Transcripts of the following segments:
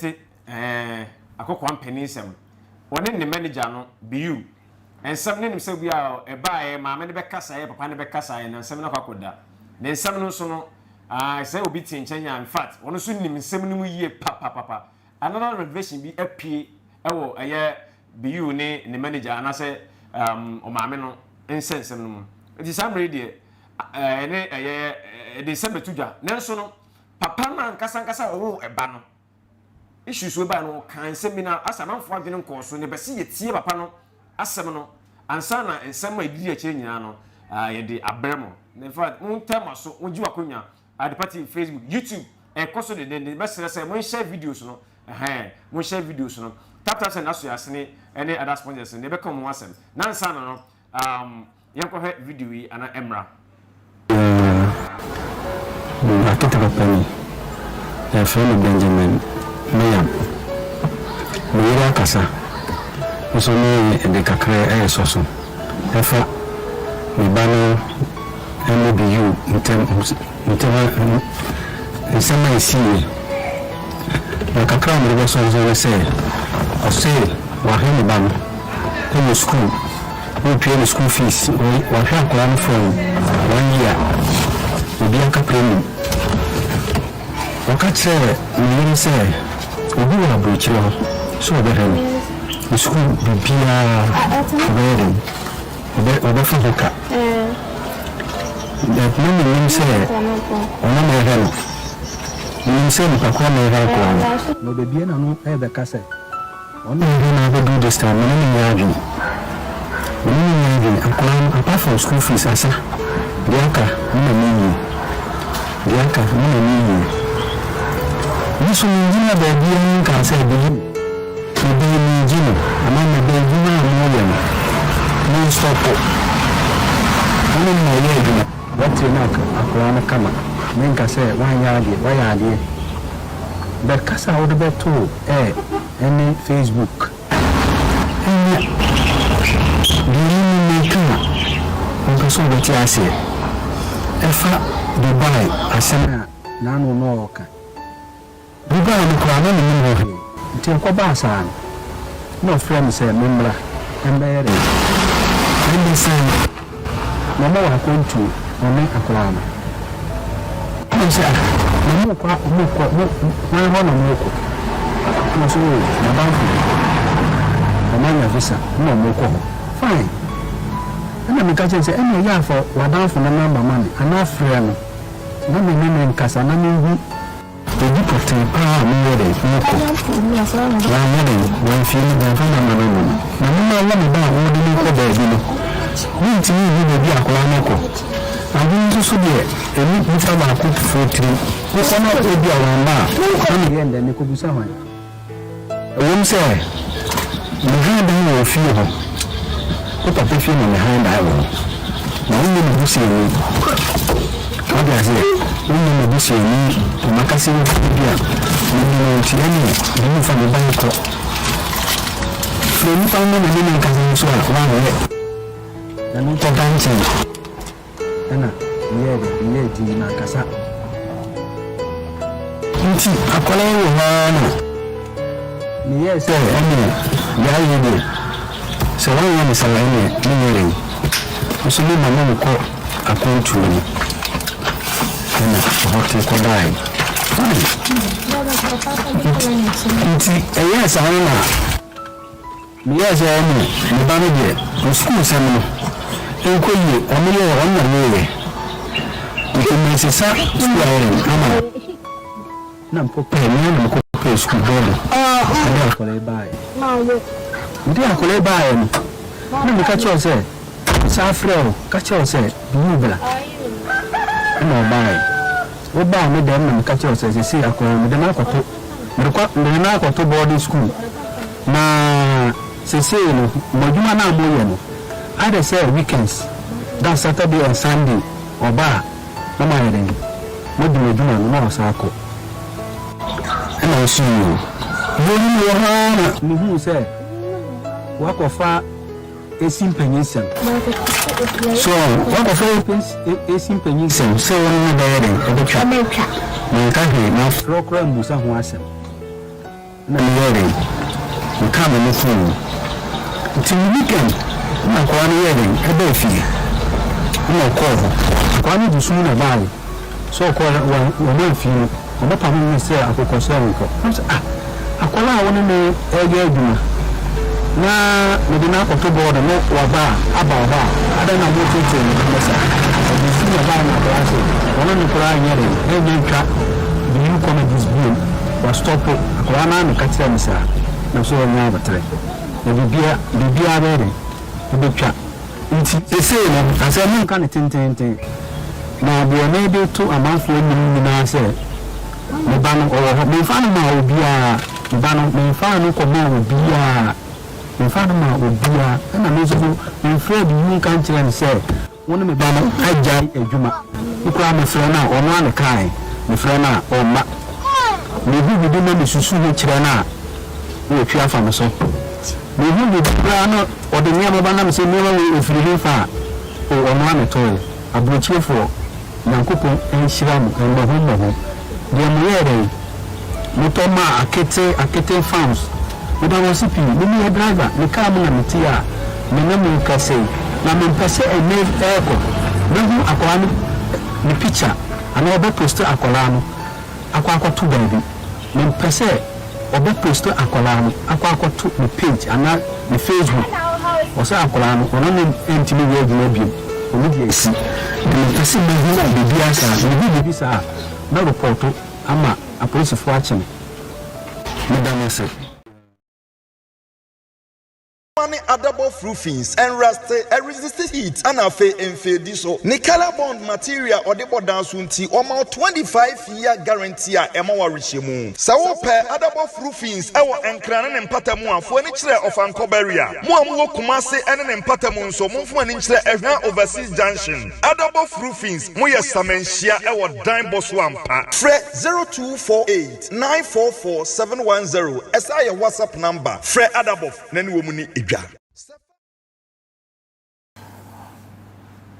Te ɛɛ akokoa mpanin nsɛm. Ɔne ne manager no, Biyu, nsɛm no nim sɛ bi a ɛbaeɛ maame no bɛkasaeɛ, papa no bɛkasaeɛ na nsɛm no akɔ akɔda. Ne nsɛm no nso no, ah, sɛ obi te nkyɛn a, in fact, ɔno nso nim nsɛm no mu yie papapapa. Another revelation bi apue wɔ ɛyɛ Biyu ne ne manager anaasɛ um, ɔmaame no nsɛnsɛm no mu. Nti saa mmerɛ yi deɛ, ɛne ɛyɛ ɛde nsɛm bɛto dwa. Nanso no, Papa no ankasa ankasa a ɔwoo ɛba no issues wei bae no ɔkaa nsɛm bi na asɛ amanfoɔ adwene nkɔɔ so na ɛbɛse yɛtie papa no asɛm no ansa na nsɛm a ɛdidi akyire nyinaa no yɛde abrɛ mo. In fact montɛ mo aso mogye w'akonnwa Adepa TV Facebook YouTube ɛkɔ so dendenden bɛsrɛ sɛ monhyɛ videos no ɛhɛn monhyɛ videos no tap tap send aso yɛ asene ɛne other sponsors no yɛbɛka wɔn ho asɛm na ansa na no Um, yɛnkɔhwɛ video yi ana ɛmmra. Na akete papa ni, yɛfrɛ no Benjamin Meyam. Me yere akasa, nso me de kakra ɛresɔ so ɛfa me ba no ne Biyu ntam ntam nsɛm a ɛsiiɛ. Na kakra a mede bɛsɔ nso ne sɛ, ɔse wahwɛ ne ba no wɔ sukuu, ɔretua ne school fees, wahwɛ akwadaa no from one year, obiara kakra nnim. Ɔka kyerɛɛ ne yere sɛ obi wɔ aburokyire hɔ sɛ ɔbɛhwɛ no, ne sukuu biribiara ɔbɛyɛ dɛn, ɔbɛfa ho ka. But na mennim sɛ ɔno na ɛhwɛ no. Menim sɛ nipa korɔ na ɛhwɛ akwadaa no. Na ɔbɛbue n'ano rebɛka sɛ. Ɔno na ɛhwɛ no abɛduru this time, me ne no nyɛ adwene. Me ne no nyɛ adwene. Akwadaa no, apart from school fees, asa, deɛ aka, me na menyie. Deɛ aka, me na menyie. Me nso mengyina baabiara nkaa sɛ believe. Mebɛn megye no anaa mebɛn adwuma a moreyɛ no monstɔpo. Ɔne no na ɛyɛ adwuma. Watire no akwadaa no kama. Menka sɛ wanyɛ adeɛ, wayɛ adeɛ. But kasa a wode bɛtoo air ne Facebook ɛnyɛ deɛ me me meka a wompɛ sɛ wobɛte aseɛ. Ɛfa Dubai asɛm a n'ano na ɔreka. Mebae no koraa na mennim hɔ hwee, nti ɛkɔbaa saa no, na ɔfrɛɛ me sɛ memmra mmɛyɛ dɛn? Memmɛsan na wɔwɔ akwantuo, ɔne akwadaa no. Ɛna ɔse ah, na mokɔ a, mokɔ, mo, hwan hɔ na mokɔ? Ɛna ɔse oh, m'adamfo bi, wɔanya visa na wɔkɔ hɔ. Fine. Ɛna meka kyerɛɛ no sɛ ɛna ɛyɛ a fa w'adamfo no number ma me anaa frɛ no na me ne no nkasa na menhu Baabi pɔtee paa a meyɛ dɛn? Mekɔ. Wanyɛ dɛn? Wamfie me, wamfa m'ama no amma me. Na me ma wɔ me ba a wɔde no rekɔ baabi no, mentumi nhu baabi a akwadaa no rekɔ. Adwene nso so deɛ, ɛnni nipa baako foɔ tirim. Wokɔ na ebia wamma a, na meyɛ dɛn? Mekɔbisa hwan? Ɛwom sɛ mehan dan wɔ ofie hɔ, wo papa fie na mehan dan wɔ hɔ, na wonyɛ m'abusuani. Wate aseɛ? Wonyɛ m'abusuani, na maka sɛ wo papa bi a menim no nti, ɛnneɛ me ne fa me ba nkɔ. Frɛ nnipa no na me ne no nkasa nso a, woanyɛ. Na menkɔda nkyɛn. Ɛnna meyɛɛ dɛ, meyɛɛ dinn, mankasa. Nti akwadaa yi wɔ hɔ ara na meyɛɛ sɛ ɛnneɛ deɛ ayɛ yi deɛ, sɛ woanyɛ me saa a ɛnneɛ menyɛ dɛn? Nso memma menkɔ akwantuo no. Ɛnna ɛhɔ te kɔdaeɛ. Fine. Nti ɛyɛɛ saa no na. Meyɛɛ sɛ ɛne me ba no deɛ me sukuusɛm no nkɔ yie, ɔno yɛɛ ɔno na meyɛ nti mesesa sukuu ayɛ dɛn ama no. Na mekɔ pɛɛ me ara na mekɔ pɛɛ sukuu bɔɔdo de akwadaa yi baeɛ. Mede akwadaa yi baeɛ no na meka kyerɛɛ sɛ mesan frɛɛ wo ka kyerɛɛ wo sɛ Biyuu bra ɛna ɔbaeɛ. Wobaa me dɛm na meka kyerɛɛ wo sɛ seesei akwadaa no mede no akɔto mede kɔ mede no akɔto boarding school. Na sesei no mo adwuma no a moyɛ no ayɛ sɛ weekends, that's Saturday and Sunday ɔba a na moayɛ dɛn? Moadi mo adwuma no na wasan akɔ. Ɛna ɔse yoo. Wei no mewɔ hɔ ara na mehuu sɛ wakɔfa esi mpanyinsɛm. So wakɔfa esi mpanyinsɛm sɛ wo ne no bɛyɛ dɛn? Ɛbɛtwa. Manka hwee, mafrɛ wo koraa mmusa ho asɛm. Na meyɛɛ dɛn? Mekaa m'ani too mu. Ntsi no weekend na akowaa no yɛɛ dɛn? Ɛbaa fie. Nna ɔkɔɔ hɔ. Akowaa no dze su na ɛbae. Sɛ ɔkɔɔ hɔ a, wɔammfii no. Wɔbɛpamo no sɛ akokɔsɛɛ nkɔ. Na ɔse, Ah! Akwadaa a wo ne no reyɛ adwuma na mede no akɔto bɔɔdo na waba a, aba hɔ a, adɛn na moreteetee ne ho saa? Ɔde su na ɛbae na akwadaa se ɔne no koraa nyɛ dɛn, ɛnyɛ ntwa BU comedies bio. Wastɔpo. Akwadaa no ara na ɛka kyerɛɛ me saa. Na so ɔnyɛ aboterɛ. Na biribiara, biribiara bɛyɛ dɛn? Ɛbɛtwa. Nti seesei no, asɛm no nka no tenteenten. Na deɛ mede reto amanfoɔ anim nyinaa sɛ, me ba no, ɔwɔ hɔ. Memfaa no maa obiara. Me ba no, memfaa no kɔmaa obiara. Memfaa no maa obiara. Ɛna me nso so, memfrɛɛ Biyu nka nkyerɛɛ no sɛ, Wo ne me ba no agyae adwuma. Me koraa mefrɛ no a, ɔno ara na ɛkae. Mefrɛ no a, ɔmma. Mehu biribi na mesusu ho kyerɛ no a, na watwi afa me so. Mehu biribi koraa na ɔde nneɛma ba na mese nneɛma wei ɛfiri hefa a, o ɔno ara na ɛtɔeɛ. Aburokyirefoɔ, Nyankopɔn nhyira mo mmɔho mmɔho. Deɛ moyɛɛ dɛn? Motɔ maa akete akete farms. Meda mo ase pii. Me meyɛ driver, me car mu na mete a me ne mo rekasa yi. Na mempɛ sɛ ɛnnɛ ɛrekɔ mɛhu akwadaa no ne picture anaa ɔbɛ post akwadaa no akɔ akɔto baabi. Mempɛ sɛ ɔbɛ post akwadaa no akɔ akɔto ne page anaa ne Facebook. Ɔsɛ akwadaa no ɔno ne ntumi nyɛ adwuma biom. Ɔno deɛ asi. Na mempɛ sɛ mɛhu biribiara saa. Mehu biribi saa a, mɛ repɔto ama apolisifoɔ akye me. Meda mo ase. Ne adabɔf roofings, ɛnraste, ɛresiste heat ɛna afei ɛnfeedi so. Ne colour bond material a ɔde bɔ dan so nti ɔma wo 25 year guarantee a ɛma wo awerehyɛmu. Sɛ wopɛ adabɔf roofings ɛwɔ Nkran ne ne mpata mu a, fo ani kyerɛ Ɔfankɔ Barrier. Mo a mowɔ Kumase ɛne ne mpata mu nso, momfa mo ani nkyerɛ Ɛhwa Overseas Junction. Adabɔf roofings, moyɛ samanhyia ɛwɔ dan bɔ so ampa. Frɛ 0248 944 710, ɛsan yɛ WhatsApp number. Frɛ Adabɔf. na ne wɔn ni dwa.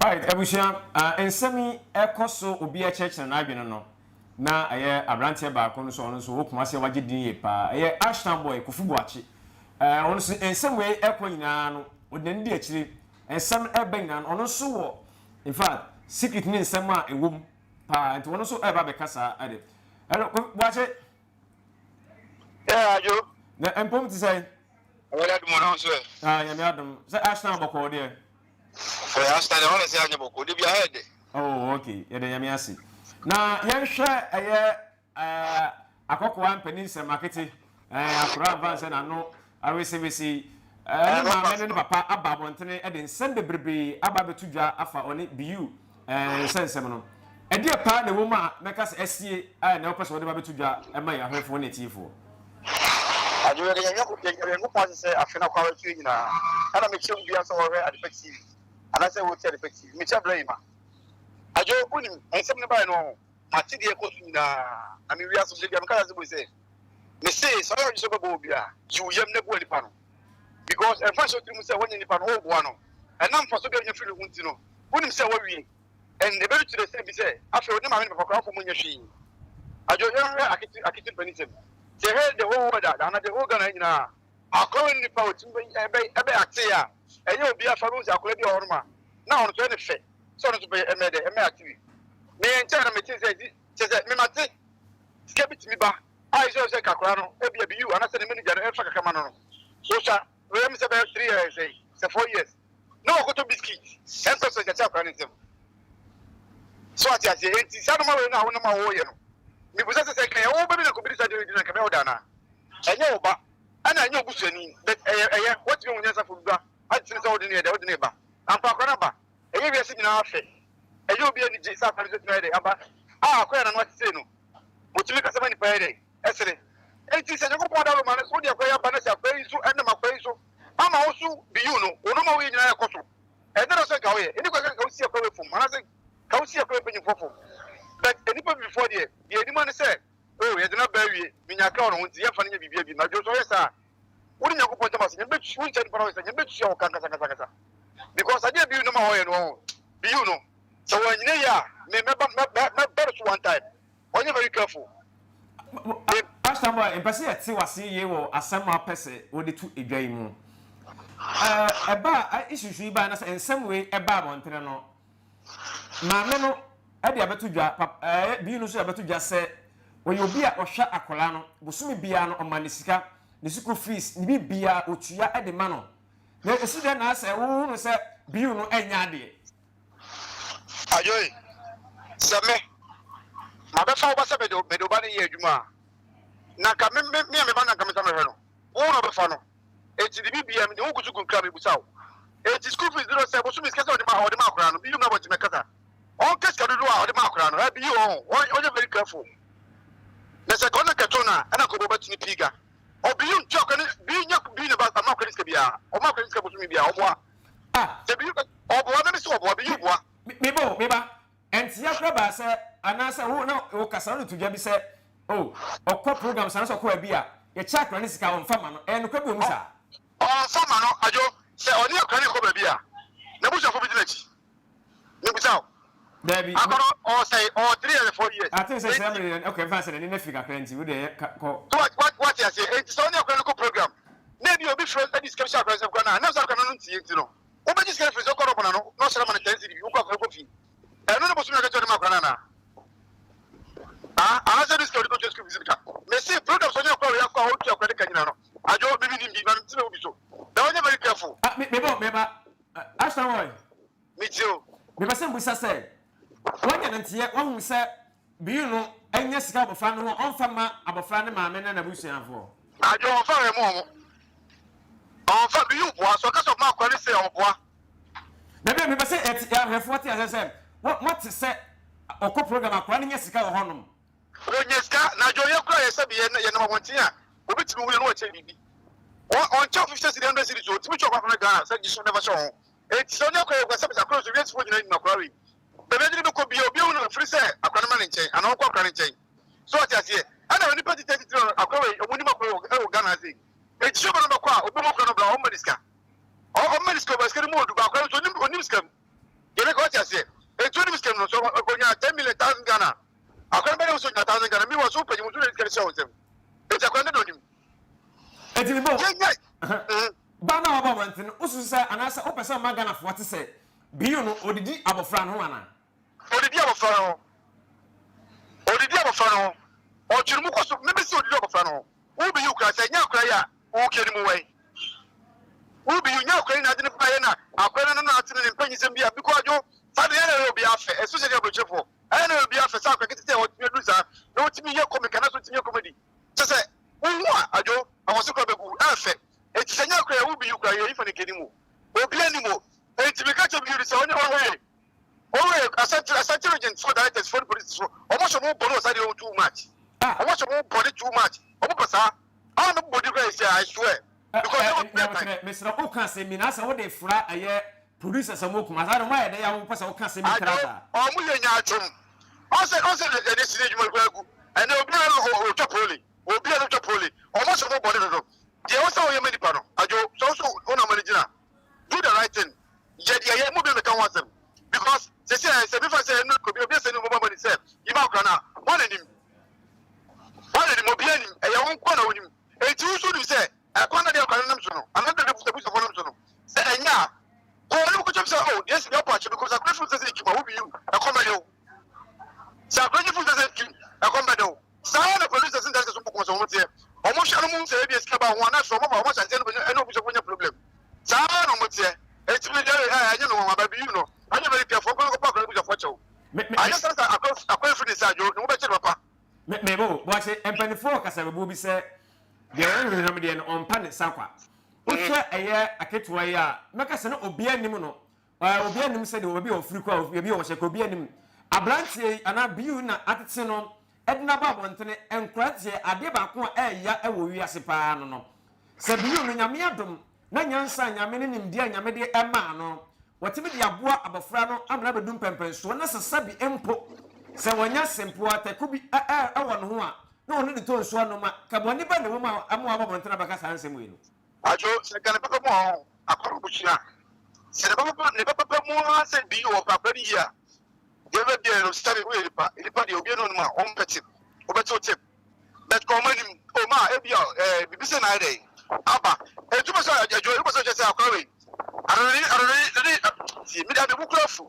Alright, abusua, uh, nsɛm yi ɛkɔ so obi ɛkyerɛkyerɛ n'adwene no na ɛyɛ aberanteɛ baako no so ɔno nso wɔ Kumasi a wagye din yie paa ɛyɛ Ashtown boy Kofi Boakye ɛɛ ɔno nso nsɛm wei ɛkɔ nyinaa no ɔde n'ani di akyire nsɛm ɛbɛ nyinaa no ɔno nso wɔ in fact secret ne nsɛm a ɛwɔ mu paa nti ɔno nso ɛba bɛka saa ɛde ɛno Kofi Boakye. Yeah, Adwo. Na mpom te sɛn? Awurade adom ɔno nso ɛ. Ah, nyame adom. Sɛ Ashton bɔkɔɔ deɛ. Ɛ Ashton deɛ ɔna sɛ anyɛ bɔkɔɔ de bi ayɛ dɛ. Oh, okay. Yɛda nyame ase. Na yɛnhwɛ ɛyɛ ɛɛ akɔkoa mpanin nsɛm akete ɛɛ akora mfa nsɛ n'ano awesewese yi. Ɛɛ ne maame ne ne papa aba abɔntene de nsɛm bebrebe aba abɛto dwa afa ɔne BU Ɛɛ, nsɛnsɛm no, ɛdeɛ paa na ɛwɔ mu a mɛka sɛ asie a ɛnɛ wopɛ sɛ wode ba bɛto dwa ma yɛn ahwɛfoɔ ne atiefoɔ? Adwo yɛde yɛn Nyankopɔn ase sɛ afe no akɔ abɛto yɛn nyinaa. Ɛna mekyɛ obiara sɛ ɔhwɛ Adepa TV anaasɛ ɔtie Adepa TV. Mekyɛ berɛ yi ma. Adwo, wonim, nsɛm no baeɛ no ɔho, mate deɛ ɛkɔ so nyinaa. Na me wiase so, da biara meka sɛ asɛm sɛ, mese sɛ ɔyɛ ɔdwe sɛ wobɛbɔ obi a, yi wo yam na boa nipa no. Because ɛmfa nhyɛ wo tirim sɛ woanya nipa no, woreboa no. Ɛnam mfaso bi a wonya firi ne ho nti no, Wonim sɛ wawie and ebedu to the extent bi sɛ afei ne maame ne papa koraa wɔmfa wɔn nyɛ hwee. Adwo yɛnhwɛ akete akete mpanisɛm. Sɛ yɛhwɛ the whole world a anaa the whole Ghana nyinaa a, akora wei ne nipa a otumi bɛ ɛbɛ ɛbɛ acte a ɛyɛ obiara fɛ. Wobɛhu sɛ akora bi wɔ hɔnom a na ɔno nso ɛyɛ ne fɛ sɛ ɔno nso bɛyɛ ɛmɛ dɛ ɛmɛ acte bi. Me nkyɛn na mete sɛ kyɛ sɛ me mate sika bi tumi ba a ɛsɛ sɛ kakora no ebi a biyu anaasɛ ne manager no ɛmfa kakra ma no no. Wosua wei ɛm sɛ bɛyɛ 3 years sɛ 4 years. na wakɔtɔ biskit ɛmpɛ sɛ ɔgyakyɛ akwadaa no nsam. So ate aseɛ? Enti saa nnoɔma wei no a wonam a wɔreyɛ no, mebusa sɛ sɛ nka yɛwɔ wo ba bi na kɔbiri saa deɛ wei di na nka bɛyɛ wo da anaa? Ɛnyɛ wo ba, ɛna ɛnyɛ obusuani, but ɛyɛ ɛyɛ woatumi ahu nyansafo bi ba ate sene sɛ wode no yɛ dɛ wode no reba. Ampa akwadaa no aba, ɛyɛ wiase nyinaa fɛ, ɛyɛ obi anigye sɛ akwadaa no nso atumi ayɛ dɛ aba a akwadaa a n'ano ate sei no, wɔtumi kasa ma nipa yɛ dɛ ɛsere. Enti sɛ Nyankopɔn adaworo ma no sɛ wode akwadaa yi aba na sɛ akwadaa yi nso ɛnam akwadaa yi so ama wo so biyiw no, wo nneɛma a woyɛ nyinaa ɛkɔ so. Ɛnyɛ dɛ sɛ nka woyɛ. Ɛni kwan sɛ nka wosi akwan wei fam anaasɛ nka wosi akwan wei mpanyinfoɔ fam. But nnipa bibifoɔ deɛ, deɛ anim ara ne sɛ, oh, yɛde no aba awie, menya akra wɔ ne ho nti yɛmfa no nyɛ biribiara bio. Na dwo nso ɔyɛ saa a, wo ne Nyankopɔn ntam ase, Nyame bɛtua, wonkyɛ nipa no ɔyɛ saa, Nyame bɛtua wo ka ankasa ankasa ankasa. Because adeɛ a biyiw no ma ɔyɛ no, ɔho, biyiw no, sɛ wɔanyina yie a, me mɛba, mɛba no so one time. Ɔnyɛ very careful. Pastor. Ashton boy, mpɛ sɛ yɛte wase yie wɔ asɛm a wopɛ sɛ wode to edwa yi mu. Ɛɛ ɛba a issues yi baa na sɛ nsɛm wei ɛba abɔntene no, maame no ɛde abɛto dwa, pap ɛɛ bii no nso de abɛto dwa sɛ ɔyɛ obi a ɔhwɛ akwadaa no, bosome biara no ɔma ne sika, ne sukuu fees, ne biribiara ɔtua de ma no. Na ɛsi dɛn na asɛ wohunu sɛ biu no ɛnyɛ adeɛ? Adwoe, sɛ me, mabɛfa wo ba sɛ mede mede wo ba no yɛ adwuma a, na nka me me me a me ba no na nka me nsa mɛhwɛ no. Wo na wobɛfa no. Enti de biribiara mede wo gu so gu nkra mebisa wo. Enti school fees dodoɔ sɛ bosome sika sɛ ɔde ma ɔde ma akwadaa no, biyu mmra bɔnten mɛkasa. Ɔnka sika dodoɔ a ɔde ma akwadaa no, ɛ biyu ɔn, ɔnyɛ very careful. Na sɛ nka ɔno na nka ɛtɔ no a, ɛna nka ɔbɔ bɛtene pii ga. Ɔbiyu ntua akwadaa no, biyu nyɛ biyu na ba ama akwadaa no sika biara. Ɔma akwadaa no sika bosome biara, ɔboa. Ah. Sɛ biyu ɔboa, mɛmi sɛ ɔboa, biyu boa. Me bo, me ba, ɛnteɛ koraa baa sɛ, anaasɛ wo na wokasa wode to dwa bi sɛ, oh, ɔkɔ programs anaasɛ ɔkɔ baabi a, yɛkyɛ akwadaa no sika a, ɔmfa mma no. Ɛyɛ nokorɛ bi wɔ mu saa? Ɔmfa mma no, Adwo. Sɛ ɔne akwadaa no rekɔ baabi a, n'abusuafoɔ bɛdi n'akyi. Mebisa wo. Daabi. Akwadaa no, ɔwɔ sɛn? Ɔwɔ 3 and 4 years. Ate sɛ saa mmerɛ yi, okay, mfa sɛ n'ani no afiri kakra nti, wo deɛ yɛ, ka, kɔ. So wate aseɛ? Enti sɛ ɔne akwadaa no kɔ program, na ebi obi frɛ de sika bi hyɛ akwadaa no nsam koraa no a, ɛnam sɛ akwadaa no ano nteɛ nti no, Wobɛgye sika no firi sɛ wokɔ rɔba no ano na ɔhyɛ no ma no 10 cedi bi, wokɔ akɔhwɛ kɔ fie. Ɛno ne bosome akatua de ma akwadaa no anaa? Ah, anaasɛ ɛno sika wode kɔtua school fees no ka? Mese program sɛ ɔnyɛ akwadaa wei akɔ a ɔtua akwadaa no ka nyina no, adwo, me menim bi, ma mente me wo bi so. Na ɔnyɛ very careful. Ah, me, meba o, meba. Ashton Roy. Metie o. Mepɛ sɛ mebisa sɛ, woanya no nteɛ, woahu sɛ Bill no nya sika wɔ abɔfra no ho a, ɔmfa mma abɔfra no maame ne n'abusuafoɔ? Adwo, ɔmfa wei mu ɔmo. Ɔmfa, Bill boa, sɛ ɔka sɛ ɔma akwadaa no sei a, ɔboa. Dabi o, mepɛ sɛ yɛte, ahwɛfoɔ te aseɛ sɛ, moate sɛ ɔkɔ program a, akwadaa no nya sika wɔ hɔnom. Ɔnya sika, na adwo yɛ koraa yɛ sɛbi yɛ, yɛnam abɔnten a, obi tumi hu yɛ na wakyɛ biribi. Ɔnkyɛ wo 50 cedi, 100 cedi so, ɔtumi kyɛ ɔkɔ akɔhwɛ Ghana sɛ gye so na fa hyɛ wo ho. Enti sɛ ɔne akwadaa yi kɔ sɛ bisa akwadaa yi so, wiasefoɔ nyinaa nim akwadaa wei. Baabi a ɔde no bɛkɔ biara, obiara hu no ɛfiri sɛ akwadaa no ma ne nkyɛn anaa ɔnkɔ akwadaa no nkyɛn. So wate aseɛ? Ɛna onipa titire titire no, akwadaa wei, wɔn nim akwadaa wɔ ɛwɔ Ghana ha sei. Enti sɛ ɔba no bɛkɔ a, obi mu akwadaa no bra, ɔmma ne sika. Ɔmma ne sika, ɔba sika no mu ɔdu, ba akwadaa no nso onim onim sika mu. Deɛ meka wate aseɛ? Enti onim sika mu no, so ɔnya 10 million thousand Ghana. Akwadaa no bɛyɛ sɛ ɔnya 1,000 Ghana. Meanwhile, so wopɛ mu nso na sika no hyɛ wo nsam. Enti akwadaa no de onim. Enti mebɔ. Yɛnyɛ. Ba no a waba abɔnten no, wosusu sɛ anaasɛ wopɛ sɛ ɔma Ghanafoɔ te sɛ Bio no, odidi abɔfra no ho anaa? Odidi abɔfra no ho. Odidi abɔfra no ho. Ɔtwe ne mu kɔ so. Meme se odidi abɔfra no ho. Wo Bio koraa, sɛ ɛnyɛ akora yi a, wo kɛ no mu wɛn? Wo Bio, nyɛ akora yi na ade no baeɛ na akora no no ate no ne mpanyinsɛm bi a, bikɔ adwo, saa de ɛyɛ na ɛyɛ obiara fɛ, especially aburokyerefoɔ. Ɛyɛ na ɛyɛ obiara fɛ sɛ akora ketete a ɔtumi aduru saa na ɔtumi yɛ comic anaasɛ ɔtumi yɛ comedy. Kyɛ sɛ, wohu a, adwo, awɔse koraa bɛgu, ɛyɛ fɛ. Enti sɛ ɛnyɛ akora yi a, wo Bio koraa, yɛyi fa ne kɛ no mu. Obiara nim o. Enti meka kyerɛ Bio no sɛ ɔne ɔhwɛ ɔhwɛ Asante Asante region fo directors fo ne police fo ɔmo hyɛ ɔmo bɔne wɔ saa deɛ ɔmo too much. Ɔmo hyɛ ɔmo bɔne too much. Ɔmo pɛ saa. A me bɔ di kora esi I swear. Because ɛwɔ prayer time. Mesrɛ wo ka asɛm bi na asɛ wode fra ɛyɛ producers a ɔmo kuma saa de ɔmo ayɛ dɛ yɛ a wopɛ sɛ woka asɛm bi tra saa. Ɔmo yɛ nyaatwom. Ɔsɛ ɔsɛ yɛde sini adwuma kura gu. Ɛnɛ obiara no ɔtwa pole. Obiara no twa pole. Ɔmo hyɛ ɔmo bɔne dodo. Deɛ ɛwɔ sɛ woyɛ ma nipa no, Adwo, sɛ wo so wo na ama no gyina. Do the right thing. Yɛ deɛ ɛyɛ, mo bi meka ho asɛm. Because sɛsi a sɛ mefa sɛ ɛnu obi obi asɛ ne mobile money sɛ yi ma akora no a, hwan na nim? Hwan na nim? Obiara nim. Ɛyɛ wo nko na wonim. Enti wo nso wonim sɛ ɛkwan na deɛ akora no nam so no, anaa deɛ abusuafoɔ nam so no, sɛ ɛnyɛ a, kɔ wɔn anim kɔkyɛm sɛ, oh, deɛ si deɛ ɔpɔ akyɛ because akora firi sɛ sɛ kim a, wo bi yiw, ɛkɔm bɛde wo. Sɛ akora gye firi sɛ sɛ kim, ɛkɔm bɛde wo. Saa ara na producers ne directors bɔ kɔn sɛ wɔn teɛ. Wɔn hwɛ no mu sɛ ebia sika ba ho anaa sɛ wɔn ba wɔn ahyɛ aseɛ no ɛne obusuafo nya problem. Saa ara na wɔn teɛ. Eti mi deɛ ɛɛ ɛnyɛ mi nwanwa but you know anyɛ very careful nkɔ nkɔpɔ akɔla abusuafo kyɛw. Anyɛ saa sɛ akɔ akɔ efiri ne nsa adwo ne ho bɛkyɛ no papa. Me me bo boakye mpanyinfoɔ wɔ kasabebuo bi sɛ deɛ ɔhwehwɛm deɛ no ɔmpa ne nsa kwa. Wohwɛ ɛyɛ aketewa yi a mɛka sɛ na obiara nim no. Ɛɛ obiara nim sɛdeɛ baabi a ɔfiri kɔ a baabi a ɔhyɛ kɔ obiara nim. Aberanteɛ yi anaa Biu na atete no de no aba abɔntene. Nkoranteɛ adeɛ baako a ɛɛya wɔ wiase paa no no. Sɛ Biu no Nyame adom na nyansa a Nyame ne nimdeɛ a Nyame de maa no watumi de aboa abɔfra no ama no abɛdu mpɛnpɛnsoɔ na sɛ sɛbi mpo sɛ wanya sempoa tɛko bi wɔ ne ho a na ɔno de tɔ nsuo anom a ka bɔne bɛn na ɛwɔ mu a ama waba abɔntene abɛka saa nsɛm wei no. Adwo, sɛ nka ne papa mu a ɔho akɔrɔ busua. Sɛ ne papa ne papa mu ara sɛ bi wɔ akora no yie a, deɛ bɛbɛ biara no sɛbe woyɛ nipa, nipa deɛ obi ne onim a ɔmpɛ tip, wobɛte wo tip. But kɔ ɔmo anim o ma ebi a ɛɛ bibi sɛ na ayɛ dɛ aba etu bɛ sɛ ɛdwo ebi sɛ kyɛ sɛ akora wei adɔdɔde adɔdɔde de ti mi de mi bu kura fu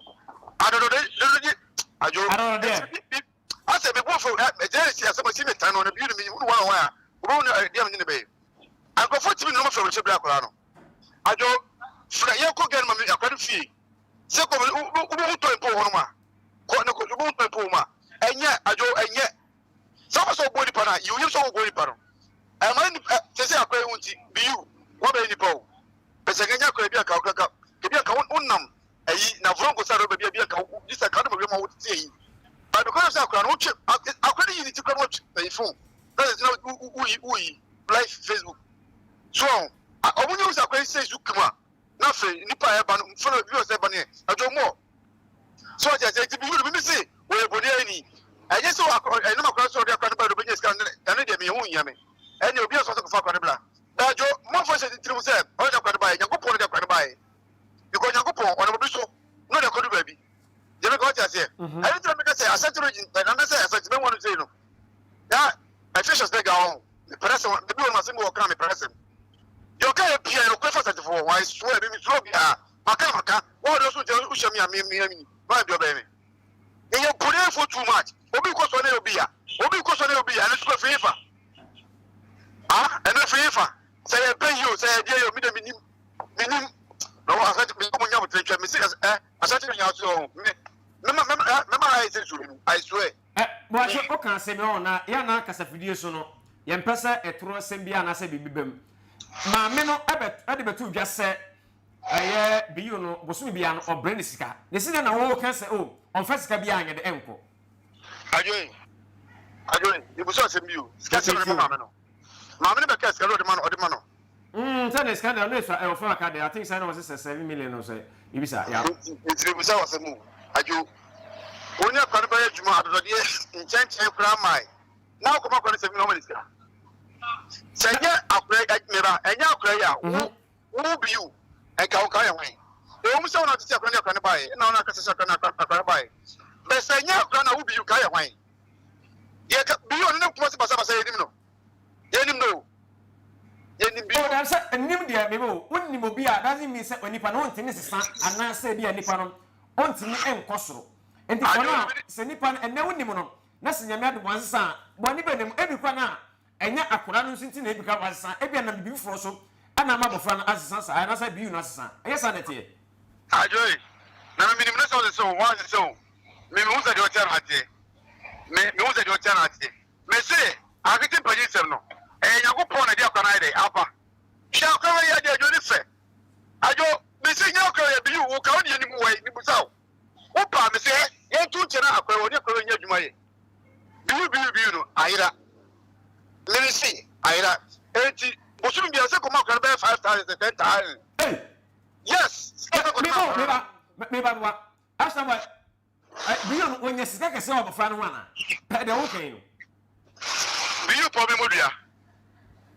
adɔdɔde de de adwo Adɔdɔdeɛ. Asɛ mi bu fu ɛ ɛgyina esi asɛm esi mi tan no na bi mi wunu wɔn wɔn a obi wunu ɛdeɛ mi nyina bɛyɛ nkurɔfoɔ ti mi nneɛma fɛ wɔn hyɛ bere akora no adwo fira yɛ kɔ gɛn ma mi akora no fie sɛ kɔ wo wo tɔ mpo wɔ hɔ nom a kɔ ne kɔ wo tɔ mpo wɔ mu a ɛnyɛ adwo ɛnyɛ. Sɛ wopɛ sɛ woboa nipa no a, yi wo yam sɛ woboa nipa no. Ɛmma nipa ɛ sɛsɛ akora yi wo nti, be you, woabɛyɛ nipa o. Pɛ sɛ nka nyɛ akora bi anka nka ebi anka wonam ayi na vrongo sɛ rɔba bi a bi anka gye sɛ nka wode ma wiem a wotete ayi. But because of sɛ akora no wotwe akora no yi ne ti kora no watwe ayi phone na sɛ na woyi woyi live Facebook. So ɔmo nyɛ wo sɛ akora yi sɛ su kim a na afei nipa a ɛba no follow viewers ɛba no yɛ adwo mɔ. So ɔte aseɛ nti bibi no se wɔyɛ boniayɛni ɛnyɛ sɛ ɛnam akora so ɔde akora no ba no ɔbɛnya sika no ɛno deɛ meyɛ ho nhia me ɛne obi a sɔ sɛ kɔfa akora no bra bɛadwo mɔmfa hyɛ titiri mu sɛ ɔne de akora no baeɛ Nyankopɔn ne de akora no baeɛ because Nyankopɔn ɔnam obi so na ɔde akɔdu baabi deɛ meka ɔte aseɛ ɛno nti na meka sɛ Asante region ɛnana sɛ Asante mɛmu ano sei no na officials bɛga hɔ mepɛrɛ sɛ baabi wɔ no asɛm bi wɔ ka mepɛrɛ sɛm deɛ ɔka yɛ pia no kɔfa Asantefoɔ hɔ I swear me mesuro biara Maka maka wo ɔdɔ so nti wohyɛ me a me me me na ɔyɛ deɛ ɔbɛyɛ me. Yɛyɛ boniayɛfoɔ too much. Obi kɔ so na yɛ obi ya. Obi kɔ so na yɛ obi ya. Ɛno nso firi fa. Ah, ɛno firi fa. Sɛ yɛ bɛ yi o, sɛ yɛ deɛ yi o, mi de mi nim, mi nim. Na wɔ asante mi mo nya mo tiri twɛ mi si ɛ asante mi nya so ɔho me me ma me ma me ma ayɛ sɛ nsuo mu I swear. Ɛ boakye woka asɛm yi ɔho na yɛ anaa kasafidie so no yɛmpɛ sɛ ɛtoro asɛm bi anaasɛ biribi bam. Maame no ɛbɛ ɛde bɛto dwa sɛ Ɛyɛ bio no bosome biara no ɔbrɛ no sika na esi dɛn na wo ka sɛ oh ɔnfa sika biara nyɛ dɛ ɛnkɔ. Adwoe Adwoe mebusa asɛm bi o sika sɛn na ɔde ma maame no maame no bɛka sika no ɔde ma no ɔde ma no. Mm sɛ ne sika deɛ ɔno esua ɛwɔ fam aka deɛ I think sɛ na ɔsɛ sɛ 7 million no sɛ biribi saa yeah. Nti nti mebusa wɔ asɛm o Adwo wo ne akora no bɛyɛ adwuma adɔdɔdeɛ nkyɛnkyɛn koraa mae na wokɔma akora no 7 million ɔma ne sika sɛ ɛnyɛ akora meba ɛnyɛ akora yi a wo Wo bio, nka wo nka woyɛ hwan? Ɛwom sɛ wo na wotete akora ne akora no baeɛ, ɛna wo na akasa sɛ akora ne akora no baeɛ, bɛ sɛ ɛnyɛ akora na wo bio nka woyɛ hwan? Yɛ ka bio ɔno ne Kumasi basabasa yɛnim no, yɛnim no o, yɛnim bio. Oh dabi sɛ nim deɛ mebe o, wonim obi a doesn't mean sɛ onipa no ontumi nsesa anaasɛ ebia nipa no ontumi nkɔ soro. Nti for now sɛ nipa no ɛnɛ wonim no na sɛ Nyame adom wansesa a, bɔne bɛn na mu, ebi koraa na Ɛnyɛ akwadaa no nso nti na ebia wasesa, ebia nam biribi foforɔ so na ama abɔfra no asesa saa, anaasɛ BU no asesa. Ɛnyɛ saa na ɛteɛ. Adwoe, na me menim no sɛ ɔsesa o, wansesa o, me mehu sɛ deɛ ɔteɛ na ateɛ, me mehu sɛ deɛ ɔteɛ na ateɛ. Me se, akete mpanyin nsɛm no, ɛyɛ Nyankopɔn na ɛde akwadaa no ayɛ dɛn, aba. Hwɛ akwadaa wei adeɛ, Adwo ne fɛ. Adwo, me se nyɛ akwadaa wei, BU, wo ka wo deɛ nim wɔ yi, mebusa wo. Wo paa, me se, yɛnto nkyɛn na akwadaa wei, ɔne akwadaa wei nyɛ adwuma yɛ. Biu biu biu no ayera. Mene se ayera. Enti bosome biara sɛ kɔma akora no bɛyɛ 5000 sɛ 10000. Ei! Yes! Sika sɛ kɔma akora no. Meba meba meba. Asha boy, biu no wɔnya sika kɛseɛ wɔ abɔfra no ho anaa? Pɛ deɛ woka yi no. Biu pɔ me mu dua.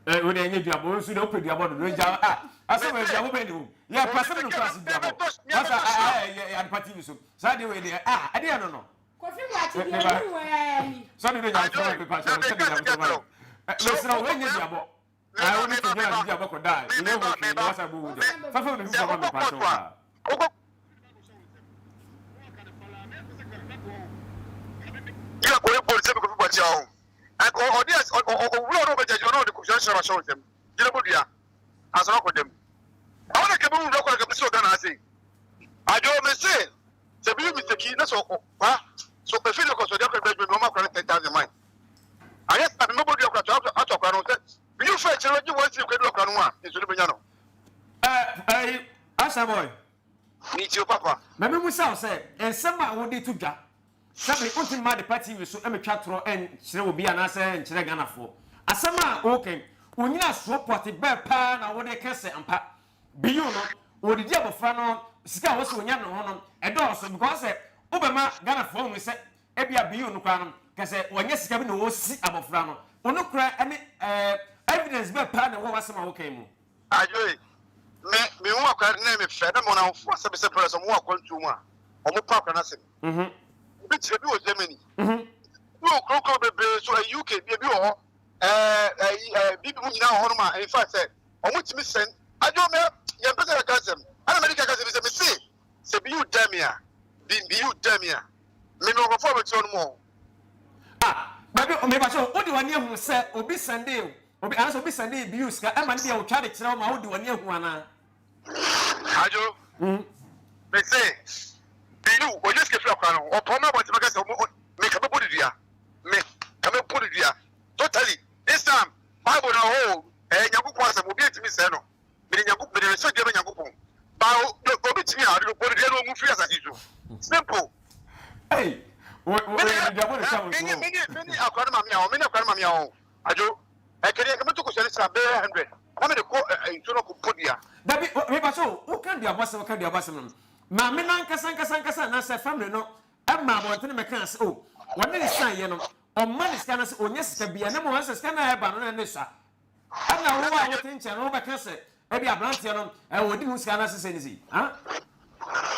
Eh, wo deɛ ɛnyɛ duabɔ, wo nso deɛ wopɛ duabɔ dodo, gya ah, asɛm wɔ duabɔ bɛn ne wom. Yɛ pɛ asɛm no kura ase duabɔ. Wasa ah, eh, Adepa TV so. Saa deɛ wei deɛ ah, ɛdeɛ no no. Kofi Boakye deɛ ɔnim wo ara ni. Sɔde de nyame tɔmɔ pepa kyɛw sɛde nyame tɔmɔ ayɛ. Mesrɛ wo ɛnyɛ duabɔ. Ayi wo ne to gyina bibi abɔkɔ da nyɛ ho hwee na wasa bɔ wo gya. Fafa baabi foforɔ ma me pa kyɛw paa. Yɛ kɔ yɛ bɔ nsɛm Kofi Boakye aho. Ɔde ɔwura ɔde ɔbɛgya gyina ɔde kɔhyɛ hyɛ ahyɛ nsɛm. Gyina bɔ dua. Asɔrɔ akɔ dɛm. Ɛhɔ na kɛbɛ wura kɔ na kɛbɛ si ɔgana ase. Adwo me se Sɛ bi yɛ mistake na sɛ ɔkɔ kwa so efi ne kɔ so ɔde akɔ ɛbɛ adwuma bi ɔma akora no 10,000 man ayɛ sɛ mebɛbɔ dua kora to ato akora no sɛ bi yɛ fɛ kyerɛ gye wɔn siri kora du akora no ho a nso no bɛnya no. Ɛɛ ɛyi Asha boy. Me tie o papa. Ma me musa wo sɛ nsɛm a wode to dwa sɛbe wontumi mma Adepa TV so mmetwa torɔ nkyerɛ obi anaasɛ nkyerɛ Ghanafoɔ. Asɛm a woka yi wo nyinasoɔ pɔte bɛɛ paa na wode ka sɛ ampa Bio no, wɔdidi abɔfra no sika a wɔsɛ wɔnya no ho no ɛdɔɔso because sɛ wobɛma Ghanafoɔ ahunu sɛ ebia bio no koraa no kɛsɛ wɔnyɛ sika bi na wɔsi abɔfra no, ɔno koraa ɛne ɛɛ evidence bɛɛ paa na ɛwɔ w'asɛm a woka yi mu. Adwoe, me me hu akwadaa no na ɛyɛ me fɛ na me wɔn awofoɔ asɛm sɛ parents wɔn wɔ akwantuo mu a wɔn pɛ akwadaa no asɛm. Ebi kyerɛ bi wɔ Germany, ebi wɔ kuro kuro bebree so, UK bi ebi wɔ hɔ. Ɛɛ ɛyi ɛɛ bibi mu nyinaa wɔ hɔnom a in fact sɛ wɔn tumi sɛn adwo mɛ yɛn pɛ sɛ yɛka asɛm ɛna mɛde kaka sɛ bi sɛ me se sɛ bi yiw dɛ me a bi bi yiw dɛ me a me me nkurɔfoɔ a bɛte hɔ no mu ɔ. Ah dabi mepa kyɛw wode w'ani ahu sɛ obi sɛndee obi anaasɛ obi sɛndee bi yiw sika ɛma ne deɛ otwa de kyerɛ wo ma wode w'ani ahu anaa? Adwo me se bi yiw ɔnya sika firi akora no ho ɔpɔn ma abɔnten bɛka sɛ ɔmo me ka mɛbɔ ne dua me ka mɛbɔ ne dua. Totally this time bible no hoo ɛyɛ nyankopɔn asɛm obi ntumi nsɛe no mede nyanko mede resɛ dua ma nyankopɔn ba obi tumi a ɔde bɔ dua no ɔmu firi asase so simple. Hey, mene mene mene akora no maame a mene akora no maame a ɔn adwo ɛkɛdeɛ nka mɛto kosua no sra bɛyɛ 100 na mede kɔ nsuo no kɔ bɔ dua. Dabi mepa so woka duabɔ asɛm woka duabɔ asɛm no maame no ankasa ankasa ankasa anaasɛ family no ɛma abɔntene mɛka sɛ o wɔne ne san yɛ no Ɔmma ne sika no sɛ ɔnya sika biara na mmom ɔhwɛ sɛ sika no a ɛba no na ne sua. Ɛna wo a wote nkyɛn no wobɛka sɛ ebi aberanteɛ no ɔdi ne ho sika anaasɛ sei ne sei. Ha?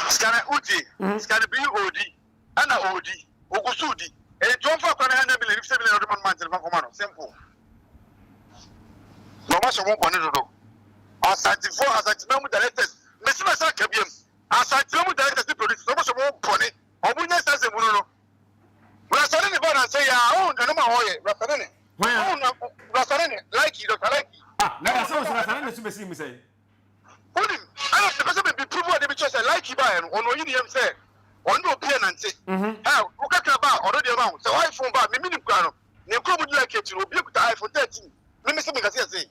Sika no wodie, sika no bi ɔdi, ɛna ɔdi, ɔgu so di. Enti ɔmfa akora no 100 million, 50 million ɔde ma no ma nkyɛn fa nkɔma no, simple. Na ɔma hyɛ ɔmo bɔne dodo. Asantefoɔ, Asanteman mu directors, mesi mɛsa aka biam, Asanteman mu directors ne producers, ɔmo hyɛ ɔmo bɔne, ɔmo nyɛ saa nsɛmhunu no. Rasane ne ba na sɛ ya oh na no ma hɔ yɛ rasane ne. Hwan a? Oh na rasane ne like Dr. Like. Ah na da sɛ wo rasane ne so bɛsi mu sɛ. Wonim ɛna mepɛ sɛ me prove ade bi kyerɛ sɛ like ba yɛ no ɔno ɔyi ne yam sɛ ɔno de obi ɛnante. Ɛ wo kakra ba ɔno deɛ ma wo sɛ iPhone ba me menim kura no ne nkuro mu di like akyi no obi kuta iPhone 13 me me se me nkase yɛ se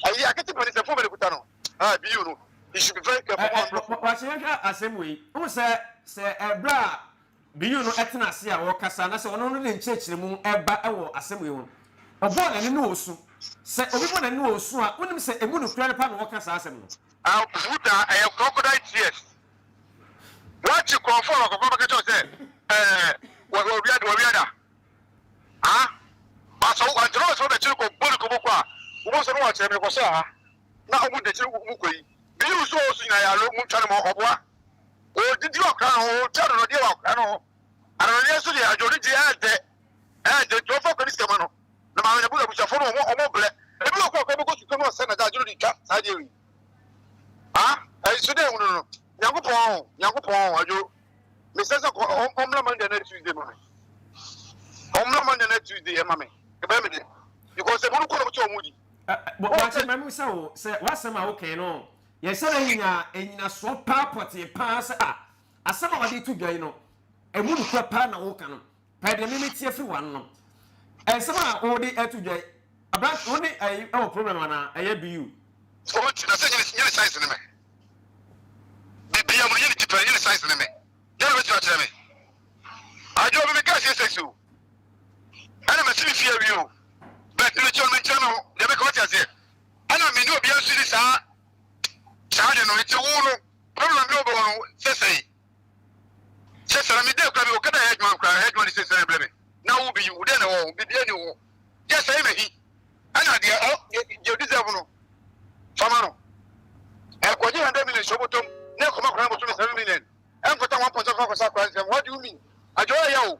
ayi akete pani sɛ phone bɛ ne kuta no ah bi you no he should be very careful. Wakyɛ yɛhwɛ asɛm wei wohu sɛ sɛ ɛberɛ a Biyu no tena ase a ɔrekasa anaasɛ ɔno no de nkyerɛkyerɛmu reba wɔ asɛm wei ho no, ɔbɔɔ n'ani ne osu. Sɛ obi bɔ n'ani ne osu a, wonim sɛ emu nokorɛ no paa na ɔreka saa asɛm no. Abuta ɛyɛ crocodile tears. Woakye korɔmfoɔ a wakɔfa bɛka kyerɛ wo sɛ ɛɛ wawia wawia da. Ah, asɔ antena wɔ sɛ wobɛkyere kɔ bɔ ne kɔbɔ kɔ a, wobɔ sɛ no wakyerɛ me kɔhyɛ ha na ɔmo de kyere mu kɔ yi. Biyu so ɔso nyinaa yɛ alo mu ntwa no ma ɔboa. Ɔredidi wɔ akwadaa no ho, ɔretwa adɔdɔdeɛ wɔ akwadaa no ho. Adɔdɔdeɛ nso deɛ, adwo no deɛ ɛyɛ dɛ, ɛyɛ dɛ nti ɔmfa akwadaa no sika ma no. Na maame no abusuafoɔ no wɔn wɔn brɛ. Ebi wɔ kɔ akwadaa bɛkɔ sukuu no ɔsɛ na adwo no de twa saa deɛ wei. Ah, ɛnso dɛ ehunu no, Nyankopɔn, Nyankopɔn, adwo. Mesɛ sɛ ɔmmra Monday na Tuesday ma me. Ɔmmra Monday na Tuesday ɛma me. Ɛbɛyɛ me de. Because ɛmu no kɔ na wɔkyɛ wɔn di. Wɔkyɛ mɛmu sɛ wo sɛ w'asɛm a wokɛn no Yɛhyɛ da nya nnyinasoɔ paa pɔtee paa sɛ a asɛm a wɔde reto dwa yi no, ɛmu nokorɛ paa na woka no. Pɛɛ deɛ me metie firi w'ano no. Nsɛm a wode reto dwa yi, aberante, wo ne ɛyi ɛwɔ problem anaa? Ɛyɛ BU. Ɔmo ti na sɛ nyɛ ne size ne me. Bibia mu no nyɛ ne ti pɛ nyɛ ne size ne me. Deɛ na bɛtumi akyerɛ me. Adwo me me gas yɛ sexy o. Ɛna masi me fie awie o. But me kyerɛ me nkyerɛ me ho. Deɛ mɛka wate aseɛ. Ɛna me ne obiara nso ni saa saa de no nti wo no problem bi wobɛwɔ no sɛsɛe sɛsɛ na mede kura bi okada yɛ adwuma kura yɛ adwuma ne sɛsɛ na brɛ me na wo bi wo dɛ na wɔ bibia ni wo yɛ sɛe mahi ɛna deɛ ɔ deɛ deserve no fama no ɛkɔgye 100 million hyɛ wobɔtɔm na ɛkɔma kora no bɔtɔm 7 million ɛnkɔta 1.5 akɔsa akora nsɛm what do you mean adwo ɛyɛ o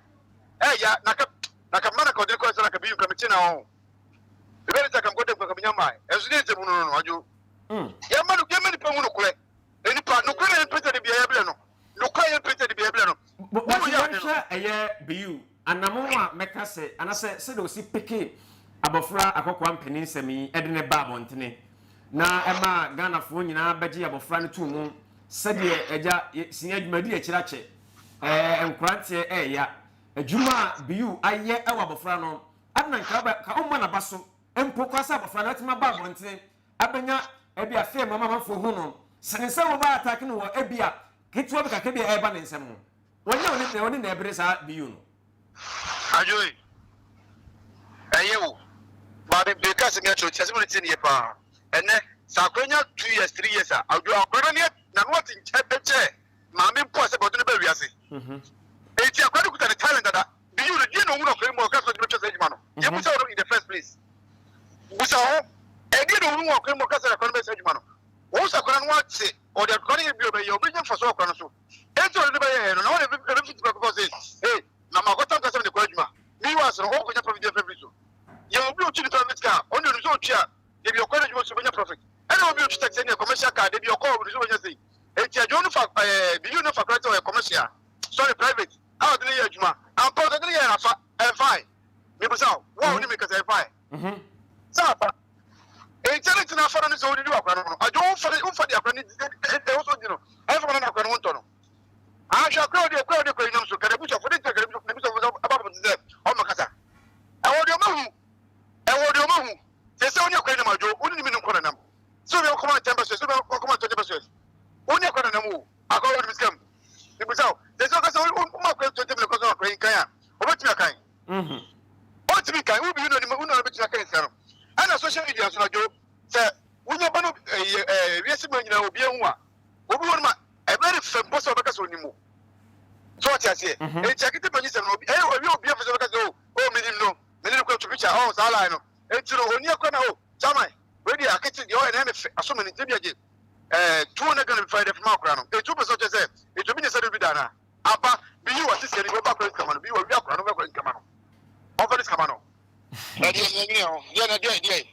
ɛyɛ na ka na ka mana ka ɔde kɔ sɛ na ka bi nkura mekye na ɔ Ebɛn sɛ kam kɔda nkwa kam maa ɛnso ne nsɛm no no adwo. Yɛma no yɛma nipa hu nokorɛ. Nipa nokorɛ na yɛmpɛ sɛ de bia yɛbrɛ no. Nokorɛ yɛmpɛ sɛ de bia yɛbrɛ no. Wɔn yɛnhwɛ ɛyɛ Biyu anamon a mɛka sɛ anasɛ sɛdeɛ ɔsi peke abɔfra akɔkoa mpanin nsɛm yi ɛde ne ba abɔntene na ɛma Ghanafoɔ nyinaa bɛgye abɔfra no too mu sɛdeɛ agya sini adwumadi akyiri akyɛ ɛɛ nkoranteɛ ɛɛya adwuma a Biyu ayɛ ɛwɔ abɔfra no Ɛnna nka ɔbɛ ka ɔmmɔ n'aba so mpo koraa sɛ abɔfra no atumi aba abɔntene abɛnya ebia fame ama amanfoɔ hu no sene sɛ wɔbɛ attack no wɔ ebia ketewa bi kakra bi a ɛreba ne nsam ho. Wɔnyɛ ɔne na ɔne na ɛbere saa BU no. Adwoe, ɛyɛ o, but me meka asɛm yi akyerɛ wo, tie asɛm no tie no yie paa. Ɛnnɛ, sɛ akora nya 2 years, 3 years a, adwoe akora no ne n'ano ate nkyɛ bɛkyɛ maame mpo a sɛ bɛde no ba wiase. Enti akora no kuta ne talent dada. Biyu no, deɛ na ɔhunu akora yi mu a ɔka sɛ ɔde bɛtwa saa adwuma no? Yɛbusa wo no in the first place. Busa ho, ɛdeɛ na ɔhunu wɔ akora yi mu a ɔka sɛ akora no bɛyɛ saa adwuma no? Wɔhu sɛ akora no ate, ɔde akora no yɛ bi a ɔbɛyɛ, ɔbɛnya mfasoɔ wɔ akora no so. Enti ɔde no bɛyɛɛ no, na wɔde ɛbɛfiti prɛko pɛ ɔse, hey, na makɔtam ka sɛ mede kɔ adwuma. Meanwhile no, ɔnkɔnya profit biara mfiri so. Yɛwɔ obi a ɔtwi ne private car, ɔno deɛ onim sɛ ɔtwi a, dabi ɔkɔ n'adwuma so ɔbɛnya profit. Ɛna obi a ɔtwi taxi ɛneɛ commercial car, dabi ɔkɔ onim sɛ ɔbɛnya sei. Enti adwuma no fa ɛɛ Biyu no fa koraa sɛ ɔyɛ commercial, sorry private a ɔde no yɛ adwuma. Ampa ɔde no yɛ no afa, ɛmfae. Mebisa wo, wo a wonim me kasa ɛmfae. Sɛ afa. Enti ɛne nti na afa no ne sɛ ɔdidi wɔ akora no ho no. Adwo womfa womfa de akora no ɛwɔ sɛ ɔdi no, ɛmfa ma no na akora no ho ntɔ no. Ahwɛ akora ɔde akora ɔde akora yi nam so, ka n'abusuafo, de nti na ka n'abusuafo sɛ ɔba abɔnten sɛ ɔmmɛkasa. Ɛwɔ deɛ ɔmahu, ɛwɔ deɛ ɔmahu. Seesei wo ne akora yi nam adwo, wo ne ne mmienu nkɔ nanam. Sɛ obi akɔma 10 pesos, obi akɔma 20 pesos. Wo ne akora nanam o, akora wɔ ne sika mu. Mebisa wo, seesei ɔka sɛ woma akora 20 million kɔ sɛ akora yi nkan a, ɔbɛtumi akan? Ɔntumi nkan, wo bi wo na wo na ɔbɛtumi akan sika no. Ɛna social media nso no adwo, sɛ wonya ba no ɛyɛ wiase mu nyinaa obi ahu a, obi wɔ no ma ɛbɛyɛ ne fɛ mpo sɛ ɔbɛka sɛ onim wo. So ɔte aseɛ? Enti akete panyin sɛm no, obi ɛyɛ ɛyɛ obi afɛ sɛ ɔbɛka sɛ o o menim no, mene no kura to picture, ɔho saa line no. Enti no oni akura na o chairman, wei deɛ akete deɛ ɔyɛ no ɛyɛ me fɛ, aso m'ani nti ebi agye ɛɛ 200 Ghana bi fa yɛ dɛ fama akora no. Enti wopɛ sɛ ɔkyerɛ sɛ enti obi nyɛ sɛ de obi da anaa? Aba, biyi wɔ sisi ani, wɔba akora ne sika ma no, biyi wɔ wi akora no, wɔbɛ akora ne sika ma no, ɔmfa ne sika ma no. Na deɛ na ɛnyini ho, deɛ na deɛ deɛ.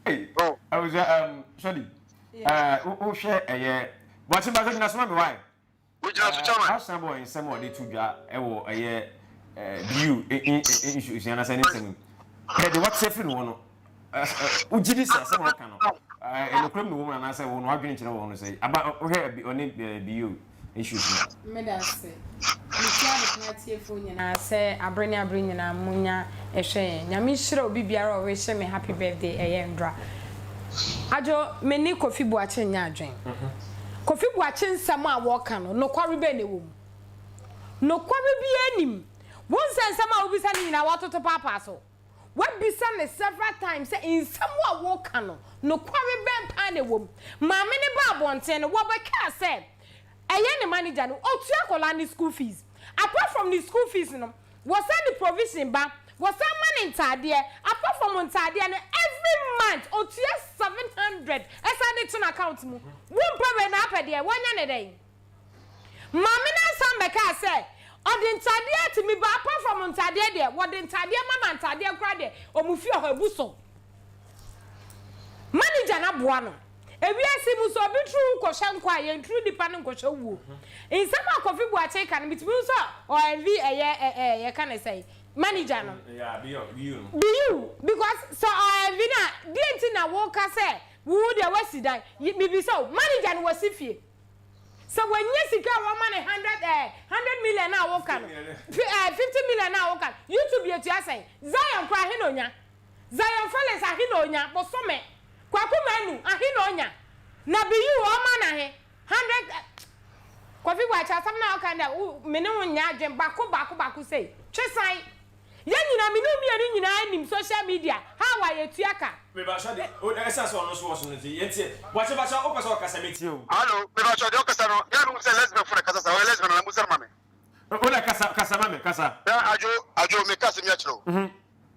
Hey, oh. Abusua, Shirley, wohwɛ ɛyɛ, Boakye Mbaso gyina so ma me why? Wogyina so chairman. Asha boy nsɛm a ɔde to dwa ɛwɔ ɛyɛ BU nsua anasɛ ne nsɛm mu. Pɛ de wate afiri ne hɔ no, wogye di sɛ asɛm a ɔka no, ɛnokorɛ mu na wɔ mu anaasɛ wo no wadwene kyerɛ wɔ ho no sɛ, aba wohwɛ ɔne BU issues no. Meda ase. Mekyia Adepa atiefoɔ nyinaa sɛ abere ne abere nyinaa monya hwɛ yɛn. Nyame nhyira obi biara a ɔrehyɛ me happy birthday ɛyɛ ndra. Adwo, me ne Kofi Boakye nyɛ adwen. Kofi Boakye nsɛm a wɔka no, nokware bɛn na ɛwɔ mu? Nokware biara nnim. Wo nsɛ nsɛm a wobisa no nyinaa watoto paapaa so. Woabisa no several times sɛ nsɛm a woka no, nokware bɛn paa na ɛwɔ mu? Maame no baa abɔnten no, wɔbɛkaa sɛ ɛyɛ ne manager no, ɔtua akwadaa no school fees. Apart from ne school fees no, wɔsan de provision ba, wɔsan ma no ntaadeɛ. Apart from ntaadeɛ no, every month ɔtua 700 ɛsan de to n'account mu. Wompɛ wei na apɛ deɛ, woanya no dɛn? Maame no san bɛkaa sɛ, Ɔde ntadeɛ tumi ba, apart from ntadeɛ deɛ, wɔde ntadeɛ ma na ntadeɛ koraa deɛ, wɔn fie hɔ abu so. Manager no aboa no. Ewiase mu sɛ obi turu wo kɔhwɛ nkwa a, yɛnturu nipa no nkɔhwɛ wuo. Nsɛm a Kofi Boakye ka no, metumi hu sɛ ɔ envy ɛyɛ ɛ ɛ yɛka no sɛn, manager no. Biyu, because sɛ ɔ envy no a, deɛ nti na woka sɛ wo deɛ woasi dan? Mebisa o, manager no wasi fie? Sɛ wanya sika a wɔma no hundred ɛɛ hundred million a woka no, fi ɛɛ 50 million a woka no, YouTube yɛtua sɛn? Zion koraa ahe na onya? Zion Felix ahe na onya bosome? Kwaku Manu ahe na onya? Na Biyu wɔma no ahe? Hundred ɛ Kofi Boakye asɛm no a woka no deɛ wo me ne wo nyɛ adwen baako baako baako sei. Twe san. Yɛn nyinaa, me ne wo mmienu nyinaa nim social media how a yɛtua ka. Mebakyɛ de, ɛsiane sɛ ɔno nso wɔ so no nti, yɛntie. Boakye bakyɛ, wopɛ sɛ ɔkasa metie o. Hallo, mebakyɛ deɛ ɔkasa no, yɛ a mehu sɛ lesbian fo na ɛkasa saa, ɔyɛ lesbian anaa musa no ma me. Wo na kasa, kasa ma me, kasa. Hwɛ Adwo, Adwo, meka asɛm yi akyerɛ wo,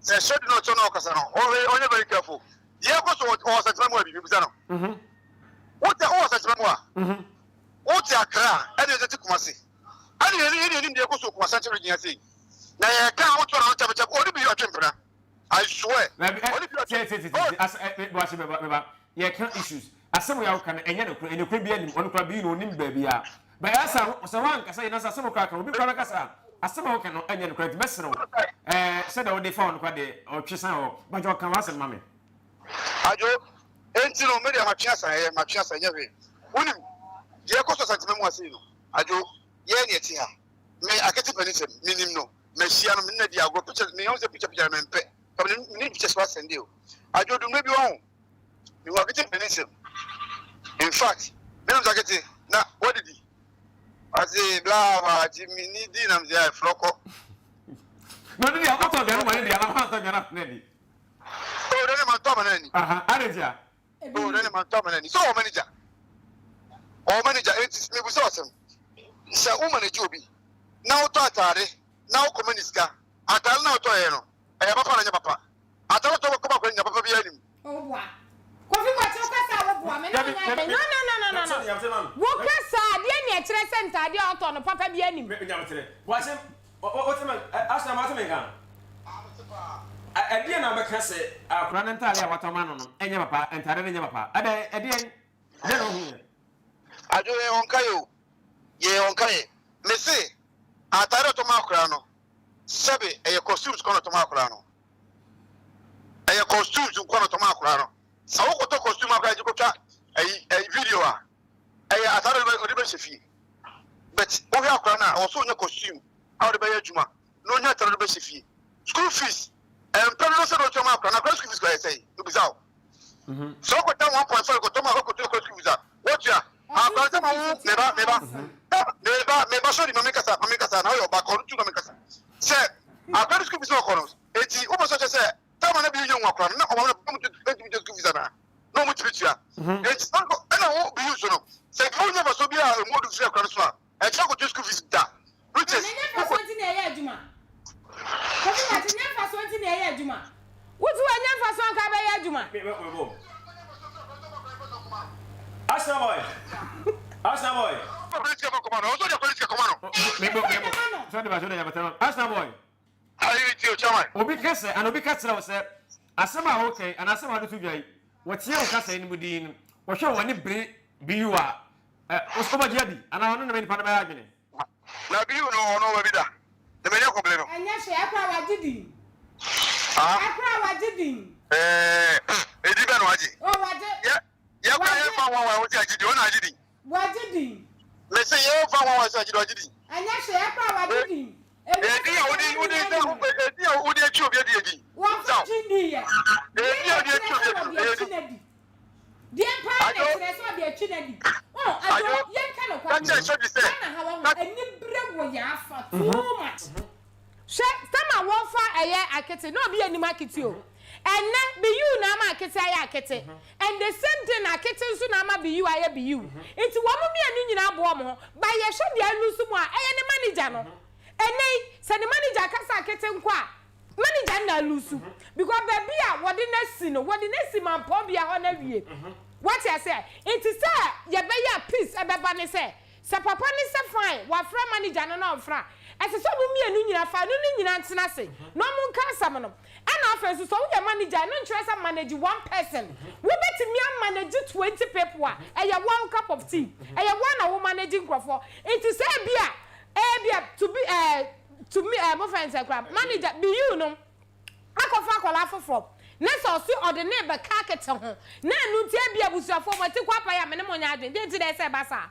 sɛ Shady na ɔkyerɛ na ɔkasa no, ɔhwɛ, ɔnyɛ very careful, deɛ ɛkɔ so wɔ, ɔwɔ Asantema mu a bi, mebisa no, wote, wowɔ Asantema mu a, wote Accra, ɛne ɛsɛ te Kumasi, ɛne yɛne, yɛne yɛnim deɛ ɛkɔ so wɔ Kumasi Asante region ha sei. Na yɛ ka ho to na ɔkyɛ kyɛ ɔde bi ɔtwe mpena. I swear. Ɔde bi ɔtwe. Tie tie tie as ɛ bɔ ase bɛba bɛba yɛ ka issues asɛm yɛ ɔka no ɛnyɛ no kura ɛnyɛ kura bi anim ɔno kura bi no onim baabi a bɛ ɛsa sɛ wɔn ankasa yɛ nasa asɛm kura ka obi kura bɛkasa asɛm a ɔka no ɛnyɛ no kura nti mɛsrɛ wo ɛɛ sɛdeɛ ɔde fa ɔno kura deɛ ɔtwe san hɔ bàtɛ ɔka wɔn asɛm ma me. Adwo, enti no me deɛ matwe asan ɛyɛ matwe asan nyɛ hwee. Wonim deɛ ɛkɔ so Asantema mu ase yi no Adwo, yɛn ne ɛte ha. Me akete panin sɛ menim no mahyia no me ne no adi agorɔ pictures me sɛ picture picture mempɛ ka me ne pictures wa sɛnde o adwo dumire bi wɔn mehu akete panin sɛm in fact me nam sɛ akete na wadidi ɔse bla bla ti me ni di nam sɛ ayɛ flɔkɔ na ɔde deɛ wotɔ aduane ma ne deɛ anaa woantɔ aduane ama no adi o dɛ ne mantɔ ama no ani aha adɛn nti a O dɛ ne mantɔ ama no ani sɛ ɔwɔ manager ɔwɔ manager enti mebusa ɔsɛm Sɛ wo manage obi na wotɔ ataade na wokɔma ne sika, ataade no a wotɔeɛ no, ɛyɛ papa anaa ɛnyɛ papa? Ataade a wotɔ kɔma akwadaa no nya papa biara nnim. Woboa. Kofi Boakye wo kasa a woboa me ne wo nyɛ adwen no no no no no wo kasa a deɛ ne ɛkyerɛ sɛ ntaadeɛ a ɔtɔ no papa biara nim. Boakye wote me asena ma wote me nka. Ɛdeɛn na wobɛka sɛ akwadaa no ntadeɛ a watɔ ama no no nyɛ papa, ntadeɛ no nyɛ papa? Ɛdɛn, ɛdeɛn, dɛn na wohu yɛ? Adwo yɛn wɔn kaeɛ o, yɛn wɔn kaeɛ. Mese atadeɛ a ɔtɔ ma akwadaa no, sɛbe ɛyɛ costumes nko na ɔtɔ ma akwadaa no. Ɛyɛ costumes nko na ɔtɔ ma akwadaa no. Sɛ wokɔtɔ costume akwadaa gye kɔtwa ɛyi ɛyi video a, ɛyɛ atadeɛ a ɔde bɛhyɛ fie. But wohwɛ akwadaa no a, ɛwɔ sɛ ɔnya costume a ɔde bɛyɛ adwuma. na onya atare no bɛhyɛ fie. School fees, ɛmpɛ dodo sɛ na otua ma akora, na akora school fees kora yɛ sɛn? Mebisa wo. Mhm. Sɛ wokɔta 1.5 kɔtɔ ma akɔkɔtua akora school fees a, woatua. Akora sɛ ma wo meba meba meba meba sɔre ma menkasa ma menkasa na woyɛ ɔba kɔ no tu ma menkasa. Sɛ akora no school fees na ɔkɔ no, eti wopɛ sɛ ɔkyɛ sɛ tama na bi yɛ nwa akora no na ɔma no ntumi tua school fees anaa? Na ɔmo tumi tua. Mhm. Eti ɛna wo bi nso no, sɛ nka wonya mfasoɔ bi a emu odu firi akora no so a, Ɛkyerɛ kɔtua school fees da. Which is. Ɛnyɛ mfasoɔ nti na ɛyɛ adwuma. Kofi Boakye, nyɛ mfasoɔ nti na ɛyɛ adwuma. Wotu ɛnyɛ mfasoɔ anka abɛyɛ adwuma. Arsenal boy. Arsenal boy. Arsenal boy. Obi ka sɛ, anaa obi ka kyerɛ wo sɛ, asɛm a woka yi, anaa asɛm a wode to dwa yi, wɔteɛ wo kasa yi no mu dinn no, wɔhwɛ wɔn ani bere bi yi a, ɛ, wobɛgye adi, anaa ɔno ne nipa no bɛyɛ adwene. Na bi no ɔno ɔba bi da, na m'ani akɔbere no. Ɛnyɛ hwee, ɛkora wagye din. Ɛkora wagye din. Ɛɛ, edin bɛ na wagye. O, wagye. Yɛ, yɛ kora yɛ fa wɔn a wɔte agye din, ɔna agye din. Wagye din. Mese yɛ fa wɔn a wɔte agye din, wagye din. Ɛnyɛ hwee, ɛkora wagye din. Edin a wode wode edin a wode atwi obi adi edin. Wɔfa gye di yɛ. Edin a wode atwi obi adi ɛyɛ di. Deɛ paa na ɛkyerɛ sɛ ɔde atwi no adi. Oh, adwo yɛnka no kwa. Ghana ha wɔ ho anibere wɔ yɛn afa too much. Hwɛ sɛma wɔfa ɛyɛ akete na obi anim akete o. Ɛnɛ biyu na ama akete ayɛ akete and the same thing na akete nso na ama biyu ayɛ biyu. Nti wɔn mmienu nyinaa boa wɔn ho but yɛhwɛ deɛ alusu mu a ɛyɛ ne manager no. Ɛnɛ yi sɛ ne manager ka sɛ akete nkɔ a manager no na alusu because baabi a wɔde no asi no wɔde no asi mampɔn bea hɔ no awie. Wate aseɛ? Nti sɛ yɛbɛyɛ a peace ɛbɛba ne sɛ Sɛ papa no sɛ fine wafrɛ manager no na ɔmfrɛ a, ɛsɛ sɛ ɔmo mmienu nyinaa fa ɛno no nyinaa ntena ase na ɔmo nka asɛm no. Ɛna afei nso sɛ woyɛ manager a ɛno nkyerɛ sɛ manage one person. Wobɛtumi a manage 20 people a ɛyɛ wo cup of tea. Ɛyɛ wo a na wo manage nkorɔfoɔ. Nti sɛ ebia ebia to be eh to me eh mofrɛ no sɛn koraa manager be you no. akɔfa akwadaa foforɔ na sɛ ɔse ɔde no rebɛka akete ho na ɛno nti ebia abusuafoɔ mo ati kɔ apae a me ne mo nyɛ adwene deɛ nti na ɛsɛ sɛ ɛba saa?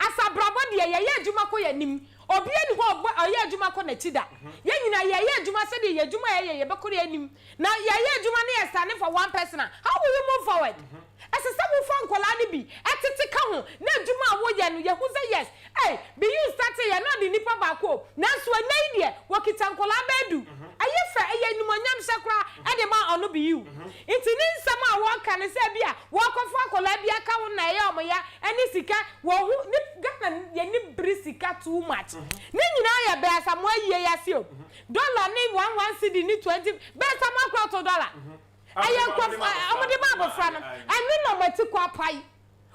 Asabrabɔ deɛ yɛyɛ adwuma kɔ yɛn anim obiara nni hɔ a ɔyɛ adwuma kɔ n'akyi da yɛn nyinaa yɛyɛ adwuma sɛdeɛ yɛn adwuma a yɛyɛ yɛbɛkɔ yɛn anim na yɛyɛ adwuma na yɛ stand for one person a how will you move forward? Ɛsɛ sɛ wofa nkwadaa no bi tete ka ho na adwuma a woyɛ no yɛhu sɛ yes Ei, Biyu startee yɛ na ɔde nipa baako o, nanso ɛnnɛ yi deɛ wɔkita nkwadaa bɛyɛ du. Ɛyɛ fɛ, ɛyɛ animuonyamhyɛ koraa de ma ɔno Biyu. Nti ne nsɛm a wɔka no sɛ ebia wɔrekɔfa akwadaa bi aka ho na ɛyɛ wɔn ya ɛne sika, wɔn ho, ne Ghana yɛni bere sika too much. Ne nyinaa yɛ bɛɛ Asamoah yie yi ase o. Dollar ne one one cedi ne 20, bɛɛ Asamoah koraa ɔtɔ dollar. Ɛyɛ nkurɔfoɔ, wɔde ma abɔfra no, ɛno na wɔn ati kɔ apae.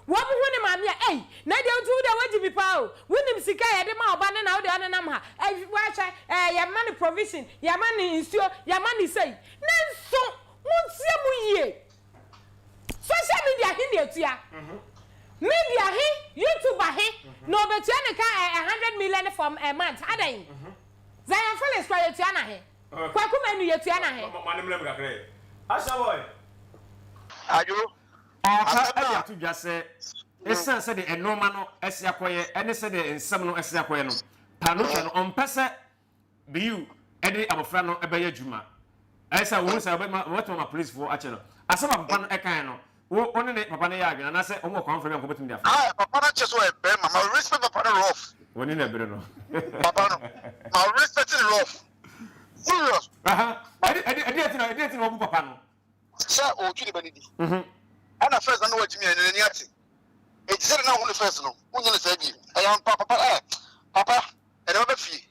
Wɔn ho ne maame a ei na deɛ nti wo deɛ wagyi me paa o wonim sika a yɛde ma ɔba no na wo deɛ ɔnenam ha eh woahwɛ eh yɛma no provision yɛma no nsuo yɛma no sei nanso montie mu yie social media he na ɛtua media he youtuber he na ɔbɛtua ne ka eh, a 100 million for a month adɛn Zion Felix kora yɛtua na he Kwaku Manu yɛtua na he. Adwo Ɔreka de ato dwa sɛ esiane sɛdeɛ nnoɔma no asi akɔyɛ ne sɛdeɛ nsɛm no asi akɔyɛ no, Paanotwa no, ɔmpɛ sɛ BU de abɔfra no bɛyɛ adwuma. Ɛyɛ sɛ wɔhu sɛ wɔbɛma wɔbɛtumi ama polisifoɔ akyɛ no. Asɛm a papa no kaeɛ no, wo wo ne ne papa no yɛ adwene anaasɛ wɔn wɔ kwan foforɔ bi a nka wɔbɛtumi de afa? Ah, papa no kyɛ sɛ ɔyɛ bɛrima. Ma respect papa no rough. Wɔne na ɛbere no. Papa no, ma respect no rough. Serious. Aha, ɛde ɛde ɛdeɛ nti na ɛdeɛ nti na wɔbu papa no? Sɛ ɔretwi ne ba no di. Ɛna first na na wagyimi a ɛnɛ n'ani ate. Enti sɛdeɛ na wohu no first no, wonyɛ no saa bio. Ɛyɛ ampa papa eh, papa ɛnɛ mɛba fie.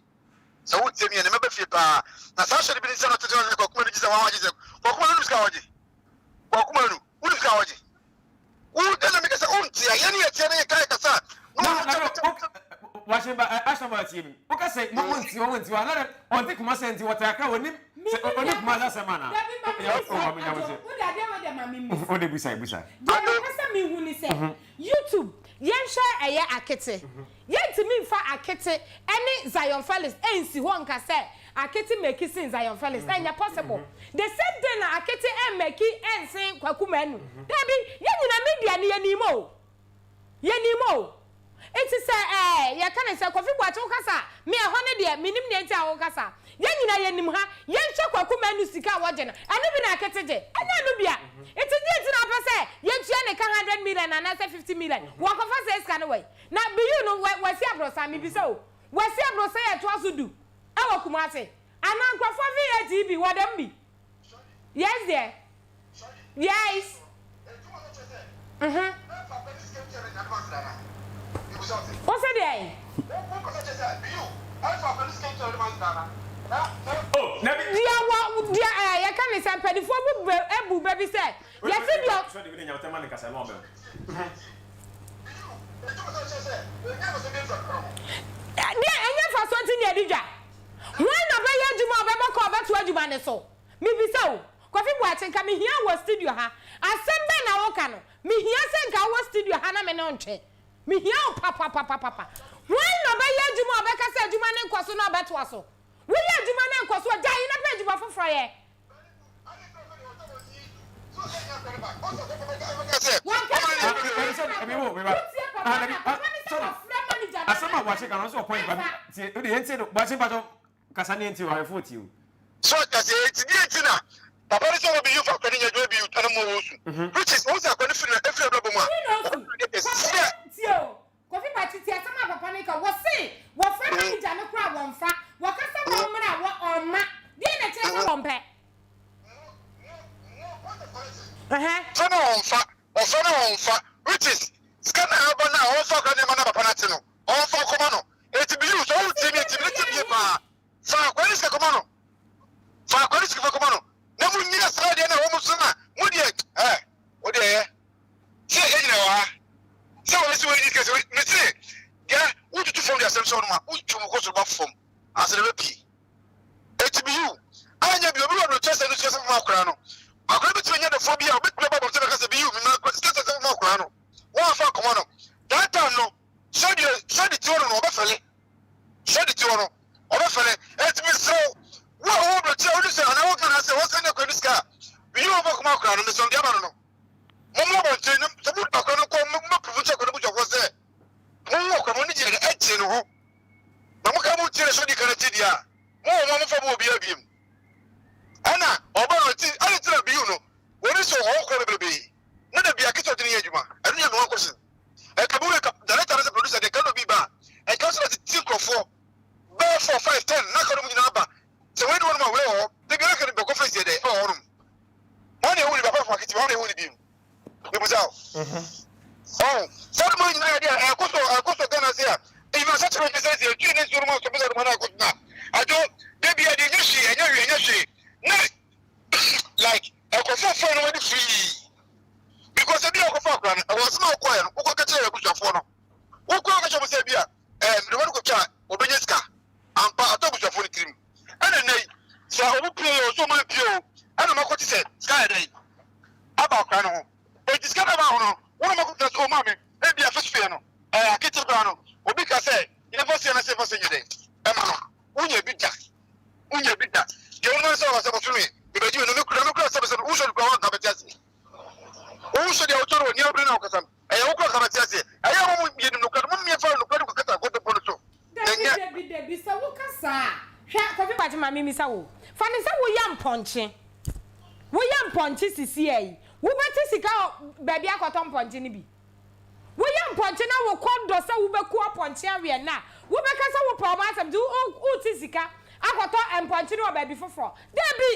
Sɛ wotie me a, ɛnɛ mɛba fie paa. Na saa hyɛde bi ne sɛ na ɔtete no sɛ Kwaku Manu gye sɛ wɔn agye sɛ Kwaku Manu wonim sika a ɔgye? Kwaku Manu wonim sika a ɔgye? Wo dɛn na meka sɛ wonte a yɛne yɛteɛ na yɛka yɛkasa a na Na wɔn na kyɛ kyɛ kyɛ. Wahyɛ ba ahyɛ ba tie mi. Woka sɛ mo mo nti wɔn nti wɔn anaa ɔnte Kumasi nti wɔte Accra wɔnim sɛ ɔnim Kumasi asɛm anaa. Dabi ma mi Yɛ bisa o ma mi nya mo adwo sɛ. wo de adeɛ wei deɛ ma mi mmisa. O de busa busa. Deɛ mepɛ sɛ mehu ne sɛ YouTube yɛnhwɛ ɛyɛ akete yɛntumi nfa akete ɛne Zion Felix ɛnsi hɔ nka sɛ akete maki sen Zion Felix ɛnyɛ possible the same thing na akete ɛmmaki ɛnsen Kwaku Manu dabi yɛn nyina media no yɛnim o. Yɛnim o. Nti sɛ ɛɛ yɛka no sɛ Kofi Boakye wokasa a, me ɛhɔ no deɛ mennim deɛ nti a wokasa. Yɛn nyinaa yɛnim ha. Yɛnhwɛ Kwaku Manu sika a wɔgye no, ɛno bi na Akete gye? Ɛnyɛ ɛno bi a. Nti deɛ nti na wopɛ sɛ yɛntua ne ka hundred million anaasɛ 50 million? Wakɔfa saa sika no wɛn? Na Biyu no wasi aborosan? Mebisa o. Wasi aborosan a ɛtoa so du wɔ Kumasi? Anaa nkurɔfoɔ VAT yi bi wɔ dɛm bi? Yes dear. Yes. Mhm. Wo se deɛn? Deɛ wɔ deɛ ɛɛ yɛka ne sɛ mpanimfoɔ bu bɛ ebu bɛ bi sɛ yɛsi deɛ. Deɛ ɛnyɛ nfasoɔ nti na yɛdi dwa. Hwan na ɔbɛyɛ adwuma a ɔbɛbɔ ka ɔbɛto adwuma no so? Mebisa wo, Kofi Boakye, nka mehia wo wɔ studio ha. Asɛm bɛn na woka no? Mehia sɛ nka wowɔ studio ha na me ne wo ntwe. Mehia wo papapapapa. Hwan na ɔbɛyɛ adwuma a ɔbɛka sɛ adwuma no nkɔ so na ɔbɛtoa so? Woyɛ adwuma na ɛnkɔ so a, gyae na pɛ adwuma foforɔ yɛ. Wanka sɛ wotie papa no a, papa no sɛ wɔfrɛ manager no Asɛm a Boakye ka no, ɔno nso wɔ point ba. Tie, wode yɛntie no. Boakye mpakyɛw. Kasa ne nti ɔhwɛfoɔ tie o. So ɔte aseɛ eti deɛ nti na papa no sɛ ɔwɔ biyu fa akwa no nyɛ adwuma biyu ɛna mo wɔ su which is wɔn sɛ akwa no firi na efiri abrabɔ mu a Who knows? ɔbɛtumi adeɛ Papa kɛseɛ. tie o. Kofi Boakye tie asɛm a papa no ka. Wɔse wɔfrɛ manager no koraa wɔmfa. Wɔka sɛ wɔmmra a wɔ ɔmma. Deɛ na ɛkyerɛ sɛ wɔmpɛ. Ɛhɛ. Ɔfrɛ no ɔmfa ɔfrɛ no ɔmfa which is sika na ɛba no a ɔmfa akwa nneɛma na papa no ate no ɔmfa kɔma no Eti bi sɛ wo tie mi eti mi tie mi paa. Fa akwa ne sika kɔma no. Fa akwa ne sika fa kɔma no. Na mo nyina saa deɛ na wɔn so na mo deɛ ɛ wo deɛ yɛ. Sɛ yɛ nyina wɔ ha. Sɛ wɔn si wɔn yi kɛse me se deɛ wotutu fam de asɛm sɛ wɔn ma wotu mu kɔ soro ba fam asɛ de bɛ pii. Eti bi yiw anyɛ bi obi wɔ no kyɛ sɛ no sika sɛ fam akora no. Akora bi tumi nya dɔfoɔ bi a obetumi aba abɔnten bɛka sɛ bi yiw mi ma sika sɛ fam akora no. Wɔn afa akɔma no. That time no Sɛdeɛ sɛde te hɔ no no ɔbɛfɛle sɛde te hɔ no ɔbɛfɛle ɛti mesrɛ wo wo a wowɔ brɛkyɛ a wone sɛ anaa wo Ghana sɛ wɔsɛ ne akora ne sika a meyi wɔ bɔkoma akora no mesrɛ deɛ ama no no mommɔ abɔnten no sɛ mo akora no kɔ mobɛprovu kyɛ akora no busuafoɔ sɛ mowɔ akora mo ne gyeɛ no ɛgye ne ho na moka mo tie ne so di ka no akyi deɛ a mowɔ mo a mofa mo wɔ biara biem ɛna ɔba no ti ɛne tena biu no wɔne sɛ ɔwɔ kora bebrebe na da bia kɛsɛ ɔde ne yɛ adwuma ɛno yɛ me one question Ɛka bi wei director ne sɛ producer deɛ ka no bi ba a ɛka so na tete nkurɔfoɔ bɛyɛ 4 5 10 na ka no mu nyinaa ba sɛ wei ne wɔnom a wei wɔ hɔ da biara ka no bɛkɔ face yɛ dɛ ɛwɔ hɔnom wɔn na ɛhu ne bi apart from akiti wɔn na ɛhu ne bi mebusa o ɔn saa no mu nyinaa yɛ deɛ ɛkɔ so ɛkɔ so Ghana se a ɛyi ma sɛ kyerɛ sɛ sɛ ɛtwi ne nsuo no mu asɔ bisa no mu na ɛkɔ so na adwo da biara deɛ ɛnyɛ hwee ɛnyɛ hwee ɛnyɛ hwee na like ɛkɔfo fo no wɔde free because ebi a ɔkɔfa akora no ɛwɔ asɛm a ɔkɔɛ no wokɔ kɛkyerɛ abusuafoɔ no wokɔ kɛkyerɛ mo sɛ ebi a ɛɛ mede wɔn kɔtwa a wɔbɛnya sika ampa atɔ abusuafoɔ no tirim ɛna nnɛ yi sɛ ɔmo pie o sɛ ɔmo ampie o ɛna ɔmo akɔte sɛ sika yɛ dɛn aba akora no ho eti sika no aba ho no wɔn ɔmo akɔtena sɛ ɔmo ame ebi a fɛsofo yɛ no ɛɛ akete koraa no obi ka sɛ yɛmfa se anase yɛmfa se nyɛ dɛn ɛma no wonya bi da wonya bi da deɛ wɔn sɛ ɔsɛ bɔsome bɛbɛgye mi no mekura mekura sɛ bɛsɛ no wosɔ no kura wɔn nka bɛte ase wosɔ deɛ wotɔ no wɔ nea wobere na wokasa no ɛyɛ wo kura nka bɛte ase ɛyɛ wɔn mu yɛ nokura no mo mmiɛnfa nokura no kɔkasa nkontompo no so Dabi dabi dabi sɛ woka saa a hwɛ Kofi Boakye ma memmisa wo fa no sɛ woyɛ mpɔnkye woyɛ mpɔnkye sisiɛ yi wobɛte sika wɔ baabi akɔtɔ mpɔnkye no bi Woyɛ mpɔnkye na wo kɔn dɔ sɛ wobɛku apɔnkye aweɛ nnɛ a, wobɛka sɛ wopɛ wɔn asɛm nti worete sika akɔtɔ mpɔnkye no wɔ baabi foforɔ? Dabi!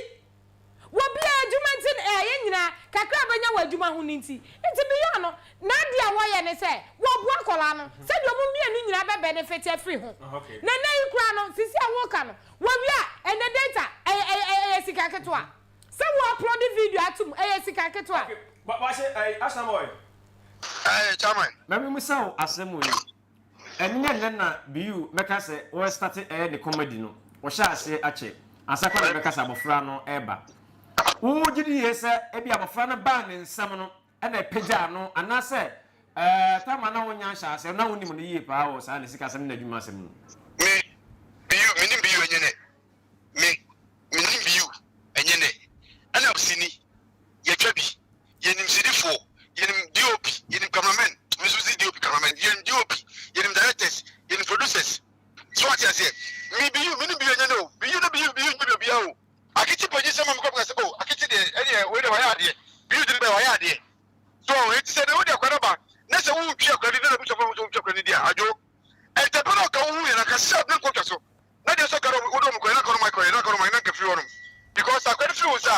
Wɔ biara adwuma nti na ɛyɛ nyinaa, kakra a wobɛnya wɔ adwuma ho no nti. Nti beyond no, n'adeɛ a wɔyɛ ne sɛ wɔboa akwadaa no sɛdeɛ wɔn mmienu nyinaa bɛ benefit afiri ho. Na nnɛ yi koraa no, sisi a woreka no, wɔwie a, ɛnnɛ data ɛyɛ ɛyɛ ɛyɛ sika ketewa. Sɛ wo upload video ato mu, ɛyɛ sika ketewa. Okay, wahyɛ ɛyi Asamoah. Ɛɛ chairman. Ma me musa wo asɛm wei. Ɛnyɛ nnɛ na Biyu mɛka sɛ ɔrestate ɛyɛ ne comedy no, ɔhyɛɛ aseɛ akyɛ ansa koraa na mɛka sɛ abɔfra no reba. Wo gye di yie sɛ ebia abɔfra no baa ne nsam no na ɛpagyaa no anaasɛ ɛɛ time a na wonnya nhyɛ aseɛ no na wonim no yie paa wɔ saa ne sikasɛm ne n'adwumasɛm no mu? Me, Biyu, menim Biyu ɛnyɛ nɛ. Me, menim Biyu ɛnyɛ nɛ. Ɛna sini, yɛtwa bi. Yɛnim sinifoɔ, yɛnim DOP, yɛnim cameramen, me nso si DOP cameramen, yɛnim DOP, yɛnim directors, yɛnim producers. So wate aseɛ? Me Biyu, menim Biyu ɛnyɛ nɛ o. Biyu no Biyu, Biyu nyɛ obiara o. Akete panyin sɛ ma mekɔ meka sɛ oh akete deɛ ɛdeɛ wei deɛ wayɛ adeɛ Biyu de no bɛyɛ wayɛ adeɛ. So eti sɛ de wode akora no ba na sɛ wotwi akora di na n'abusuafoɔ ho sɛ wotwi akora no di a adwo ɛntɛpɛ na ɔka wo hu yɛn anka sharp ne nkɔtwa so na deɛ sɛ ɔka no wode ɔmo kɔyɛ na aka no ma kɔyɛ na aka no ma na nka firi hɔnom because akora no firi wo nsa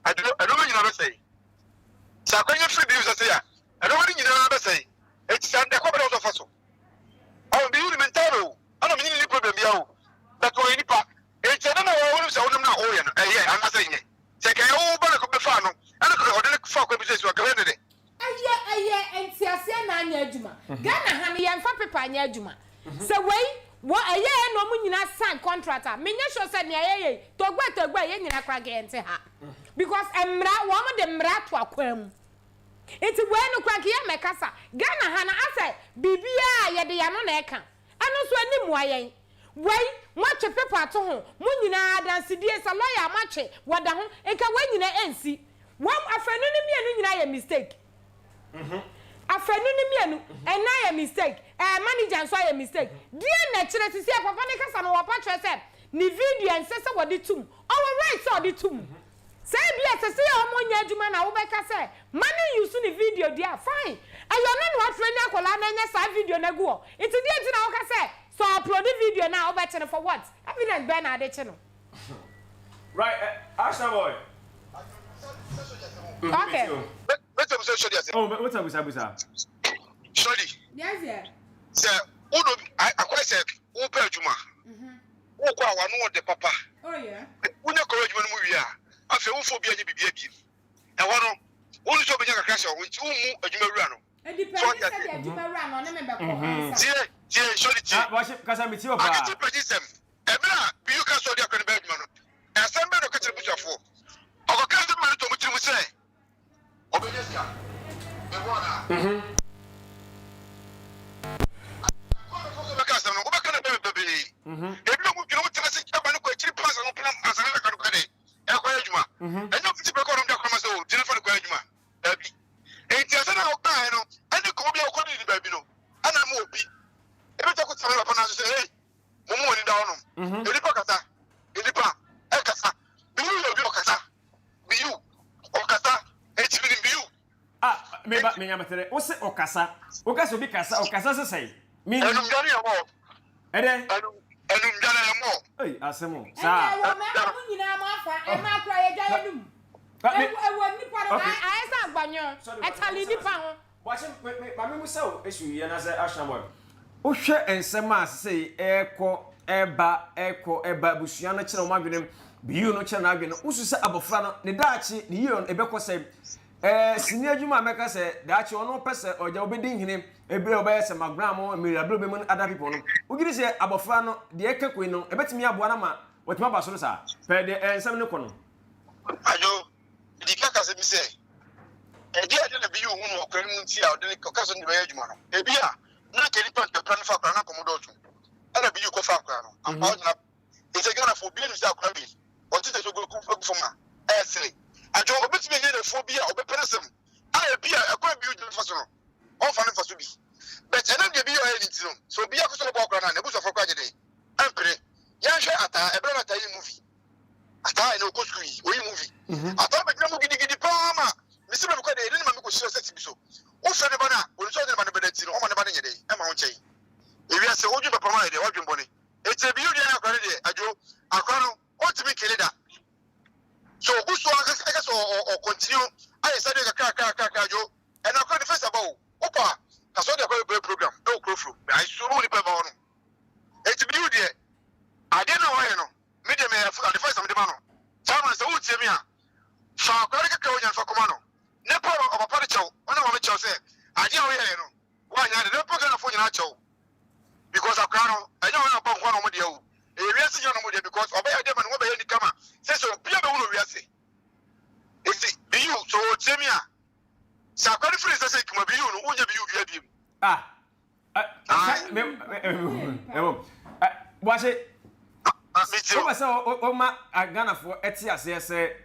a adwo ɛnɔma nyinaa bɛsɛe sɛ akora no firi bi nsa sɛ a ɛnɔma no nyinaa bɛsɛe eti sɛ ɛkɔ bɛdɛ ɔsɔ fa so ɔmo bi yi ne mentaa no ɛna menye ne ni problem bia o but ɔyɛ nipa Enti ɛno na wɔn wonim sɛ wonom no a woyɛ no ɛyɛ anaasɛ ɛnyɛ. Sɛ nka ɛyɛ wo ba na bɛfaa no ɛna nka ɔde no faa kwan bi so esi hɔ anka ɛbɛyɛ ne dɛ. Ɛyɛ ɛyɛ nteaseɛ na anyɛ adwuma. Ghana ha no yɛnfa paper nyɛ adwuma. Sɛ wei wɔ ɛyɛɛ na ɔmo nyinaa sign contract a menyɛ sure sɛ nea yɛyɛ yi tɔgbɛ tɔgbɛ yɛn nyinaa koraa nka yɛnte ha. Because mmara wɔn de mmara ato akwan mu. Nti wei no koraa nka yɛmmɛkasa. Ghana ha no asɛ biribiara yɛde yɛn ano na ɛka. Ɛno nso ani mmoa yɛn. Wei, moatwe paper ato ho, mo nyinaa adansedie, sɛ lawyer a moatwe, wɔda ho, nka wei nyinaa ɛnsi. Wɔn, afanu no mmienu nyinaa yɛ mistake. Afanu no mmienu, ɛna ayɛ mistake, ɛɛ manager nso ayɛ mistake. Deɛn na ɛkyerɛ, sisi a papa no kasa no wɔpa kyerɛ sɛ ne video ɛnsɛ sɛ wɔde to mu. Ɔwɔ right sɛ ɔde to mu. Sɛ ebia ɛsɛ sɛ ɔmo nyɛ adwuma na wobɛka sɛ ma no use ne video deɛ a, fine. Ɛyɛ ɔno na watraini akwadaa no anya saa video no agu hɔ. Nti deɛ nti na woka sɛ sɛ ɔ upload video no a wobɛkye no for what? Evidence bɛn na ade kye no? Right eh, Asha boy. Okay. Oh, what's up, busa busa? Sorry. Yes, yeah. Sɛ wodɔ akɔyɛ sɛ wopɛ adwuma. Wokɔ a w'ano ɔdɛ papa. Wonya kɔyɛ adwuma no mu wie a, afei womfa obi anyɛ biribiara bio. Ɛhɔ no, wonu sɛ obenya kakra hyɛ wo ho nti wommu adwuma wura no. So wate aseɛ? Tie, tie, sɔre tie. Akete panyisɛm, ɛberɛ a Biyu ka sɛ ɔde akora no bɛyɛ adwuma no, asɛm bɛn na ɔka kyerɛ n'abusuafoɔ? Ɔkɔka asɛm ma no tɔ wɔn tirim sɛ ɔbɛnya sika. Meboa anaa? Wobɛka asɛm no, wobɛka no bɛn bebree. Ebi a wodwene wotena ase ba no kɔ akyiri paa sɛ wopena ansa na adaka no kɔ dɛn ɛkɔyɛ adwuma. Ɛnyɛ obi ti pɛ kɔ nom de akɔma sɛ o gyina fa no kɔyɛ adwuma. Dabi. Enti asɛm a wokae no ɛne nkɔmmɔ bi a wokɔdii ne baabi no ɛna ama obi ebi tɛ kɔtena ne papa no ase sɛ ei mo mo ani da hɔnom. Nnipa kasa, nnipa ɛkasa. Biyu yɛ obi ɔkasa. Biyu ɔkasa. Enti menim Biyu. Ah, me ba, me nyametere. Wo se ɔkasa. Wo ka sɛ obi kasa, ɔkasa sɛ sɛn? Me. Ɛnum dwane yɛ mɔ. Ɛdɛ. Ɛnum ɛnum dwane yɛ mɔ. Ei, asɛm o. Saa. Ɛnna ɛwɔ mmarima mo nyinaa mo afa, ɛmaa kura yɛ dwa yɛ num. Ɛwɔ nipa no, ayɛ sɛ agbanyɔ, ɛtale nipa ho. Boakye, me, me, ma memmisa wo issue yi anaasɛ Ashna boy. Wohwɛ nsɛm a sesei ɛrekɔ, ɛreba, ɛrekɔ, ɛreba, abusua no kyerɛ wɔn adwene, BU no kyerɛ n'adwene no, wosu sɛ abɔfra no, ne daakye, ne yie no, ɛbɛkɔ sɛn? Ɛɛ, sini adwuma a mɛka sɛ daakye ɔno pɛ sɛ ɔgya ɔbɛdi nhene, ebere a ɔbɛyɛ sɛ McBrown mo, Mary Ablobey mo ne other people no, wogye di sɛ abɔfra no, deɛ ɛka koi no, ɛbɛtumi aboa no ama watumi aba soro saa? Pɛ deɛ ɛɛ nsɛm no kɔ no. Adwo, Mede ka kasɛm bi sɛ, Ɛdeɛn ade na Biyu hunu wɔ akwadaa no mu nti a ɔde no ɔka sɛ ɔde no bɛyɛ adwuma no? Ebia na anka nnipa mpɛ no fa akwadaa no anka wɔdɔɔso. Ɛna Biyu kɔfa akwadaa no. Ampa ɔde no aba. Enti Ghanafoɔ, obiara nim sɛ akwadaa wei, ɔte sɛ sɛ ɔgu agu fam a, ɛresere. Adwo, ɔbɛtumi anya nnamfoɔ bi a ɔbɛpɛ n'asɛm a ebia ɛkwan a Biyu gyina fa so no, ɔmfa no mfa so bi. But ɛnam deɛ Biyu ayɛ no nti no, sɛ obiara kɔ sɛ ɔbɛbɔ akwadaa no a, n'abusuafoɔ koraa nyɛ dɛn? Ɛmpene. Yɛnhwɛ Ataa, ɛberɛ a na Ataa yɛ movie. Ataa ɛna ɔkɔ sukuu yi oyi movie mhm. Ataa bɛgyina mu gidigidi paa ma mesi baabi kɔ deɛ ɛne ne ma mekɔ hyia sɛte bi so wofrɛ ne ba no a ɔnim sɛ ɔde ne ba no bɛda ti no ɔma ne ba no nyɛ dɛn ɛma wo nkyɛn ewiase wodwen papa ma yɛ deɛ wadwen bɔne ɛti ebi yɛ deɛ akora no deɛ adwo akora no ɔntumi nkele da so ogu so ankasa ɛka sɛ ɔkɔntinu ayɛ sɛ deɛ kakra kakra kakra adwo ɛna akora no fɛs aba o wopa kasɛ ɔde akora bɛbɛ program ɛwɔ kuro furo ayɛ nipa ba hɔ no ɛti bi deɛ adeɛ no a wɔyɛ no Me deɛ meyɛ advice na mede ma no. Chairman sɛ woretie me a, fa akwadaa no kakra a wonya no fa kɔma no na pa ɔpapa no kyɛw, ɔne maame kyɛw sɛ adeɛ a woyɛeɛ no woanyɛ ade na pa Ghanafoɔ nyinaa kyɛw. Because akora no, ɛnyɛ wɔn a wɔbɔ nkoa na wɔn deɛ o. Ɛyɛ wiase nyinaa na wɔn deɛ because ɔbɛyɛ adeɛ ma ne ho bɛyɛ nika ma sɛ sɛ obiara bɛhu no wiase. Eti Biyu sɛ ɔretie mi a, sɛ akora no firi ne nsa sɛ kuma Biyu no, wonyɛ Biyu bia biem. Ah, Boakye, wopɛ sɛ woma Ghanafoɔ te aseɛ sɛ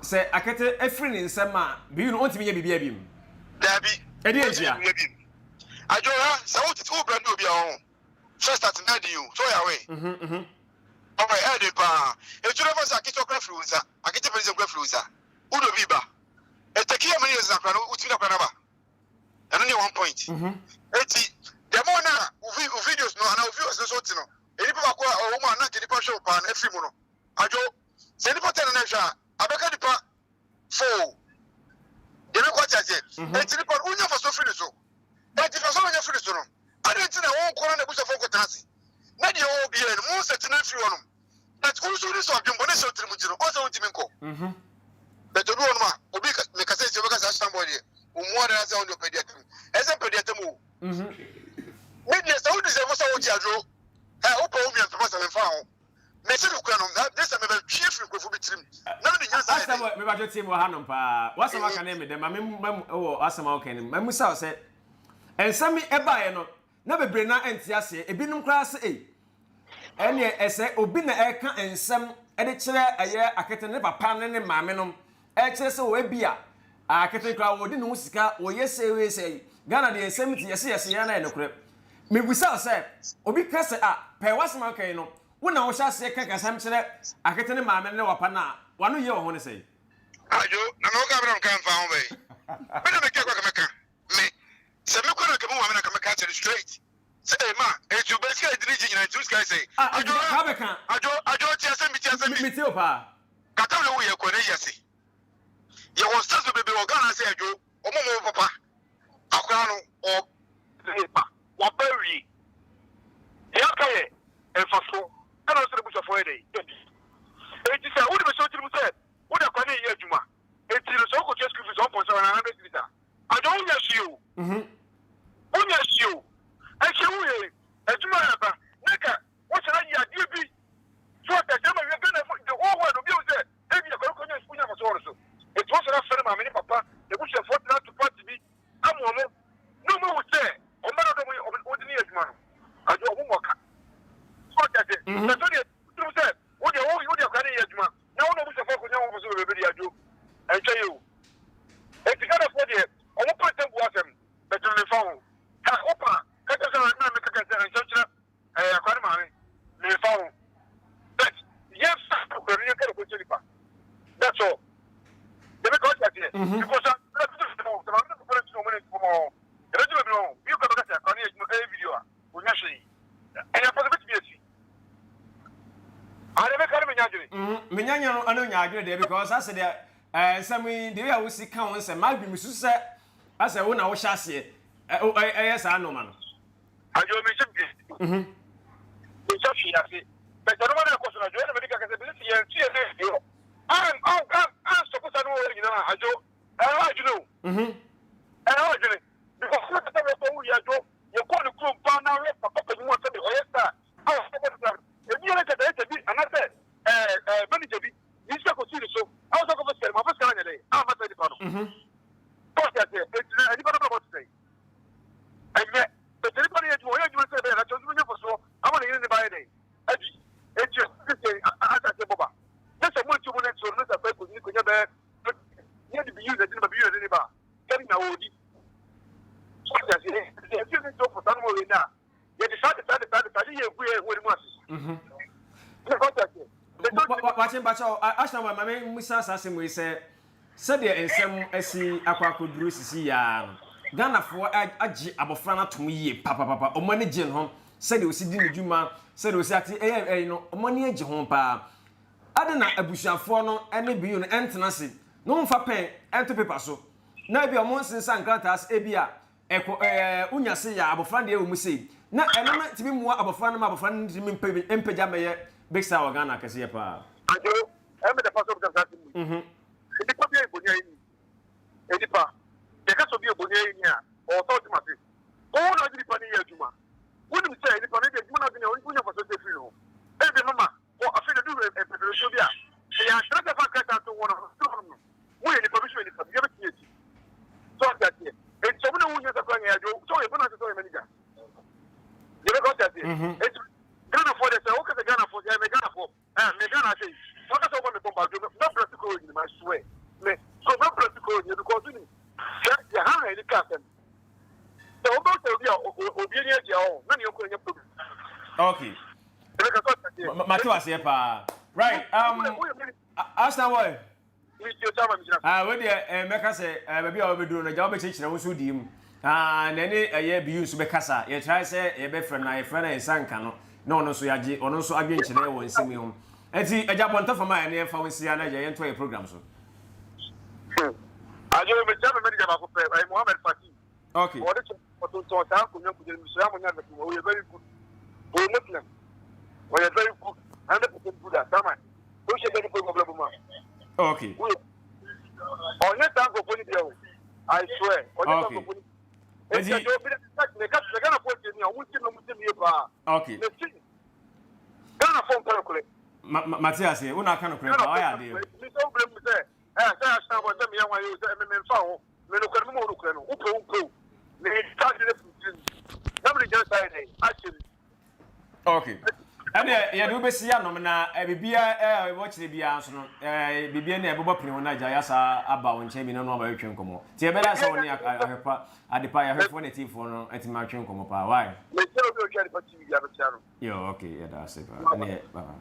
sɛ akete afiri ne nsam a biribi no ɔntumi nyɛ biribiara bi mu. Daabi. Ɛdeɛ ntia. Adwo ha sɛ wo tete wo brɛ ne obi a ɔho first at na ɛden o so ɔyɛ awɛ. Ɔyɛ ɛden paa. Etu na fa sɛ akete ɔkora firi wo nsa akete pɛ ne nsam kora firi wo nsa. Wo de obi ba. Eteki yɛ mene yɛ sɛ akora no wotumi de akora no aba. Ɛno ne one point. Eti the more na wo videos no anaa wo viewers no so te no, nipa baako a ɔwɔ mu a na nka nipa hwɛ wo paa no afiri mu no, adwo sɛ nipa tɛn na ɛhwɛ a, abɛka nipa fo. Deɛ mekɔ ate aseɛ. Eti nipa no wonya faso firi ne so. Eti faso no wonya firi ne so no, adɛn nti na wo nko na n'abusuafoɔ nkɔtena ase? Na deɛ ɔwɔ biara no, mo nsɛte no mfiri hɔnom. But wo nso woni sɛ ɔdwembɔne hyɛ wo tirim nti no, ɔn sɛ wontumi nkɔ. But obi wɔ nom a, obi ka, meka sɛ nti ɔbɛka sɛ Ashton boy deɛ, ɔmmu ade anaasɛ ɔno deɛ ɔpɛ di atam. Ɛsɛ sɛ mpɛ di atam o. Me deɛ sɛ wo deserve sɛ wogye aduro, ɛ, wopɛ wo nua mpɛ m'asɛm mfa ho. Mese nokorɛ no, na gye sɛ mebɛtwe afiri nkurɔfoɔ bi tirim, na mede nyansa ayɛ dɛn? Asɛm, mebatwɛ tie me wɔ hanom paa. W'asɛm aka no yɛ me dɛ, ma me ma mu wɔ asɛm a woka no mu. Ma mmusa wo sɛ, nsɛm yi ɛbaeɛ no, na bebree no ara nte aseɛ. Ebinom koraa se, ei, ɛneɛ ɛsɛ obi na ɛreka nsɛm de kyerɛ ɛyɛ akete ne papa ne ne maame nom, ɛkyerɛ sɛ wɔ ebi a akete koraa wɔdi ne ho sika, wɔyɛ sei wɔyɛ sei. Ghana deɛ nsɛm ti yɛse yɛse yɛn na yɛ nokorɛ. Mebisa wo sɛ, obi ka sɛ a, pɛɛ w'asɛm a woka yi no, wo na wohyɛ aseɛ ka kasɛm kyerɛ akete ne maame ne wapa no a, w'ano yie wɔ ho ne sɛn? Adwo, na me wo ka bɛ na meka mfa ho bɛyi. Me na meka kɔ ka mɛka. Me, sɛ mekɔ na nka mehu maame na nka mɛka akyerɛ no straight sɛ ee ma, enti wo bɛ sika yɛde ne gye nyinaa nti wo sika yɛ sɛn? Ah, Adwo, enti ka bɛka. Adwo, Adwo, tie asɛm bi, tie asɛm bi. Me tie wo paa. Kata wei wo yɛ kɔ na yi ase. Yɛwɔ stars bebrebe wɔ Ghana sɛ Adwo, wɔn a wɔwɔ papa. Akwadaa no, ɔ. Ba, waba awie. Deɛ aka yɛ mfasoɔ ɛna ɔsɛ n'abusuafoɔ yɛ dɛn? Adi. Enti sɛ wode bɛhyɛ wo tirim sɛ wode akwadaa no reyɛ adwuma, enti no sɛ wokɔtua school fees 1.7 anaa 100 cedis a, Adwo wo nyɛ hwee o. Wo nyɛ hwee o. Ɛnhyɛ wo yɛ adwuma a ɛba na ka wo hyɛ na yɛ adeɛ bi. So ɔtɛ sɛ ma wiɛ Ghana fo the whole world obi ehu sɛ ebi akɔrɔ kɔ nyɛ sukuu nya mfaso wɔ no so. Eti wo hyɛ na fɛre maame ne papa na ebusuafoɔ tena to party bi ama ɔmo na ɔmo ehu sɛ ɔmo ba na ɔdɔ ɔmo yɛ ɔmo de ne yɛ adwuma no. Adwo ɔmo mu ɔka. So ɔtɛ sɛ na so deɛ tirim sɛ wo deɛ wo deɛ akɔrɔ ne yɛ adwuma na wo na ɔbusuafoɔ akɔ nya wɔn mfaso bebrebe deɛ adwo ɛntwɛ yɛ o. Enti Ghanafoɔ deɛ ɔmo pɛ ntɛm bu asɛm but me nfa ho. Hɛ wopa ka kyerɛ sɛ me na meka kɛ sɛ nkyɛm kyerɛ ɛɛ akora ne maame me nfa ho but yɛn fa akora no yɛn ka nokɔ kyerɛ nipa that's all. Deɛ meka ɔte aseɛ because ɛna bi sɛ sɛ maame ne papa no nti na ɔmo ne nti mo ɛbɛgye baabi no bi kɔ bɛka sɛ akora no yɛ adwuma ɛyɛ video a onya hwee ɛyɛ pɔ sɛ bɛtumi asi. Ade meka no menya adwene. Menya nya no ano nya adwene deɛ because asɛ deɛ ɛɛ nsɛm yi deɛ a wosi ka wo nsɛm m'adwene mi susu sɛ asɛ wo na wohyɛ aseɛ ɛyɛ saa nneɛma no. Adwo mi nhyɛ bi. Mehyɛ hwee ase. Bɛsɛ nneɛma no ɛkɔ so no adwo ɛna mede kaka sɛ bɛsɛ sɛ yɛn tu yɛn nan deɛ an an an an sɔpo sa no wɔ nyinaa adwo ɛha adwene o. Ɛha adwene because sɛ sɛ wɔkɔ wo yɛ adwo yɛkɔ ne kurom paa na wɛ papa panyin mu asɛ de ɔyɛ star a ɔbɔ ne star ebi yɛ ne kɛtɛ ɛsɛ bi anasɛ ɛɛ ɛɛ manager bi ne sika kɔsii ne so a ɔsɛ ɔkɔfa sika no ma ɔfa sika no anyɛ dɛn amma saa nipa no so ɔte aseɛ enti na nipa no brabɔ te sɛn ɛnyɛ bɛsɛ nipa no yɛ adwuma ɔyɛ adwuma sɛ ɛbɛyɛ na kyɛ nso bɛnya mfasoɔ ama ne yere ne ba ayɛ dɛn adi enti ɛsɛ sɛ asase bɔba ne sɛ mo nti mo ne nti no sɛ afɛ kɔnyini kɔnya bɛɛ yɛ de bi yi na de ne ba bi yi na de ne ba sɛ ne nya wɔdi so ɔte aseɛ ɛsɛ sɛ nti ɔfɔ saa no ma wei na yɛde saa de saa de saa de saa de yɛ egu yɛ ho anim ase. Wakye mpakyɛ ahyɛ ma maame musa saa asɛm yi sɛ sɛdeɛ nsɛm asi akɔ akɔduru sisi yaa no Ghanafoɔ agye abɔfra no atom yie papapapa wɔn ani gye ne ho sɛdeɛ ɔsi di ne dwuma sɛdeɛ ɔsi ate ɛyɛ ɛyi no wɔn ani agye ho paa ade na abusuafoɔ no ne biyu no ɛntena ase na wɔn mfa pɛn ɛnto pepa so na ebi a wɔn nsensan nkrataa ase ebi a Ɛkɔ ɛɛ wonya se yɛ abɔfra deɛ wɔ mu sei na ɛno no tumi mmoa abɔfra no ma abɔfra no ntumi mpɛ mpagya mmɛyɛ big star wɔ Ghana kɛseɛ paa. Adwo, ɛyɛ me dɛ paa sɛ wobisa me saa asɛm wei. Nnipa biara yɛ boniayɛni. Nnipa, yɛka sɛ obi yɛ boniayɛni a, ɔwɔ sɛ wote m'ase. Wo na wode nipa no yɛ adwuma. Wonim sɛ nipa no. yɛde ka asɛm. Sɛ wobɛhu sɛ obi a obi ani agye a ɔho na ne yɔnko anya problem. Okay. Mate waseɛ paa. Right. Um, Arsenal boy. Ah, wei deɛ eh, mɛka sɛ eh, baabi a wɔbɛduru no agya wobɛkyerɛkyerɛ wo nso die mu. Ah, na ɛne ɛyɛ biyu nso bɛkasa. Yɛtrae sɛ yɛbɛfrɛ no na yɛfrɛ no a yɛnsa nka no na ɔno nso yɛagye ɔno nso adwenkyerɛ wɔ nsɛm yi ho. Enti agya bɔ ntafam a ɛne yɛmfa wo nsia na agya yɛntoa yɛ program so. Ayo, mekyia me manager baako pɛ, ɛyɛ Mohammed Fatih. Okay. Ɔde kyɛ ɔtontɔn saa nkonnwa nkonnwa no mesrɛ mo nyɛ advert no ɔyɛ very good. Ɔyɛ Muslim. Ɔyɛ very good. 100% good a sama. Wohyɛ bɛ nipa bɔbla bu ma. Okay. Ɔnyɛ saa nkurɔfoɔ no bia o. I swear. Ɔnyɛ saa nkurɔfoɔ no bi. Eti ɛjɔ obi na meka kyerɛ Ghana foɔ tie mi a wɔn ti mi wɔn ti mi yie paa. Okay. Mesi Ghana foɔ mpɛ nokorɛ. Ma ma mate aseɛ wo na aka nokorɛ paa wayɛ adeɛ. Mi sɛ wo bere mu sɛ ɛɛ sɛ ahyɛn abɔ sɛ meyɛ hwan yi o sɛ ɛmɛ mɛmfa ho me nokorɛ no mema wo nokorɛ no wopɛ wo mpɛ o me saa de no firi tirim na mede gyina saa yɛ dɛ ahyɛ mu. Okay. Ɛdeɛ yɛde wobɛsi anom na biribiara ɛwɔ kyerɛ biara nso no biribiara ne ɛbɛbɔ pene ho na agya yɛasa aba wo nkyɛn bi na ɔno aba bɛtwe nkɔmmɔ. Nti yɛbɛda sɛ wo ne ahwɛpa adepa yɛahwɛfoɔ ne atiefoɔ no atumi atwe nkɔmmɔ paa. Why? Mekyerɛ obi a ɔtwa adepa TV bi abɛkyia no. Yo, okay, yɛda ase paa. Ɛneɛ, bye bye.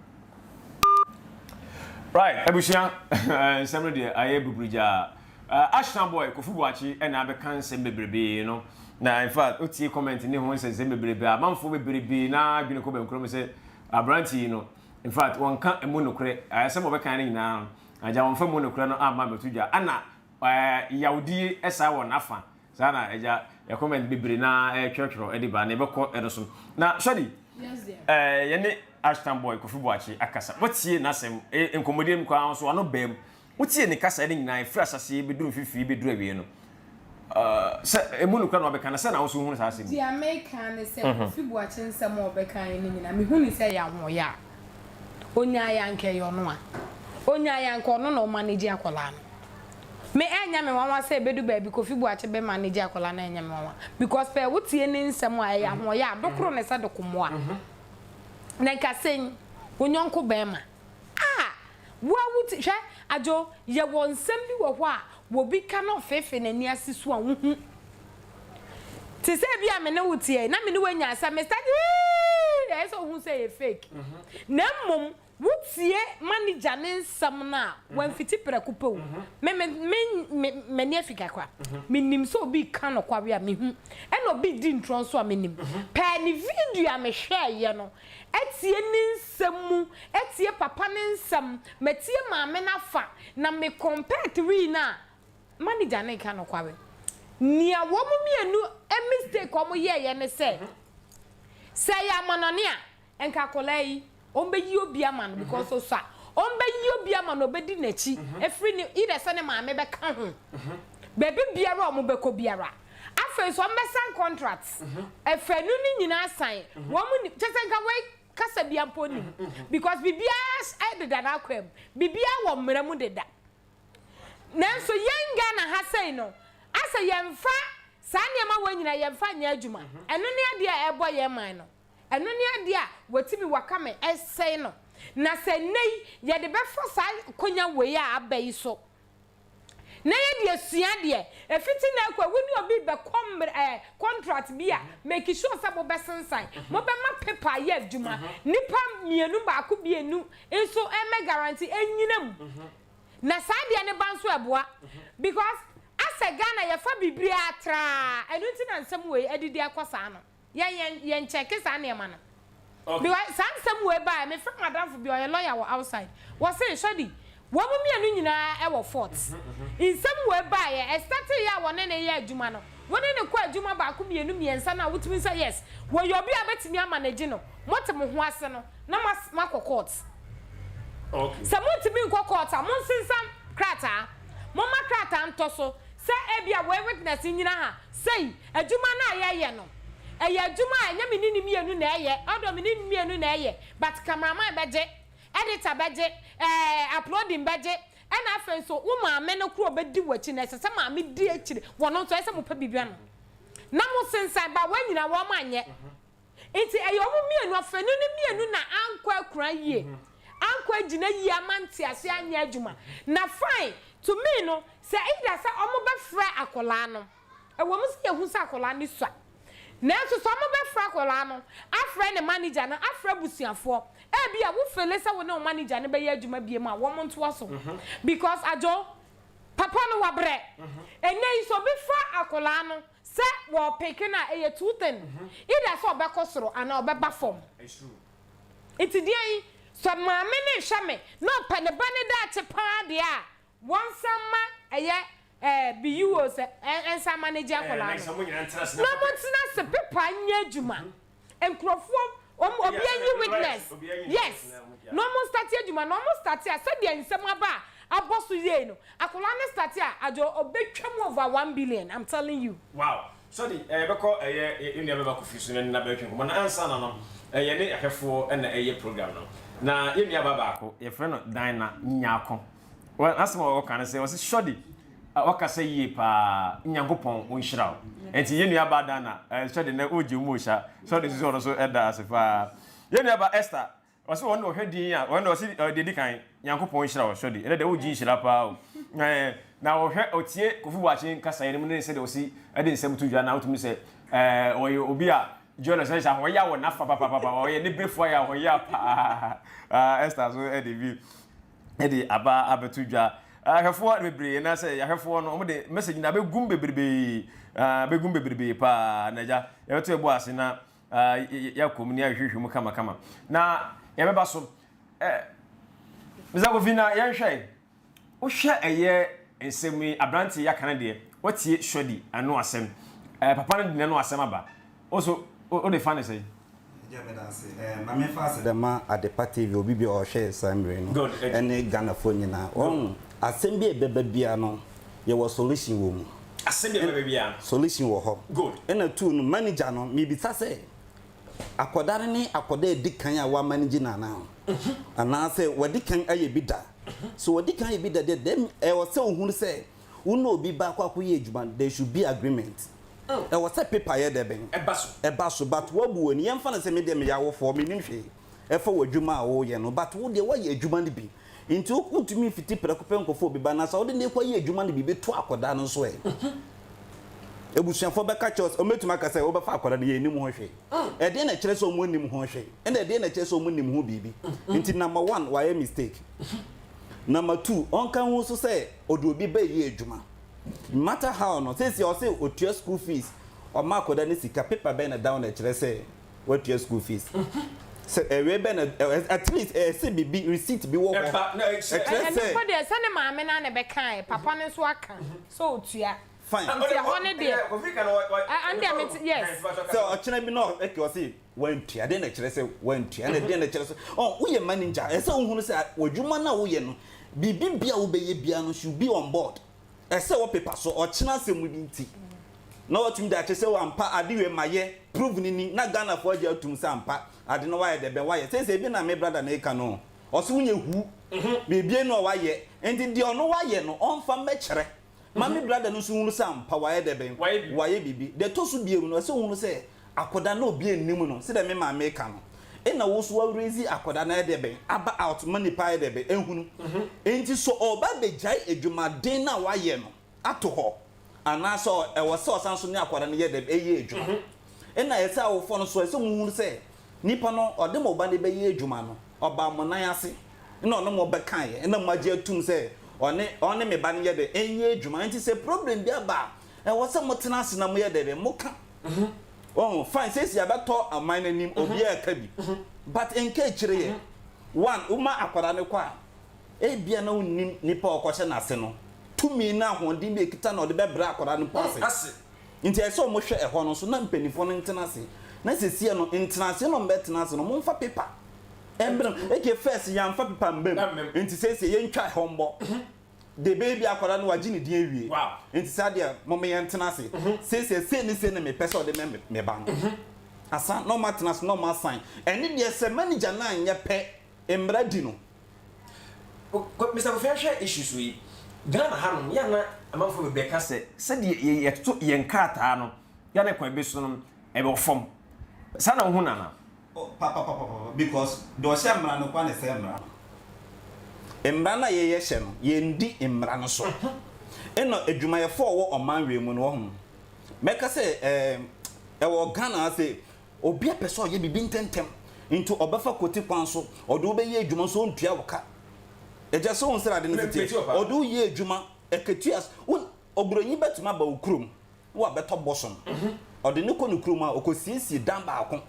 Right, abusua, nsɛm no deɛ ayɛ buburugyaa. Uh, Ashna boy, Kofi Boakye ɛna abɛka nsɛm bebrebe no. Na in fact, wotie comment ne ho nsɛnsɛm bebrebe a, amanfoɔ bebrebe na adwene kɔ bɛnkorɔ mu sɛ aberante yi no, in fact, wɔnka emu nokorɛ. Asɛm a wɔbɛka no nyinaa no, agya wɔmfa mu nokorɛ no amma mmɛto dwa. Ana uh, yawdie ɛsaa wɔ n'afa. Saa na agya yɛ comment bebree na ɛtwerɛtwerɛ de ba na ɛbɛkɔ ɛno so. Na Shadi, ɛɛ yɛne Ashton boy Kofi Boakye akasa. Wotie n'asɛm nkɔmmɔdie mu koraa nso ano baa mu. Wotie ne kasa ne nyinaa ɛfiri ahyɛaseɛ bɛduru mfimfini bɛduru awie no. Sɛ ɛmu nokora na wabɛka no sɛ na wo nso wohunu saa asɛm yi. Deɛ meka ne sɛ Kofi Boakye nsɛm a ɔbɛkaeɛ no nyinaa mehu no sɛ ɛyɛ ahoɔyɛ a ɔnyaeɛ anka ɛyɛ ɔno a ɔnyaeɛ anka ɔno na ɔmanage akwadaa no. Me ɛnyɛ me nwanwa sɛ ɛbɛdu baabi Kofi Boakye bɛ manage akwadaa no ɛnyɛ me nwanwa because pɛɛ wo tie ne nsɛm a ɛyɛ ahoɔyɛ a dokoro ne sɛ dokommoa na nka sɛn wo nyɔnko bɛɛma ah wo a wo ti hwɛ Adwo yɛwɔ nsɛm bi wɔ hɔ a wɔbi ka na ɔfeefee n'ani ase su a wo hu te sɛ bi a me ne wo teɛ na me ne wo anya asɛm me start hii ɛyɛ sɛ wo hu sɛ ɛyɛ fake na mmom Wo tie manager ne nsɛm no a, wamfiti prɛko pɛ o. Me me me me m'ani afi kakra. Menim sɛ obi reka nokware a, mehu. Ɛna obi redi ntorɔ nso a, menim. Pɛɛ ne video a mehwɛeɛ no, atie ne nsɛm mu, atie papa no nsɛm, matie maame no afa, na me compare tree no a, manager no reka nokware. Nea wɔn mmienu mistake a wɔyɛeɛ ne sɛ, sɛ ɛyɛ amanɔne a, Nka akwadaa yi ɔmbɛyi obi ama no because osua ɔmbɛyi obi ama no ɔbɛdi n'akyi ɛfiri ne either sɛ ne maame bɛka ho baabi biara a ɔmo bɛkɔ biara afei nso ɔmbɛsan contract ɛfanu no nyinaa san wɔn nim kyɛ sɛ nka wei kasa bia mpo nim because biribiara ɛdeda n'akwan mu biribiara wɔ mmara mu deda nanso yɛn Ghana ha sei no asɛ yɛnfa saa nneɛma wɔ nyinaa yɛnfa nyɛ adwuma ɛno ne adeɛ a ɛbɔ yɛn man no. Ɛno ne adeɛ a watumi waka me ɛsɛe no. Na sɛ nnɛ yi yɛde bɛfa saa konya wei a aba yi so na yɛde asua adeɛ, ɛfiti nnɛ rekɔ yi wo ne obi rebɛkɔ mmerɛ ɛɛ contract bi a, make sure sɛ mobɛsensan, mobɛma paper ayɛ adwuma, nnipa mmienu baako mmienu nso mmɛ guarantee ɛnnyina mu. Na saa adeɛ no ba nso ɛboa because asɛ Ghana yɛfa biribiara traa, ɛno nti na nsɛm wei adidi akɔ saa no. Yɛn yɛn yɛn kyɛke saa nneɛma no. Because saa nsɛm wei baeɛ, me frɛ m'adamfo bi ɔyɛ lawyer wɔ outside. Wɔse Shadi, wɔn mmienu nyinaa wɔ fault. Nsɛm wei baeɛ, ɛstartee yɛ a wɔne no yɛ adwuma no, wo ne no kɔ adwuma baako mmienu mmiɛnsa no a wotumi sɛ yes, wɔyɛ obi a wobɛtumi amanage no, mote mo ho ase no na moakɔ court. Sɛ montumi nkɔ court a, monsensan krataa. Momma krataa ntɔ so sɛ ebia wei witness nnyina ha sei, Adwuma no a yɛyɛ no, ɛyɛ adwuma a ɛnyɛ me ne ne mmienu na ɛyɛ, although me ne ne mmienu na ɛyɛ, but cameraman bɛgye, editor bɛgye, eh, uploading bɛgye, ɛna afei nso wo maame no koro ɔbɛdi w'akyi no, ɛsɛ sɛ maame di akyire, wɔn nso ɛsɛ sɛ mopɛ biribi ano na mo sensan, but wɔn nyinaa wɔn anyɛ. Nti ɛyɛ wɔn mmienu, afanu no mmienu na ankɔ akura yie, ankɔ agyina yie ama nteaseɛ anyɛ adwuma. Na fine, to me no, sɛ either sɛ wɔbɛfrɛ akwadaa no, Ɛwɔ mu sɛ yɛhu sɛ akwadaa no sua, nanso sɛ wɔbɛfrɛ akwadaa no, afrɛ ne manager no, afrɛ abusuafoɔ, ebia wo feele sɛ wo ne wo manager no bɛyɛ adwuma biom a, wɔn ntoa so. Because Adwo, papa no wabrɛ. Ɛnnɛ yi sɛ obi fa akwadaa no sɛ wɔrepeke no a, ɛyɛ two thing, either sɛ ɔbɛkɔ soro anaa ɔbɛba fam. Nti deɛn, sɛ maame no rehwɛ me na ɔpɛ ne ba no daakye paa deɛ a, Wɔnsan mma ɛyɛ eh biyu o sɛ eh nsan ma no gye akwadaa no na ɔmo ntena ase pepa nyɛ adwuma nkurɔfoɔ ɔmo obia nyi witness yes na ɔmo starte adwuma na ɔmo starte a sɛdeɛ nsɛm aba a abɔ so yie no akwadaa no starte a adwo ɔbɛtwa mu over 1 billion I'm telling you. Wow Sɔde yɛbɛkɔ ɛyɛ yɛn nua bɛba Kofi so na ne nna bɛtwe nkɔmmɔ na ansa na no yɛne ahwɛfoɔ na ɛyɛ program no na yɛn nua baa baako yɛfrɛ no Dinah Nyarko Well asɛm a ɔka ne sɛ ɔse Shorty wakasa yie paa Nyankopɔn ɔnhyira wo. Nti yɛn nua baa Dana Shorty nɛ ɔgye mu ɔhyia Shorty nso ɔno nso ɛda ase paa. Yɛn nua baa Esther ɔse ɔno deɛ ɔhwɛ din a ɔno deɛ ɔse deɛ ɛdi kan Nyankopɔn nhyira wo Shorty ɛnɛ deɛ wogye nhyira paa o. Na ɔhwɛ ɔtie Kofi Boakye nkasaeɛ no mu ne sɛdeɛ ɔsi ɛde nsɛm to dwa na wotumi sɛ ɔyɛ obi a Jonas ɛhyɛ ahoɔya wɔ n'afa papapapa ɔyɛ ne berefoɔ ayɛ ahoɔya paa. Esther nso ɛde bi de aba abɛto dwa. Ahwɛfoɔ bebree na sɛ yɛahwɛfoɔ no wɔn de message na abɛgum bebrebe abɛgum bebrebe paa na agya yɛbɛto ɛbɔ ase na yɛakɔ mu ne ahwehwɛ mu kamakama na yɛbɛba so. Mr. Kofi na yɛnhwɛ wohwɛ ɛyɛ nsɛm yi aberante yi aka no deɛ watie Shorty ano asɛm papa no de n'ano asɛm aba wo so wode fa ne sɛn? Agya meda ase. Eh, ma memfa aseda ma Adepa TV, obi bi a ɔhwɛ saa mmere no, ɛne Ghanafoɔ nyinaa. Wɔn, asɛm bi a ɛbɛba biara no, yɛwɔ solution wɔ mu. Asɛm bi a ɛbɛba biara no. Solution wɔ hɔ. Good. Ɛna two no, manager no, mebisa sɛ, akwadaa no ne akwadaa a ɛdi kan a wamanage no anaa? Anaasɛ wadi kan ayɛ bi da? So wadi kan ayɛ bi da deɛ, then ɛwɔ sɛ ohunu sɛ, wo ne obi ba akɔ akɔyɛ adwuma no, there should be agreement. Ɛwɔ sɛ paper yɛ dɛ bɛn? Ɛba so. Ɛba so, but woabu w'ani. Yɛmfa no sɛ me deɛ meyɛ awofoɔ, mennim hwee ɛfa w'adwuma a woreyɛ no, but wo deɛ woayɛ adwuma no bi. Nti wontumi mfiti prɛko pɛ nkɔfa obi ba, na sɛ wode no rekɔyɛ adwuma no bi bɛtu akwadaa no nso ɛ? Abusuafoɔ bɛka kyerɛ wo sɛ, wɔbɛtumi aka sɛ wobɛfa akwadaa no, yɛnnim ho hwee. Ɛdeɛn na ɛkyerɛ sɛ wɔnnim ho hwee? Ɛna ɛdeɛn na ɛkyerɛ sɛ wɔnim ho biribi? Nti number one, wayɛ mistake. Number two, ɔnka ho nso sɛ ɔde obi bɛyɛ adwuma. No matter how no, seesei ɔse ɔtua school fees, ɔma akwadaa no sika, paper bɛn na ɛda hɔ na ɛkyerɛ sɛ watua school fees? Sɛ ɛwei bɛn na, at least ɛyɛ sɛ biribi, receipt bi wɔ hɔ ɛkyerɛ sɛ. Ɛno mpo deɛ, sɛ ne maame no ara na ɛbɛkaeɛ, papa no nso aka sɛ ɔtua. Fine. Nti ɛhɔ no deɛ, ɛno deɛ mete, yes. Sɛ ɔkyena bi na okay ɔse wantua, deɛn na ɛkyerɛ sɛ wantua, ɛna deɛn na ɛkyerɛ sɛ, ɔn, woyɛ manager, ɛsɛ sɛ wohunu sɛ w'adwuma no a woyɛ no, biribi biara a wobɛyɛ biara no should be on board. Ɛsɛ wɔ paper so, ɔkyena asɛm bi nti, na watumi de akyerɛ sɛ ampa ade wei mayɛ, prove no ni, na Ghanafoɔ agye atum sɛ ampa ade no wayɛ dɛ bɛn wayɛ. Seesei ebi na me brother no reka no, ɔse wonyɛ huu, biribi ni a wayɛ, nti deɛ ɔno wayɛ no ɔmfa mmɛkyerɛ ma me brother no nso nhunu sɛ ampa wayɛ dɛ bɛn, wayɛ biribi. Deɛ ɛtɔ so bio no, ɛsɛ ɔhunu sɛ Akɔda na obi nnim no sɛdeɛ me maame reka no nna wo nso wa raise akɔda no ayɛ dɛ bɛn aba out ma nipa ayɛ dɛ bɛn ahunu nti sɛ ɔba bɛgyae adwumaden no a wayɛ no ato hɔ anaa sɛ ɛwɔ sɛ ɔsan so ne akɔda no yɛ dɛ bɛn yɛ adwuma nna ɛsɛ awofoɔ no nso ɛsɛ mo hunu sɛ nipa no ɔde mo ba no bɛyɛ adwuma no ɔbaa mo nan ase nna ɔne mo bɛkaeɛ nna mo agye atum sɛ ɔne ɔne me ba no yɛ dɛ nyɛ adwuma nti sɛ problem bi aba a ɛwɔ sɛ mo tena ase na mo yɛ dɛ bɛn mo ka. Wahu? Fine, seesei abɛtɔ aman no anim, obiara reka bi. But nka akyire yɛ. One, woma akwadaa no kɔ a, ebia na wonnim nipa a ɔkɔhyɛ n'ase no, tumi ne ahoɔden bi a ekita no a ɔde bɛbrɛ akwadaa no mpo ase. Nti ɛsɛ sɛ wɔhwɛ ɛhɔ no nso na mpanimfoɔ no ntena ase. Na seesei no, ntenaseɛ no a wɔbɛtena ase no, wɔmfa paper mmra mu. Okay, first yɛamfa paper mma mu, nti seesei yɛntwa ɛhɔ mmɔ. De bɛyɛ bi akwadaa no wagye ne din awie nti saa deɛ mom yɛn tena ase seesei sei ne sei na mepɛ sɛ ɔde mɛ me ba no asa na ɔmo atena ase na ɔmo asan ɛne deɛ sɛ manager no anyɛ pɛ mmara di no. Mister Kofi ahwɛ issues wei Ghana ha nom yɛ na amanfoɔ bebree ka sɛ sɛdeɛ yɛtoto yɛn krataa no yɛ na kwan bi so no ɛwɔ fam saa na wohu no anaa? Oh papapapapa because deɛ ɔhyɛ mmara no koraa na ɛsɛe mmara no. Mmara no a yɛyɛ hyɛ no, yɛndi mmara no so. Ɛna adwumayɛfoɔ a wɔwɔ ɔman wei mu no, wahu? Mɛka sɛ ɛɛ ɛwɔ Ghana ha sɛ obi apɛ sɛ ɔyɛ biribi ntɛntɛm nti ɔbɛfa kwati kwan so, ɔde wo bɛyɛ adwuma nso ɔntua wo ka. Agya sɛ wohu sɛ ade no teteɛ, ɔde wo yɛ adwuma, akatua, wo oburonyi bɛtumi aba wo kurom na wabɛtɔ bosom. Ɔde no kɔ ne kurom a, ɔkɔsiesie dan baako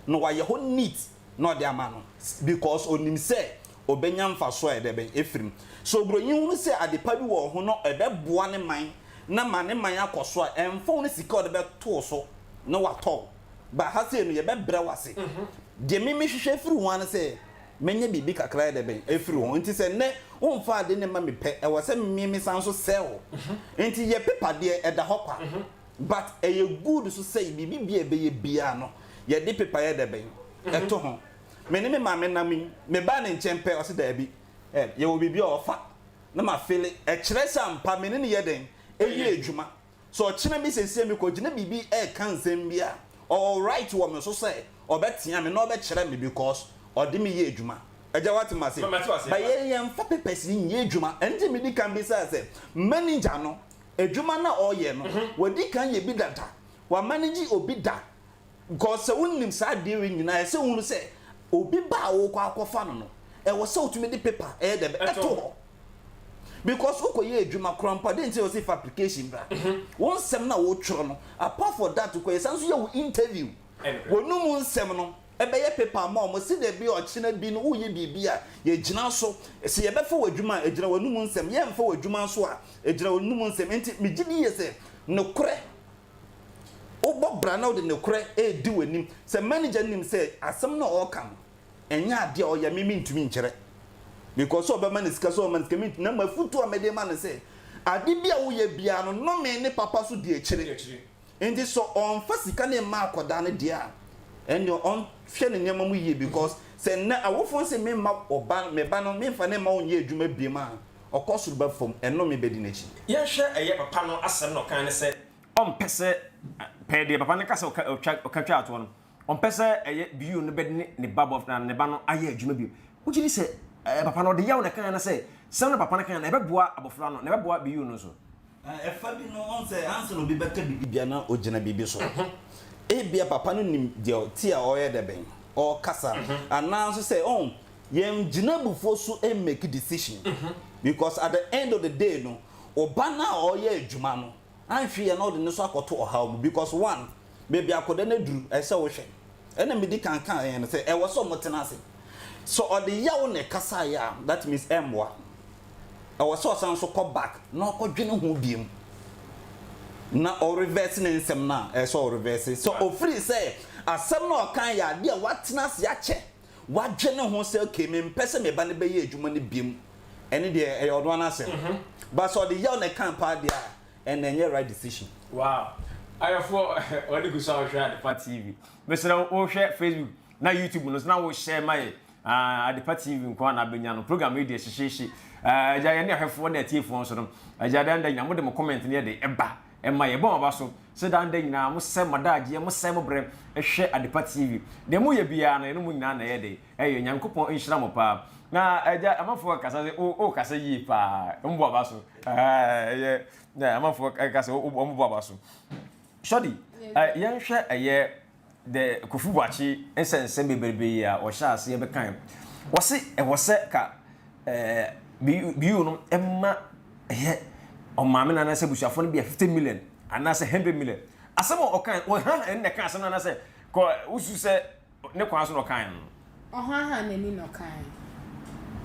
na wayɛ hɔ neat na ɔde ama no because ɔnim sɛ ɔbɛnya mfasoɔ a ɛdɛ bɛn ɛfiri mu. Sɛ oburoni hunu sɛ ade pa bi wɔ wo ho na ɛbɛboa ne man na ma ne man akɔ so a, ɛmfa wo ne sika a ɔde bɛto wo so na watɔ wo. But ha sei no, yɛbɛbrɛ wo ase. Deɛ me mehwehwɛ afiri wo ho ara ne sɛ mɛnya biribi kakra ayɛ dɛ bɛn afiri wo ho. Nti sɛ nnɛ womfa ade no mma me pɛ, ɛwɔ sɛ me mesan nso sɛe wo. Nti yɛ paper deɛ ɛda hɔ kwa. But ɛyɛ good nso sɛ biribi biara a ɛbɛyɛ biara no, yɛde paper yɛ dɛ bɛn ɛto ho. Me ne me maame nam yi, mebaa ne nkyɛn pɛ, ɔse daabi, eh, yɛwɔ biribi a ɔfa na mafeele. Ɛkyerɛ sɛ ampa me ne no yɛ dɛn? Ɛyɛ adwuma. Sɛ ɔkyena bi seesei mekɔgyina biribi reka nsɛm bi a, ɔwɔ right wɔ me so sɛ ɔbɛtea me na ɔbɛkyerɛ me because ɔde me yɛ adwuma. Agya woate m'ase? But yɛn yɛmfa papers yi nyɛ adwuma. Ɛno nti medi kan bisaa sɛ, manager no, adwuma no a ɔreyɛ no, wadi kan yɛ bi dada? Wamanage obi da? Because sɛ wonim saa adeɛ wei nyinaa, ɛsɛ sɛ wohunu sɛ obi ba a wokɔ akɔfa no no, ɛwɔ sɛ wotumi de paper ɛyɛ dɛ ɛto hɔ. Because wokɔyɛ adwuma koraa mpo a, dɛn nti na wɔsi fa application bra? Wo nsɛm no a wotwerɛ no, apart for that kɔ yɛsan nso yɛ wo interview. W'anum nsɛm no ɛbɛyɛ paper ama wɔn sɛdeɛ ɛbɛyɛ ɔkyena bi no woyɛ biribi a yɛgyina so. Sɛ yɛbɛfa w'adwuma a, ɛgyina w'anum nsɛm. Yɛmfa w'adwuma nso a, ɛgyina w'anum nsɛm. Nti megye di yie sɛ nokorɛ Wobɔ bra na wode nokorɛ redi w'anim. Sɛ manager no nim sɛ asɛm no a ɔreka no ɛnyɛ adeɛ a ɔyɛ me mentumi nkyerɛ because sɛ ɔbɛma no sika sɛ ɔmma no sika mentumi na m'afutuo a mede rema no sɛ ade bi a woyɛ biara no nnome ne papa so di akyire nti sɛ ɔmfa sika no mma akwadaa no deɛ a ɛnneɛ ɔnhwɛ ne nneɛma mu yie because sɛ nnɛ awofoɔ no sɛ memma ɔba me ba no memfa no mma ɔnyɛ adwuma biom a ɔkɔ soro ba fam ɛnnome bɛdi n'akyi. Yɛnhwɛ ɛyɛ papa no asɛm na ɔkae ne sɛ ɔmpɛ sɛ pɛɛ deɛ papa no ka sɛ ɔka ɔtwa ɔka twa atoɔ no ɔmpɛ sɛ ɛyɛ bio no bɛde ne ne ba bɔ na ne ba no ayɛ adwuma bio. Wogye di sɛ ɛɛ papa no ɔde yaw na ɛkae anasɛ sɛm na papa no kae no ɛbɛboa abɔfra no na ɛbɛboa bio no nso? Ɛfa bi no, ɔhu sɛ ansa na obi bɛka biribi biara na ɔgyina biribi so. Ebia papa no nim deɛ ɔte a ɔreyɛ dɛ bɛn, ɔrekasa. Anaa nso sɛ, ɔhu, yɛngyina abufuo so mmake decision. Because at the end of the day no, wo ba no a ɔreyɛ adwuma no, anhwɛ yie a na ɔde ne nso akɔto ɔhaw mu. Because one, baabi a akwadaa no aduru, ɛsɛ sɛ wohwɛ. Ɛna medi kan kaeɛ no sɛ, ɛwɔ sɛ wɔtena ase. Sɛ ɔde yaw na ɛkasaeɛ a, that means ɛmmoa. Ɛwɔ sɛ ɔsan nso kɔ back na ɔkɔdwene ho biom na ɔ reverse ne nsɛm no a, ɛsɛ sɛ ɔ reverse. Sɛ ɔfiri sɛ asɛm no a ɔkaeɛ yɛ adeɛ a watena ase akyɛ, wadwene ho sɛ okay mempɛ sɛ me ba no bɛyɛ adwuma no biom, ɛno deɛ ɛyɛ ɔno ara n'asɛm. But sɛ ɔde yaw na ɛkaa paa deɛ a, ɛnna ɛnyɛ right decision. Wow! Ayɛfoɔ wɔde gu so a wohwɛ Adepa TV. Mesrɛ wo wohwɛ Facebook na YouTube no nso na wo share ma yɛ. Ah, Adepa TV nko ara na abɛnya no. Program yi deɛ hyehyeehye. Ah, agya yɛne ahwɛfoɔ ne atiefoɔ nso no, agya dan da nyinaa mode mo comment no yɛ de ɛba ɛma yɛbɔ mo aba so sɛ dan da nyinaa mo sɛ mo adagyeɛ, mo sɛ mo brɛ hwɛ Adepa TV. Deɛ moyɛ biara no yɛne mo nyinaa na ɛyɛ de ɛyɛ. Nyankopɔn nhyira mo paa. Na agya amanfoɔ kasa sɛ o o kasa yie paa. Wɔn bɔ aba so. Ah, ɛyɛ amanfoɔ kasa wɔn bɔ aba so. Shorty, yɛnhwɛ ɛyɛ The Kofi Boakye nsɛnsɛm bebrebe yi a ɔhyɛ aseɛ bɛkae. Wɔse ɛwɔ sɛ ka ɛɛ BU no ɛma ɛyɛ ɔmaame no anaasɛ abusuafoɔ no bi a 50 million anaasɛ 100 million. Asɛm a ɔkae, ɔha ɛne na ɛka asɛm no anaasɛ kɔ wosu sɛ ne kwan so na ɔkae no. Ɔhaahaa n'ani na ɔkae.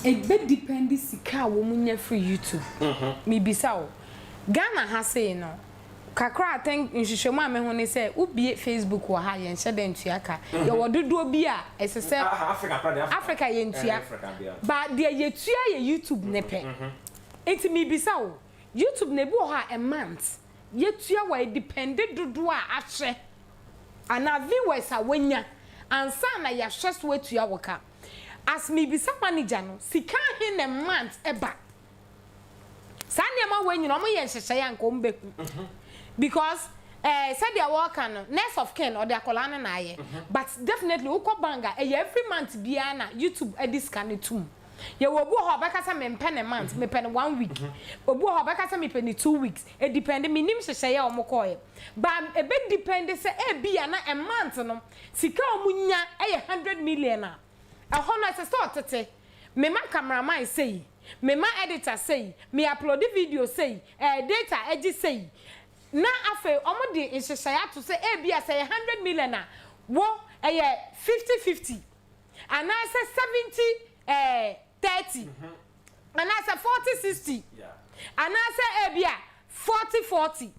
Ɛbɛ depɛndi sika a wɔn nya firi YouTube. Mebisa wo, Ghana ha sei no, kakra I think nhwehwɛmu a mehu ne sɛ wo bue Facebook wɔ ha a yɛnhyɛ da ntua ka. Yɛwɔ dodoɔ bi a ɛsɛ sɛ Africa yɛntua. But deɛ yɛtua yɛ YouTube no pɛ. Nti mebisa wo, YouTube no ebi wɔ hɔ a a month yɛtua wɔ ɛdepɛndi dodoɔ a ahwɛ anaa viewers a wanya ansa na yɛahwɛ so atua wo ka. As mebisa manager no, sika ahe na month ɛba? Saa nneɛma wei nyina wɔn yɛ nhyehyɛe a nka wɔn bɛhu. Because eh, sɛdeɛ wɔreka no, next of kin ɔde akwadaa no na ayɛ. But definitely wokɔ bank a, ɛyɛ every month biara na YouTube de sika no tom. Yɛwɔ obi wɔ hɔ a ɔbɛka sɛ mempɛ ne month, mepɛ no one week. Obi wɔ hɔ a ɔbɛka sɛ mepɛ no 2 weeks. Edepend, mennim nhyehyɛeɛ a wɔkɔeɛ. But ɛbɛ depend sɛ ebia na a month no, sika a wɔnya yɛ 100 million a, ɛhɔ no ɛsɛ sɛ ɔtete. Mema cameraman sei, mema editor sei, me upload video sei, data agye sei. Na afei wɔde nhyehyɛeɛ ato sɛ ebia sɛ ɛyɛ 100 million a, wo ɛyɛ 50-50 anaasɛ 70 30 anaasɛ 40-60 anaasɛ ebia 40-40.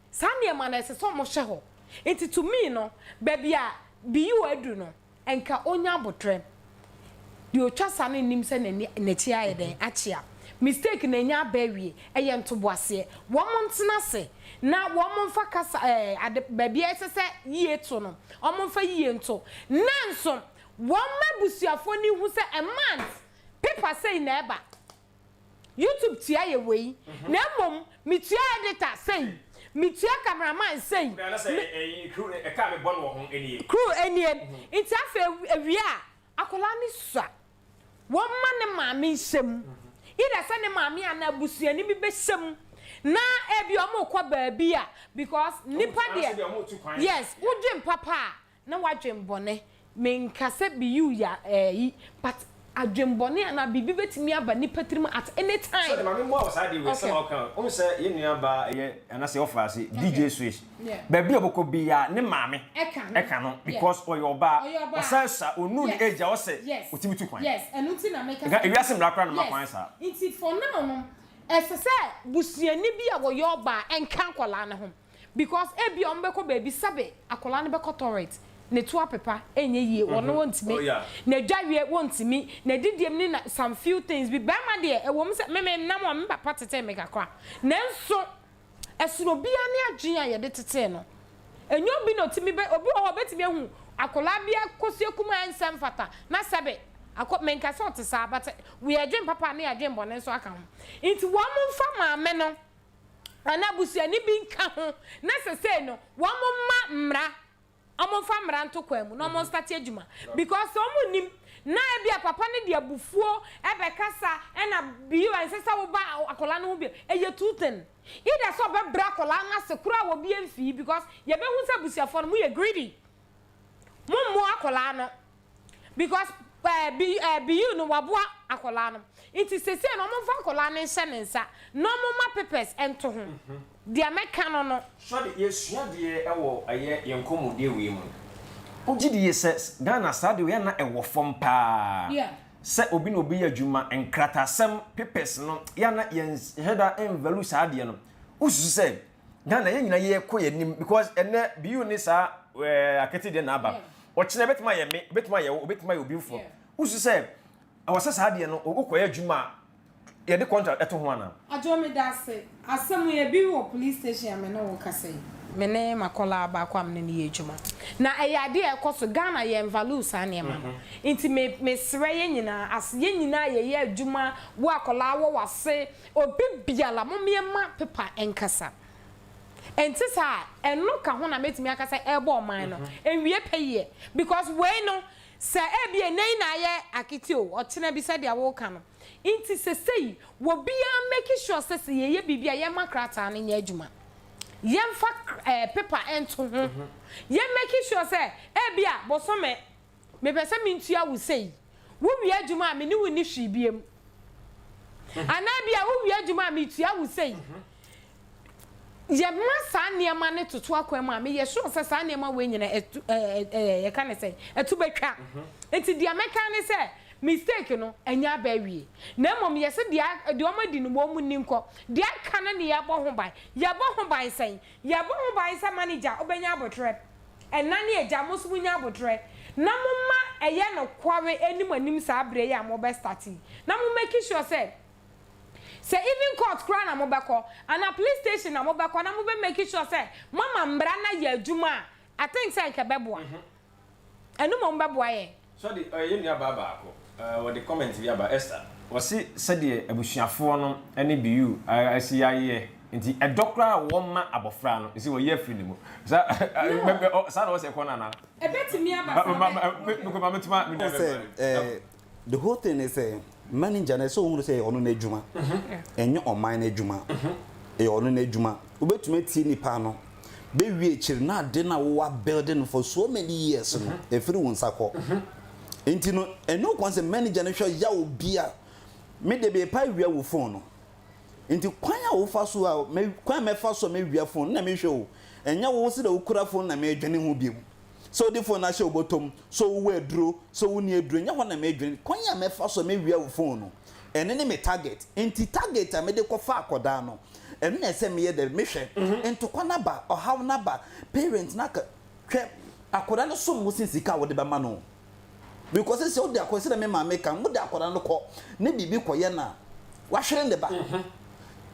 Saa nneɛma no ɛsɛ sɛ wɔhwɛ hɔ. Nti to me no, baabi a Beyou adu no, nka onya abotrɛ. Deɛ otwa sa no nnim sɛ n'ani n'akyi ayɛ dɛn akyea. Mistake na anya aba awie. Ɛyɛ ntoboaseɛ. Wɔn ntena ase na wɔn mfa kasa ade baabi a ɛsɛ sɛ yie to no, wɔn mfa yie nto. Nanso wɔn mma abusuafoɔ no hu sɛ a month paper sei na ɛba. YouTube tua yɛ wei. Na mmom metua editor sei, metua cameraman sei. Crew nie. Nti afei awie a, akwadaa no sua. Wɔmma ne maame nhyɛ mu. Either sɛ ne maame anaa abusuani bi bɛhyɛ mu na ebi wɔrekɔ baabi a, because nipa deɛ, yes, wodwen papa a na wadwen bɔne. Menka sɛ Beyou yɛ ɛyi, but adwenbɔne anaa biribi bɛtumi aba nipa tirim at any time. Sɛ maame mmoa wɔ saa de wei sɛ ɔka ɔn sɛ yɛn nua ba ɛyɛ anaasɛ ɔfa ase DJ Switch, baabi a ɔbɛkɔ biara ne maame ɛka no because ɔyɛ ɔbaa, ɔsan sa onu ne age a ɔsɛ ɔtumi tu kwan. Yes, ɛno ti na meka. Nka ewiase mmara koraa na ma kwan saa. Nti for now no, ɛsɛ sɛ busuani bi a wɔyɛ ɔbaa ɛnka nkɔlaa ne ho because ebi a wɔn bɛkɔ baabi, sɛbe, akɔlaa no bɛkɔ toilet, ne to apepa ɛnyɛ yie, wɔn wɔntumi na dwareɛ, wɔntumi na didiem ne na some few things bi. Bɛrima deɛ, ɛwɔ mu sɛ meme nam a me papa tete me kakra, nanso ɛsono obiara ne adwene a yɛde tete no. Enye obi na otumi bɛ obi wɔ hɔ obetumi ehu akɔlaa bi akosua kum a ɛnsɛm fata na sɛbe akɔ. Menka sɛ ɔte saa, but wɔyɛ adwene papa ne adwene bɔne nso aka ho. Nti wɔn mfa maame no anaa abusuani bi nka ho na sesei no wɔn mma mmara, wɔn mfa mmara nto kwan mu na wɔn start adwuma, because sɛ wɔn nim na ebi a papa no de abufuo ɛbɛkasa ɛna bi ɛnsɛ sɛ woba akwadaa no ho bi, ɛyɛ two thing: either sɛ ɔbɛbrɛ akwadaa no ase koraa wɔ bi mfii, because yɛbɛhu sɛ abusuafoɔ no mo yɛ greedy, mo mmoa akwadaa no, because bi Beyou no waboa akwadaa no. Nti sese no wɔn mfa akwadaa no nhyɛ ne nsa na wɔn ma papers nto ho. Deɛ mɛka no. Sɔde yɛsua deɛ ɛwɔ ɛyɛ yɛn nkɔmmɔdeɛ wei mu. Wogye di yɛ sɛ Ghana saa deɛ yɛn na ɛwɔ fam paa sɛ obi na obi yɛ adwuma, nkratasɛm, papers no, yɛn na yɛn hyɛ da nvalue saa adeɛ no? Wosusu sɛ Ghana yɛn nyinaa yɛkɔ yɛn anim? Because ɛnɛ Beyou ne saa akete deɛ na aba, ɔkyena ebɛtumi ayɛ me, ebɛtumi ayɛ wo, ebɛtumi ayɛ obi foforɔ. Wosusu sɛ ɛwɔ sɛ saa adeɛ no wokɔyɛ adwuma a yɛde contract ɛto ho anaa? Adwo, me da ase. Asɛm yɛ bi wɔ police station a me ne wo kasa yi. Me ne makɔlaa baako a me ne no yɛ adwuma. Na ɛyɛ adeɛ a ɛkɔ so. Ghana yɛn value saa nneɛma no. Nti me mesrɛ yɛn nyinaa, as yɛn nyinaa yɛyɛ adwuma, wo akɔlaa wɔ w'ase, obi biara, mo mmeɛma paper nkasa. Ɛnte saa a, ɛno ka ho na mɛtumi aka sɛ ɛrebɔ ɔman no. Nwie pɛ yie. Because wei no, sɛ ebi ɛnɛ yi na ayɛ akete o, ɔkyena bi sɛdeɛ woka no. Nti sesei, obiara make sure sɛ yɛyɛ biribi a yɛma krataa no nyɛ adwuma. Yɛmfa paper nto ho. Yɛn make sure sɛ ebi a bosome mepɛ sɛ mentua wo sei. Wowie adwuma a, me ne wo nni hwee biem. Anaa bi a wowie adwuma a, metua wo sei. Yɛma saa nneɛma no toto akwan mu a, meyɛ sure sɛ saa nneɛma wei nyinaa ɛtu ɛɛ ɛɛ yɛka ne sɛ ɛtu bɛtwa. Nti deɛ mɛka ne sɛ mistake no ɛnyɛ aba awie. Na mmom yɛsɛ deɛ wɔn adi no wɔn ni nkɔ. Deɛ aka no ne yɛbɔ ho ban. Yɛbɔ ho ban sɛn? Yɛbɔ ho ban sɛ manager wobɛnya abotrɛ. Ɛna ne agya mo nso monya abotrɛ. Na momma ɛyɛ nokware anim anim saa berɛ yi a mobɛ start yi. Na mo make sure sɛ even court koraa na mobɛkɔ anaa police station na mobɛkɔ na mobɛ make sure sɛ mama mmara no ayɛ adwuma a, I think sɛ nka ɛbɛboa. Ɛno mmom bɛboa yɛn. Sɔde ɔyɛ nua baa baako, wɔde comment bi aba, Esther. Wɔse sɛdeɛ abusuafoɔ no ne Beyou asi ayɛ nti ɛdɔ koraa a wɔma abɔfra no ɛsɛ wɔyi afiri ne mu. Saa saa na wɔsɛ ɛkɔ no anaa? Ɛbɛtumi aba saa bɛ. Mekɔ ma metuma me nua sɛ bɛma. The whole thing is sɛ. Manager no ɛsɛ sɛ ɔhunu sɛ ɛyɛ ɔno n'adwuma, ɛnyɛ ɔman no adwuma. Ɛyɛ ɔno n'adwuma. Wobɛtumi atie nipa no, bɛwie akyiri na ade no a wo abuild no for so many years no, ɛfiri wo nsa kɔ. Nti no, ɛno kwan sɛ manager no hwɛ yaw bi a, me deɛ merepa awia wo phone no. Nti kwan a wofa so a, kwan a mɛfa so a mɛwia phone no na mehwɛ o. Ɛnyɛ wo sɛdeɛ wokura phone no na meredwene ho bio. Sɛ wode phone no ahyɛ wo bɔtɔ mu, sɛ wowɔ aduro, sɛ wonni aduro, ɛnyɛ hɔ na medwene. Kwan a mɛfa so a mɛwia wo phone no, ɛno ne me target. Nti target a mede kɔfa akwadaa no, ɛno na ɛsɛ meyɛ dɛn? Mehwɛ. Ntokwa no aba, ɔhaw no aba, parents no aka, hwɛ, akwadaa no som bo sen sika a wode bɛma no. Because sɛ wode akwadaa, sɛdeɛ me maame ka, wode akwadaa no kɔ ne biribi kɔyɛ no a, wahwere ne ba.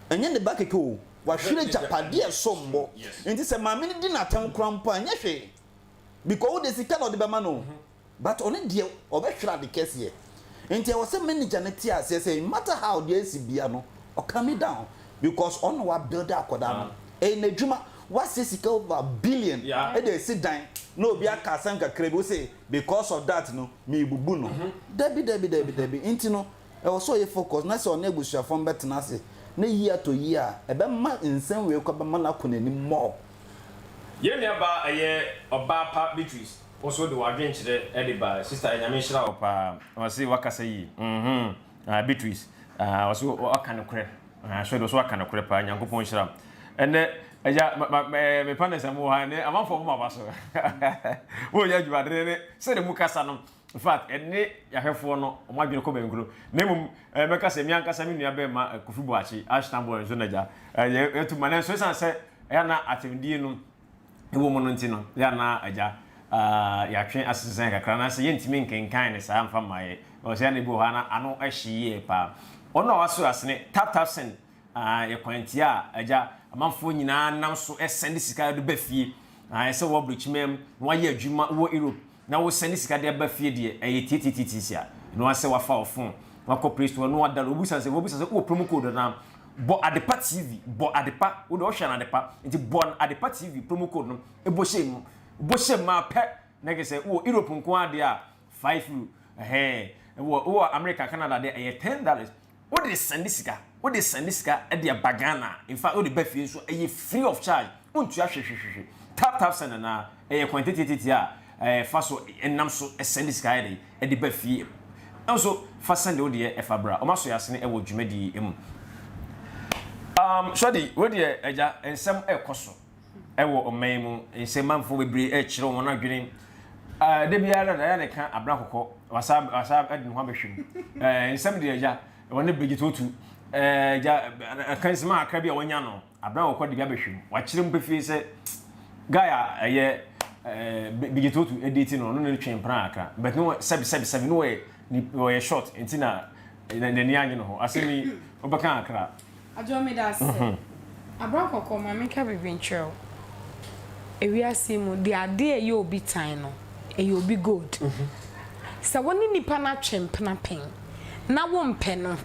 Ɛnyɛ ne ba kɛkɛ o. Wahwere agyapadeɛ a ɛsom bo. Nti sɛ maame no di no atɛm koraa mpo a, ɛnyɛ hwee. Because wo deɛ sika na ɔde bɛma no o. But ɔno deɛ ɔbɛhwere ade kɛseɛ. Nti ɛwɔ sɛ manager no te aseɛ sɛ no matter how deɛ asi bia no, ɔ calm down. Because ɔno na wa build akwadaa no. Ɛyɛ n'adwuma. Wasɛ sika over billion de asi dan na obi aka asɛm kakra bi, wo se because of that no, merebubu no. Dabi dabi dabi dabi. Nti no, Ɛwɔ sɛ ɔyɛ focus na sɛ ɔne abusuafoɔ no bɛtena ase na yie atɔ yie a, ɛbɛma nsɛm wei kɔ bɛma no akɔ n'anim more. Yɛn nua baa ɛyɛ ɔbaa pa Beatrice wo nso wode w'adwenkyerɛ de bae sister Nyame nhyira wo paa ɔse wakasa yie mm ah Beatrice ah ɔse waka nokorɛ ah sure de ɔse waka nokorɛ paa Nyankopɔn nhyira wo ɛnɛ agya ma ma me panels a mo wɔ ha ɛnɛ amanfoɔ mo ma ba so mo yɛ adwuma dene ne sɛde mo kasa no In fact, ɛne yɛahwɛfoɔ no wɔn adwene kɔ bɛnkuro. Na mmom eh, mɛka sɛ me ankasa me nua bɛrima eh, Kofi Boakye, Ashtown boy nso n'agya, eh, yɛ yɛtu ma nanso ɛsiane sɛ ɛyɛ na atɛmdie no ɛwɔ mu no nti no, yɛ na agya ah, yɛatwe asensɛn kakra anaasɛ yɛntumi nkenkan ne saa mfa mma yɛ. Ɛwɔ sɛ yɛ na ebi wɔ hɔ a na ano ɛhye yie paa. Ɔno a waso asene tap tap send ah, yɛ kwantia a agya amanfoɔ nyinaa nam so ɛsɛnde sika de ba fie. Ah, ɛsɛ wɔ aburokyima mu na wayɛ adwuma wɔ Europe na wo sɛnde sika de aba fie deɛ ɛyɛ tiatitiatisia ɛno ara sɛ wafa wo phone wakɔ play store na wadownload wobisa sɛ wobisa sɛ wowɔ promo code anaa bɔ adepa tv bɔ adepa wo deɛ ɔhwɛ no adepa nti bɔ adepa tv promo code no ɛbɔ hyɛ mu bɔ hyɛ mu maa pɛ na kɛ sɛ wowɔ Europe nko ara deɛ a 5 euro ɛhɛn wɔ wowɔ America Canada deɛ ɛyɛ 10 dollars Wode sɛnde sika, wode sɛnde sika de aba Ghana a, in fact wode ba fie nso ɛyɛ free of charge, wontua hwehwehwehwe. Tap tap send anaa, ɛyɛ kwan titiatitia a ɛfa so nam so sɛnde sika ayɛ dɛn de ba fie. Nso fa sɛnde wo deɛ ɛfa bra. Wɔn aso yɛ asene wɔ dwumadie yi mu. Um, Shorty, wei deɛ agya, nsɛm ɛrekɔ so. Wɔ ɔman yi mu, nsɛmmanfoɔ bebree rekyerɛ wɔn adwene. Da biara da yɛ ne ka abena kɔkɔ, wasa wasa de ne ho abɛhwɛ mu. Nsɛm deɛ agya, wɔne Bridget Otu, agya akansima akra bi a wɔanya no, abena kɔkɔ de bi abɛhwɛ mu. Wakyerɛ mu pefee sɛ guy a ɛyɛ Bridget Otu date no, ɔno ne no twe mpena akra. But no sɛbi sɛbi sɛbi no wɔyɛ wɔyɛ short nti na n'ani anye no ho. Asɛm yi wobɛka akra. Adwoa meda ase. Abra kɔkɔɔ ma menka biribi nkyerɛ wo. Ewiase yi mu deɛ adeɛ a ɛyɛ obi tan no, ɛyɛ obi gold. Sɛ wo ne nipa no atwe mpena pɛn na wompɛ no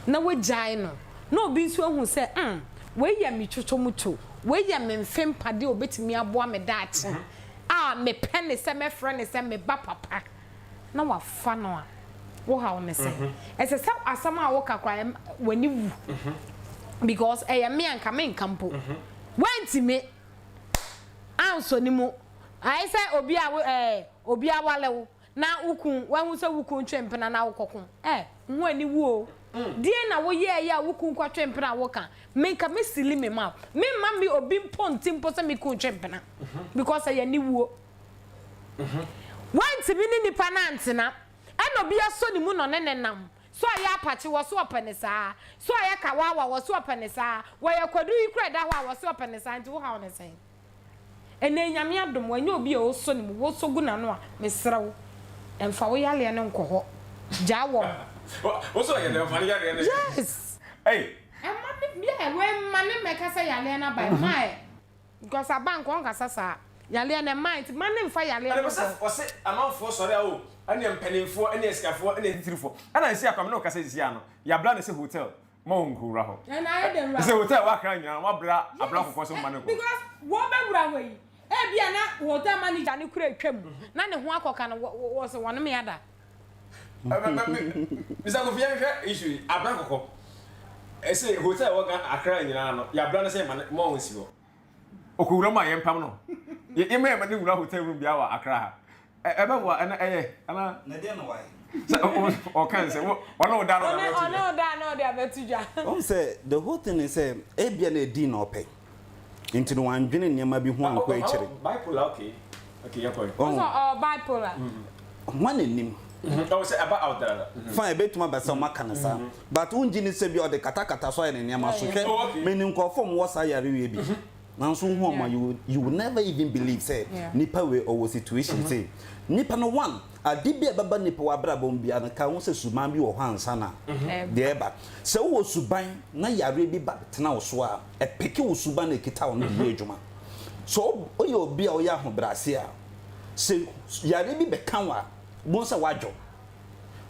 na woagyae no na obi nso ahu sɛ mm wei yɛ me twotwomuto, wei yɛ me mfe mpadeɛ a obetumi aboa me daakye a mepɛ ne sɛ mɛfrɛ no sɛ me ba papa. na wafa no a, wo haw ne sɛn? Ɛsɛ sɛ asɛm a woka koraa ɛma w'ani wu because ɛyɛ me a nka menka mpo. Woantumi ansɔ ne mu. Ayɛ sɛ obi a wo ɛɛ obi awale wo na wo kun wahu sɛ wo kun twe mpena na wokɔko. Ɛ ho ani wu o. Deɛn na woyɛɛyɛ a wo kun kɔtwe mpena a woka? Me nka me sili me mouth. Memma me obi mpo nte mpo sɛ me kun twe mpena because ɛyɛ aniwuo. Wantumi ne nipa no antena, ɛna obi asɔ ne mu na ɔne no nam. So ɔyɛ apakye, wɔ so ɔpɛ no saa? So ɔyɛ kawawa, wɔ so ɔpɛ no saa? Wɔyɛ kwadu yi koraa ɛda hɔ a, wɔ so ɔpɛ no saa? Nti wo haw ne sɛn? Ɛnɛ yi Nyame adom, wanya obi a ɔsɔ ne mu, wosɔ gu n'ano a, mesrɛ wo, mfa wo yareɛ no nkɔ hɔ. Gyaa wɔn. Wo sɛ ɔyɛ dɛn fa ne yareɛ no? Yes! Ei! Ɛmma ne, yeah, wei mma ne mmɛka sɛ yareɛ no aba, ɛmma ɛ. Because aba nka ɔnkasa saa. Yareɛ no ɛmmaa nti ma no nfa yareɛ no nkɔ. Ɔse amanfoɔ sɔre a oh ɛneɛ mpaninfoɔ ɛne asikafoɔ ɛne atitirifoɔ ɛna nsi akwa me ne wo kasa sisi ano yabra no sɛ hotel ma wɔn nkɔ wura hɔ Ɛna ayɛ dɛ wura sɛ hotel wɔ akra nyinaa wabra abra kɔkɔɔ sɛ mma no nkɔ. Because wɔn bɛ wura hɔ yi ebia na hotel manager no kura atwa mu na ne ho akɔka no wɔ sɛ wɔne me ada. Mr. Kofi yɛnhwɛ issue yi abena kɔkɔ ɛsɛ hotel ɛwɔ Ghana Accra nyinaa no yɛabra no sɛ yɛma no ma ɔnsi hɔ ɔkɔwura mu a yɛmpam no yɛma yɛma no nwura hotel room biara wɔ Accra ha ɛbɛboa ɛna ɛyɛ ana Na deɛ na wayɛ sɛ ɔka nsɛ ɔne wo da no ɔde abɛto dwa ɔne wo da no ɔde abɛto dwa. Wohu sɛ the whole thing is sɛ ebia na ɛdii na ɔpɛ. Nti no wandwene nneɛma bi ho ankɔ akyire. Bipolar okay okay yɛnkɔ yi. Ɔsɛ ɔwɔ bipolar. Hwan na nim? Ɔwɔ sɛ ɛba out dada. Fine ɛbɛtumi aba sɛ ɔmo aka no saa but wongye ni sɛ bia ɔde katakata so ayɛ ne nneɛma so hwɛ menim nkorɔfoɔ a ɔmo wɔ saa yare wei bi nanso wohu ɔmo a you will you will never even believe sɛ nipa wei ɔwɔ situation sei nipa no one Ade bi a ɛbɛba nnipa w'abrabɔ mu biara no, ka ho sɛ suban bi wɔ hɔ ansa na deɛ ɛreba. Sɛ wowɔ suban na yareɛ bi ba bɛtena wo so a, ɛpeke wo suban a ɛkita wo no de yɛ adwuma. Sɛ woyɛ obi a woyɛ ahobrɛaseɛ a, sɛ yareɛ bi bɛka wo a, wobɛhu sɛ woadwo.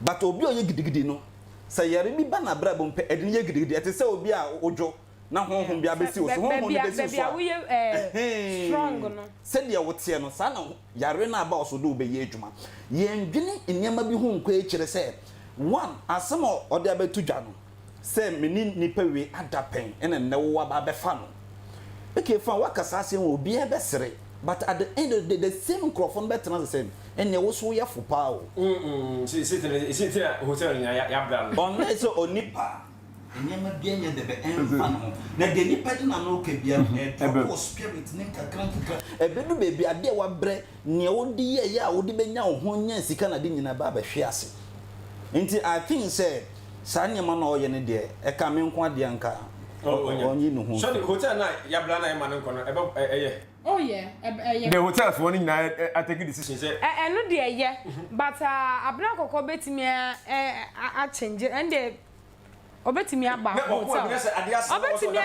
But obi a ɔyɛ gidigidi no, sɛ yareɛ bi ba n'abrabɔ mu pɛ, ɛde no yɛ gidigidi. Ɛte sɛ obi a wodwo na honhom bi abɛsi wo so. Honhom no bɛsi wo so a, ɛhee, sɛdeɛ woteɛ no, saa na yare no a aba wo so de wo bɛyɛ adwuma. Yɛndwene nneɛma bi ho nkɔ akyire sɛ, one, asɛm a ɔde abɛto dwa no, sɛ me ne nipa wei ada pɛn ɛna nnɛ wo aba abɛfa no. Okay, fine, woaka saa asɛm wei, obiara bɛsere, but at the end of the day, the same nkurɔfoɔ no bɛtena ase sɛ, ɛnneɛ wo nso woyɛ fo paa o. Unless sɛ onipa Nneɛma biara nyɛ dɛbɛ ɛmfa ne ho. Na deɛ nipa de n'ano reka biara no, ɛdrɔpo wɔ spirit no nkakra nkakra. Ɛbɛdu baabi adeɛ a wabrɛ, nea wode yɛeɛ a wode bɛnya wo ho nya sika na ade nyinaa ɛba abɛhwe ase. Nti I think sɛ saa nneɛma no a ɔyɛ no deɛ, ɛka me nko ara deɛ anka ɔnyi ne ho mfiri. Sɔde hotel no a yɛabra no a yɛma no nkɔ no, ɛbɛ ɛyɛ? Oh yeah, ɛyɛ. The hotels foɔ no nyinaa atake decision sɛ. Ɛ ɛno deɛ ɛyɛ, but abena kɔkɔɔ bɛtumi a a change, ɛno deɛ. Obetumi aba hotel. Obetumi a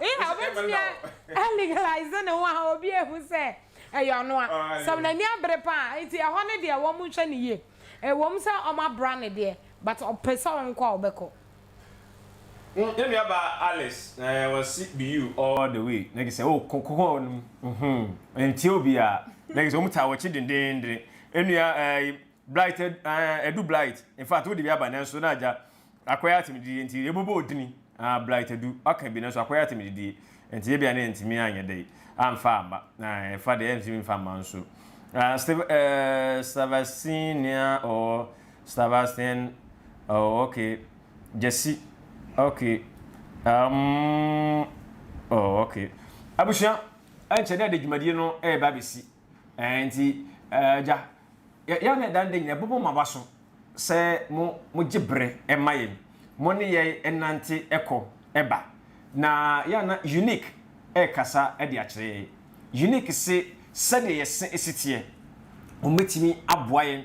yeah, obetumi a legalize ne ho a obi ehu sɛ ɛyɛ ɔno a. Sɛ n'ani abere paa nti ɛhɔ no deɛ wɔn nhwɛ no yie. Ɛwom sɛ wɔn abra no deɛ but ɔpɛ sɛ ɔnkɔ a ɔbɛkɔ. Yɛn nua baa Alice eh, wɔsi be you all the way. Na kyerɛ sɛ oh kɔ kɔ hɔ nom mhm ntie obiara. Na kyerɛ sɛ wɔn taa wɔkyi dendenden. Enua eh Blight eh Adu Blight in fact wode bi aba nanso na agya akɔyɛ atemdidie nti yɛbobɔ odini ah Blight Adu aka bi nanso akɔyɛ atemdidie nti ebia na yɛntumi anyɛ dɛn amfa amma na ɛfa deɛ yɛntumi mfa mma nso ah Steve eh Stavasinia or Stavastin oh okay Jesse okay um oh okay abusua ɛnkyɛ dɛ de dwumadie no ɛreba abɛsi eh nti eh agya Yɛ na ɛda no da nyinaa ɛbobɔ mo aba so sɛ mo mogye bere ma yɛn, mo ne yɛn nante kɔ ba. Na yɛ a na Unique rekasa de akyerɛ yɛn. Unique se sɛdeɛ yɛ se si teɛ, wɔbɛtumi aboa yɛn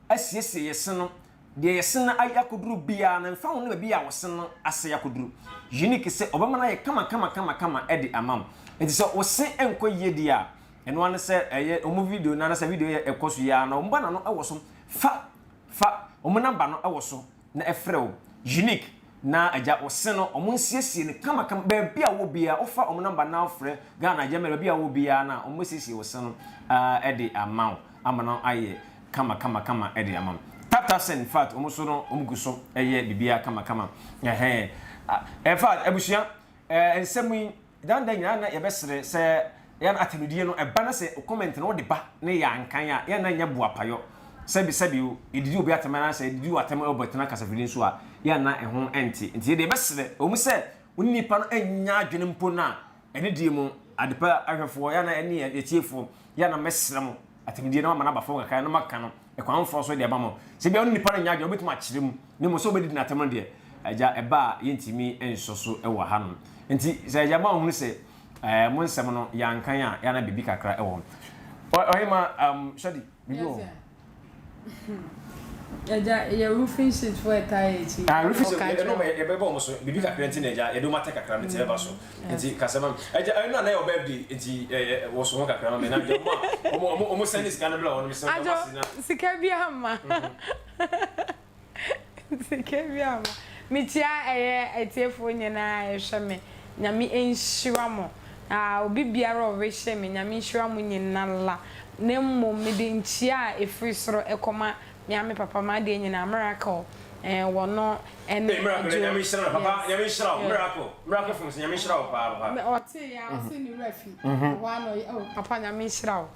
asiesie yɛ se no, deɛ yɛ se no ayɛ akɔduru biara no, mfa ho ne baabi a wo se no asɛe akɔduru. Unique se ɔbɛma no ayɛ kama kama kama kama de ama wo. Nti sɛ wo se nkɔ yie deɛ a, Ɛno ara ne sɛ ɛyɛ wɔn video no anasɛ video yɛ ɛkɔ so yi ara no wɔn banner no wɔ so fa fa wɔn number no wɔ so na ɛfrɛ wo unique na agya wɔse no wɔn nsiesie no kama kama baabi a wɔ biara wofa wɔn number na wofrɛ Ghana agya mɛ baabi a wɔ biara na wɔn bɛsiesie wo se no ɛde ama wo ama no ayɛ kama kama kama ɛde ama wo tap tap send in fact wɔn so no wɔn gu so ɛyɛ biribiara kama kama ɛhɛn in fact abusua ɛɛ nsɛm yi Dan da nyinaa na yɛbɛsrɛ sɛ yɛn atɛnudie no ɛba na sɛ comment no wode ba ne yɛ ankan a yɛn na nyɛ boapayɔ sɛbi sɛbi o yɛdidi obi atɛm anaasɛ yɛdidi wo atɛm ɛwɔ bɛtena kasafidie nso a yɛn na ɛho ɛnte nti yɛde yɛbɛsrɛ ɛwɔ mu sɛ wo ne nipa no ɛnyɛ adwene mpo no a ɛne deɛ mu adepa ahwɛfoɔ yɛn na ɛne yɛtiefoɔ yɛn na mɛsrɛ mo atɛmudie no ama no aba fam kakra na maka no ɛkwan foforɔ so de ama mo. Sɛ bia wo ne nipa no nyɛ adwene, wobɛtumi akyerɛ mu, na mmom sɛ wobɛdidi no atɛm no deɛ, agya, ɛba a yɛntumi nsɔ so wɔ hanom. Nti sɛ agya ma wohunu sɛ eh, mo nsɛm no yɛankan a, yɛ a na biribi kakra wɔ hɔ. Ɔhema, um, Shadi, biribi wɔ hɔ? Agya, yɛ roofing sheet fo ɛtaa yɛ akyi. Ah, roofing sheet, ɛno yɛbɛbɔ wɔn so. Biribi kakra nti na agya, yɛde wɔn atɛ kakra no nti ɛbɛba so. Nti kasa ma me. Agya, ɛno a na yɛ birthday nti wɔ so ho kakra ma me. Na agya, ɔmo a ɔmo ɔmo send sika no bla wɔn mesrɛ wɔn ase na. Adwo, sika bi amma. Sika bi amma. Mekyia ɛyɛ atiefoɔ nyinaa a ɛhwɛ me. Nyame nhyira mo. Ah, obi biara a ɔrehyɛ me, Nyame nhyira mo nyinala. Na mmom mede nkyia a ɛfiri soro ɛkɔma. Me ara me papa m'adeɛ nyinaa Miracle eh wɔno ɛne Hey Miracle Adwo Nyame nhyira no papa yes Nyame nhyira wo yeah. Miracle Miracle films Nyame nhyira wo paa papa. Me ɔtee ya ɔse ne werɛ afi ɛhɔ ara na ɔyɛ oh papa Nyame nhyira wo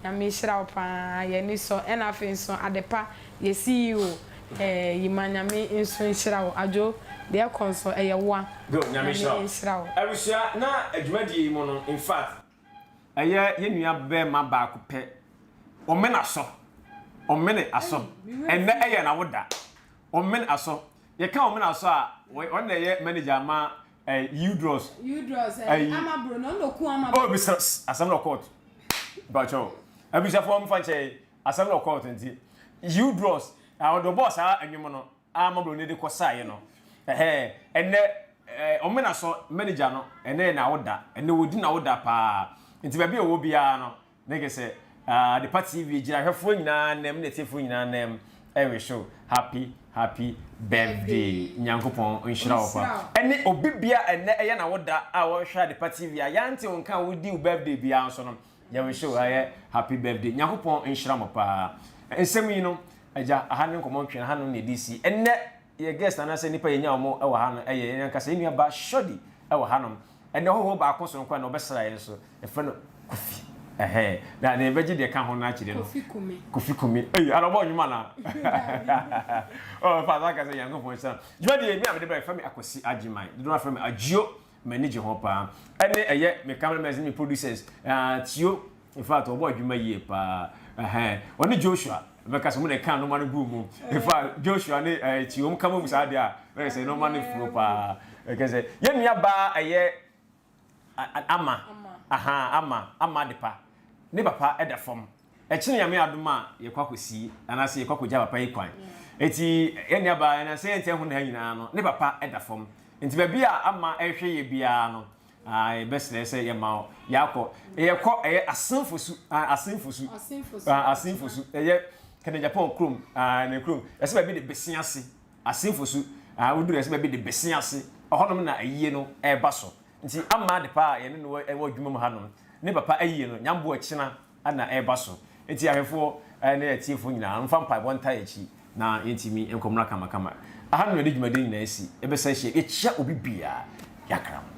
Nyame nhyira wo paa yɛn ani sɔ ɛna afei nso adepa yɛ CEO eh Yima Nyame nso nhyira wo Adwo deɛ ɛkɔ nso ɛyɛ woa Good Nyame Nyame nhyira wo. nhyira wo. Abusua na dwumadie yi mu no infact Ɛyɛ yɛn nua bɛɛma baako pɛ. Ɔmene asɔ. Ɔmene asɔ. Ɛnɛ ɛyɛ n'awoda. Ɔmene asɔ. Yɛka ɔmene asɔ a, ɔno na ɛyɛ manager ama eh, Udros. Udros, eh, ama bro, na ɔno oku ama bro. Oh, bisa, asɛm na court. Bakyɛw. Abusuafoɔ mfa nkyɛn, asɛm na court nti. Udros, ɔde ɔbɔɔ saa nnwom no. a mmɔborɔni de kɔsaeɛ no, ɛhɛɛ, ɛnnɛ, ɛɛ, Ɔmenasɔ manager no, ɛnnɛ yɛ n'awoda, ɛnnɛ wɔdi n'awoda paa, nti baabi a ɔwɔ biara no, ne kɛ sɛ, ah, Adepa TV gyinahwɛfoɔ nyinaa nam ne atiefoɔ nyinaa nam ɛrewish wo happy, happy birthday, Nyankopɔn nhyira wo paa. Ɛne obi bia ɛnnɛ ɛyɛ n'awoda a ɔrehwɛ Adepa TV a yɛante wo nka a wodi wo birthday biara nso no, Yɛwish wo ɛyɛ happy birthday Nyankopɔn nhyira mo paa Nsɛm yi no agya aha ne nkɔmɔ ntwe aha nom na yɛde si Ɛnnɛ yɛ guest anaasɛ nnipa yɛnya wɔn wɔ ha no ɛyɛ yɛn ankasa yɛn nua ba Shordy ɛwɔ ha nom Ɛnnɛ hɔhoɔ baako soronko a na ɔbɛsra yɛn nso yɛfrɛ no Kofi ɛhɛn na na yɛbɛgye deɛ ɛka ho no akyire no Kofi Kumi Kofi Kumi ei ana ɔbɔ nnwom anaa Oh fa saa ka sɛ Nyankopɔn nhyira no Dwumadie me a mede brɛ yɛfrɛ me Akwasi Agyeman dodoɔ no ara frɛ me Agyio M'ani gye ho paa. Ɛne ɛyɛ me cameramans ne me producers ah Tio in fact ɔbɔ adwuma yie paa ɛhɛn ɔne Joshua bɛka sɛ ɔmo na ɛka nneɛma no guu mu in fact Joshua ne ɛɛ Tio ɔmo ka bom saa deɛ a bɛyɛ sɛ nneɛma no furo paa ɛkɛ sɛ yɛn nua baa ɛyɛ Ama aha Ama Ama Adepa ne papa ɛda fam Ɛkyena Nyame adom a yɛkɔ akɔsi anaasɛ yɛkɔ akɔgya papa yi kwan. Enti yɛn nuabaa yi anaasɛ yɛn nkyɛn ho ha nyinaa no, ne papa da fam. Enti baabi a ama ɛrehwɛ yɛ biara no, yɛbɛsrɛ sɛ yɛma wo yɛakɔ. Yɛkɔ ɛyɛ Asenfosu, Asenfosu, Asenfosu, ɛyɛ Kennedy Agyapong kurom, ne kurom. Ɛsɛ baabi de Bese ase, Asenfosu, woduru ɛsɛ baabi de Bese ase, ɛhɔnom na ayie no ɛreba so. Nti ama adepa a yɛne no wɔ adwuma mu hanom, ne papa ayie no, Nyamboa kyena na ɛreba so. Enti ahwɛfoɔ ne atiefoɔ nyinaa, momfa mpaebɔ ntaa yɛn akyi na yɛntumi nkɔ mmra kamakama. Aha no na yɛde dwumadie no nyinaa asi. Yɛbɛsan ahyia. Yɛkyia obi biara. Yɛakra mo.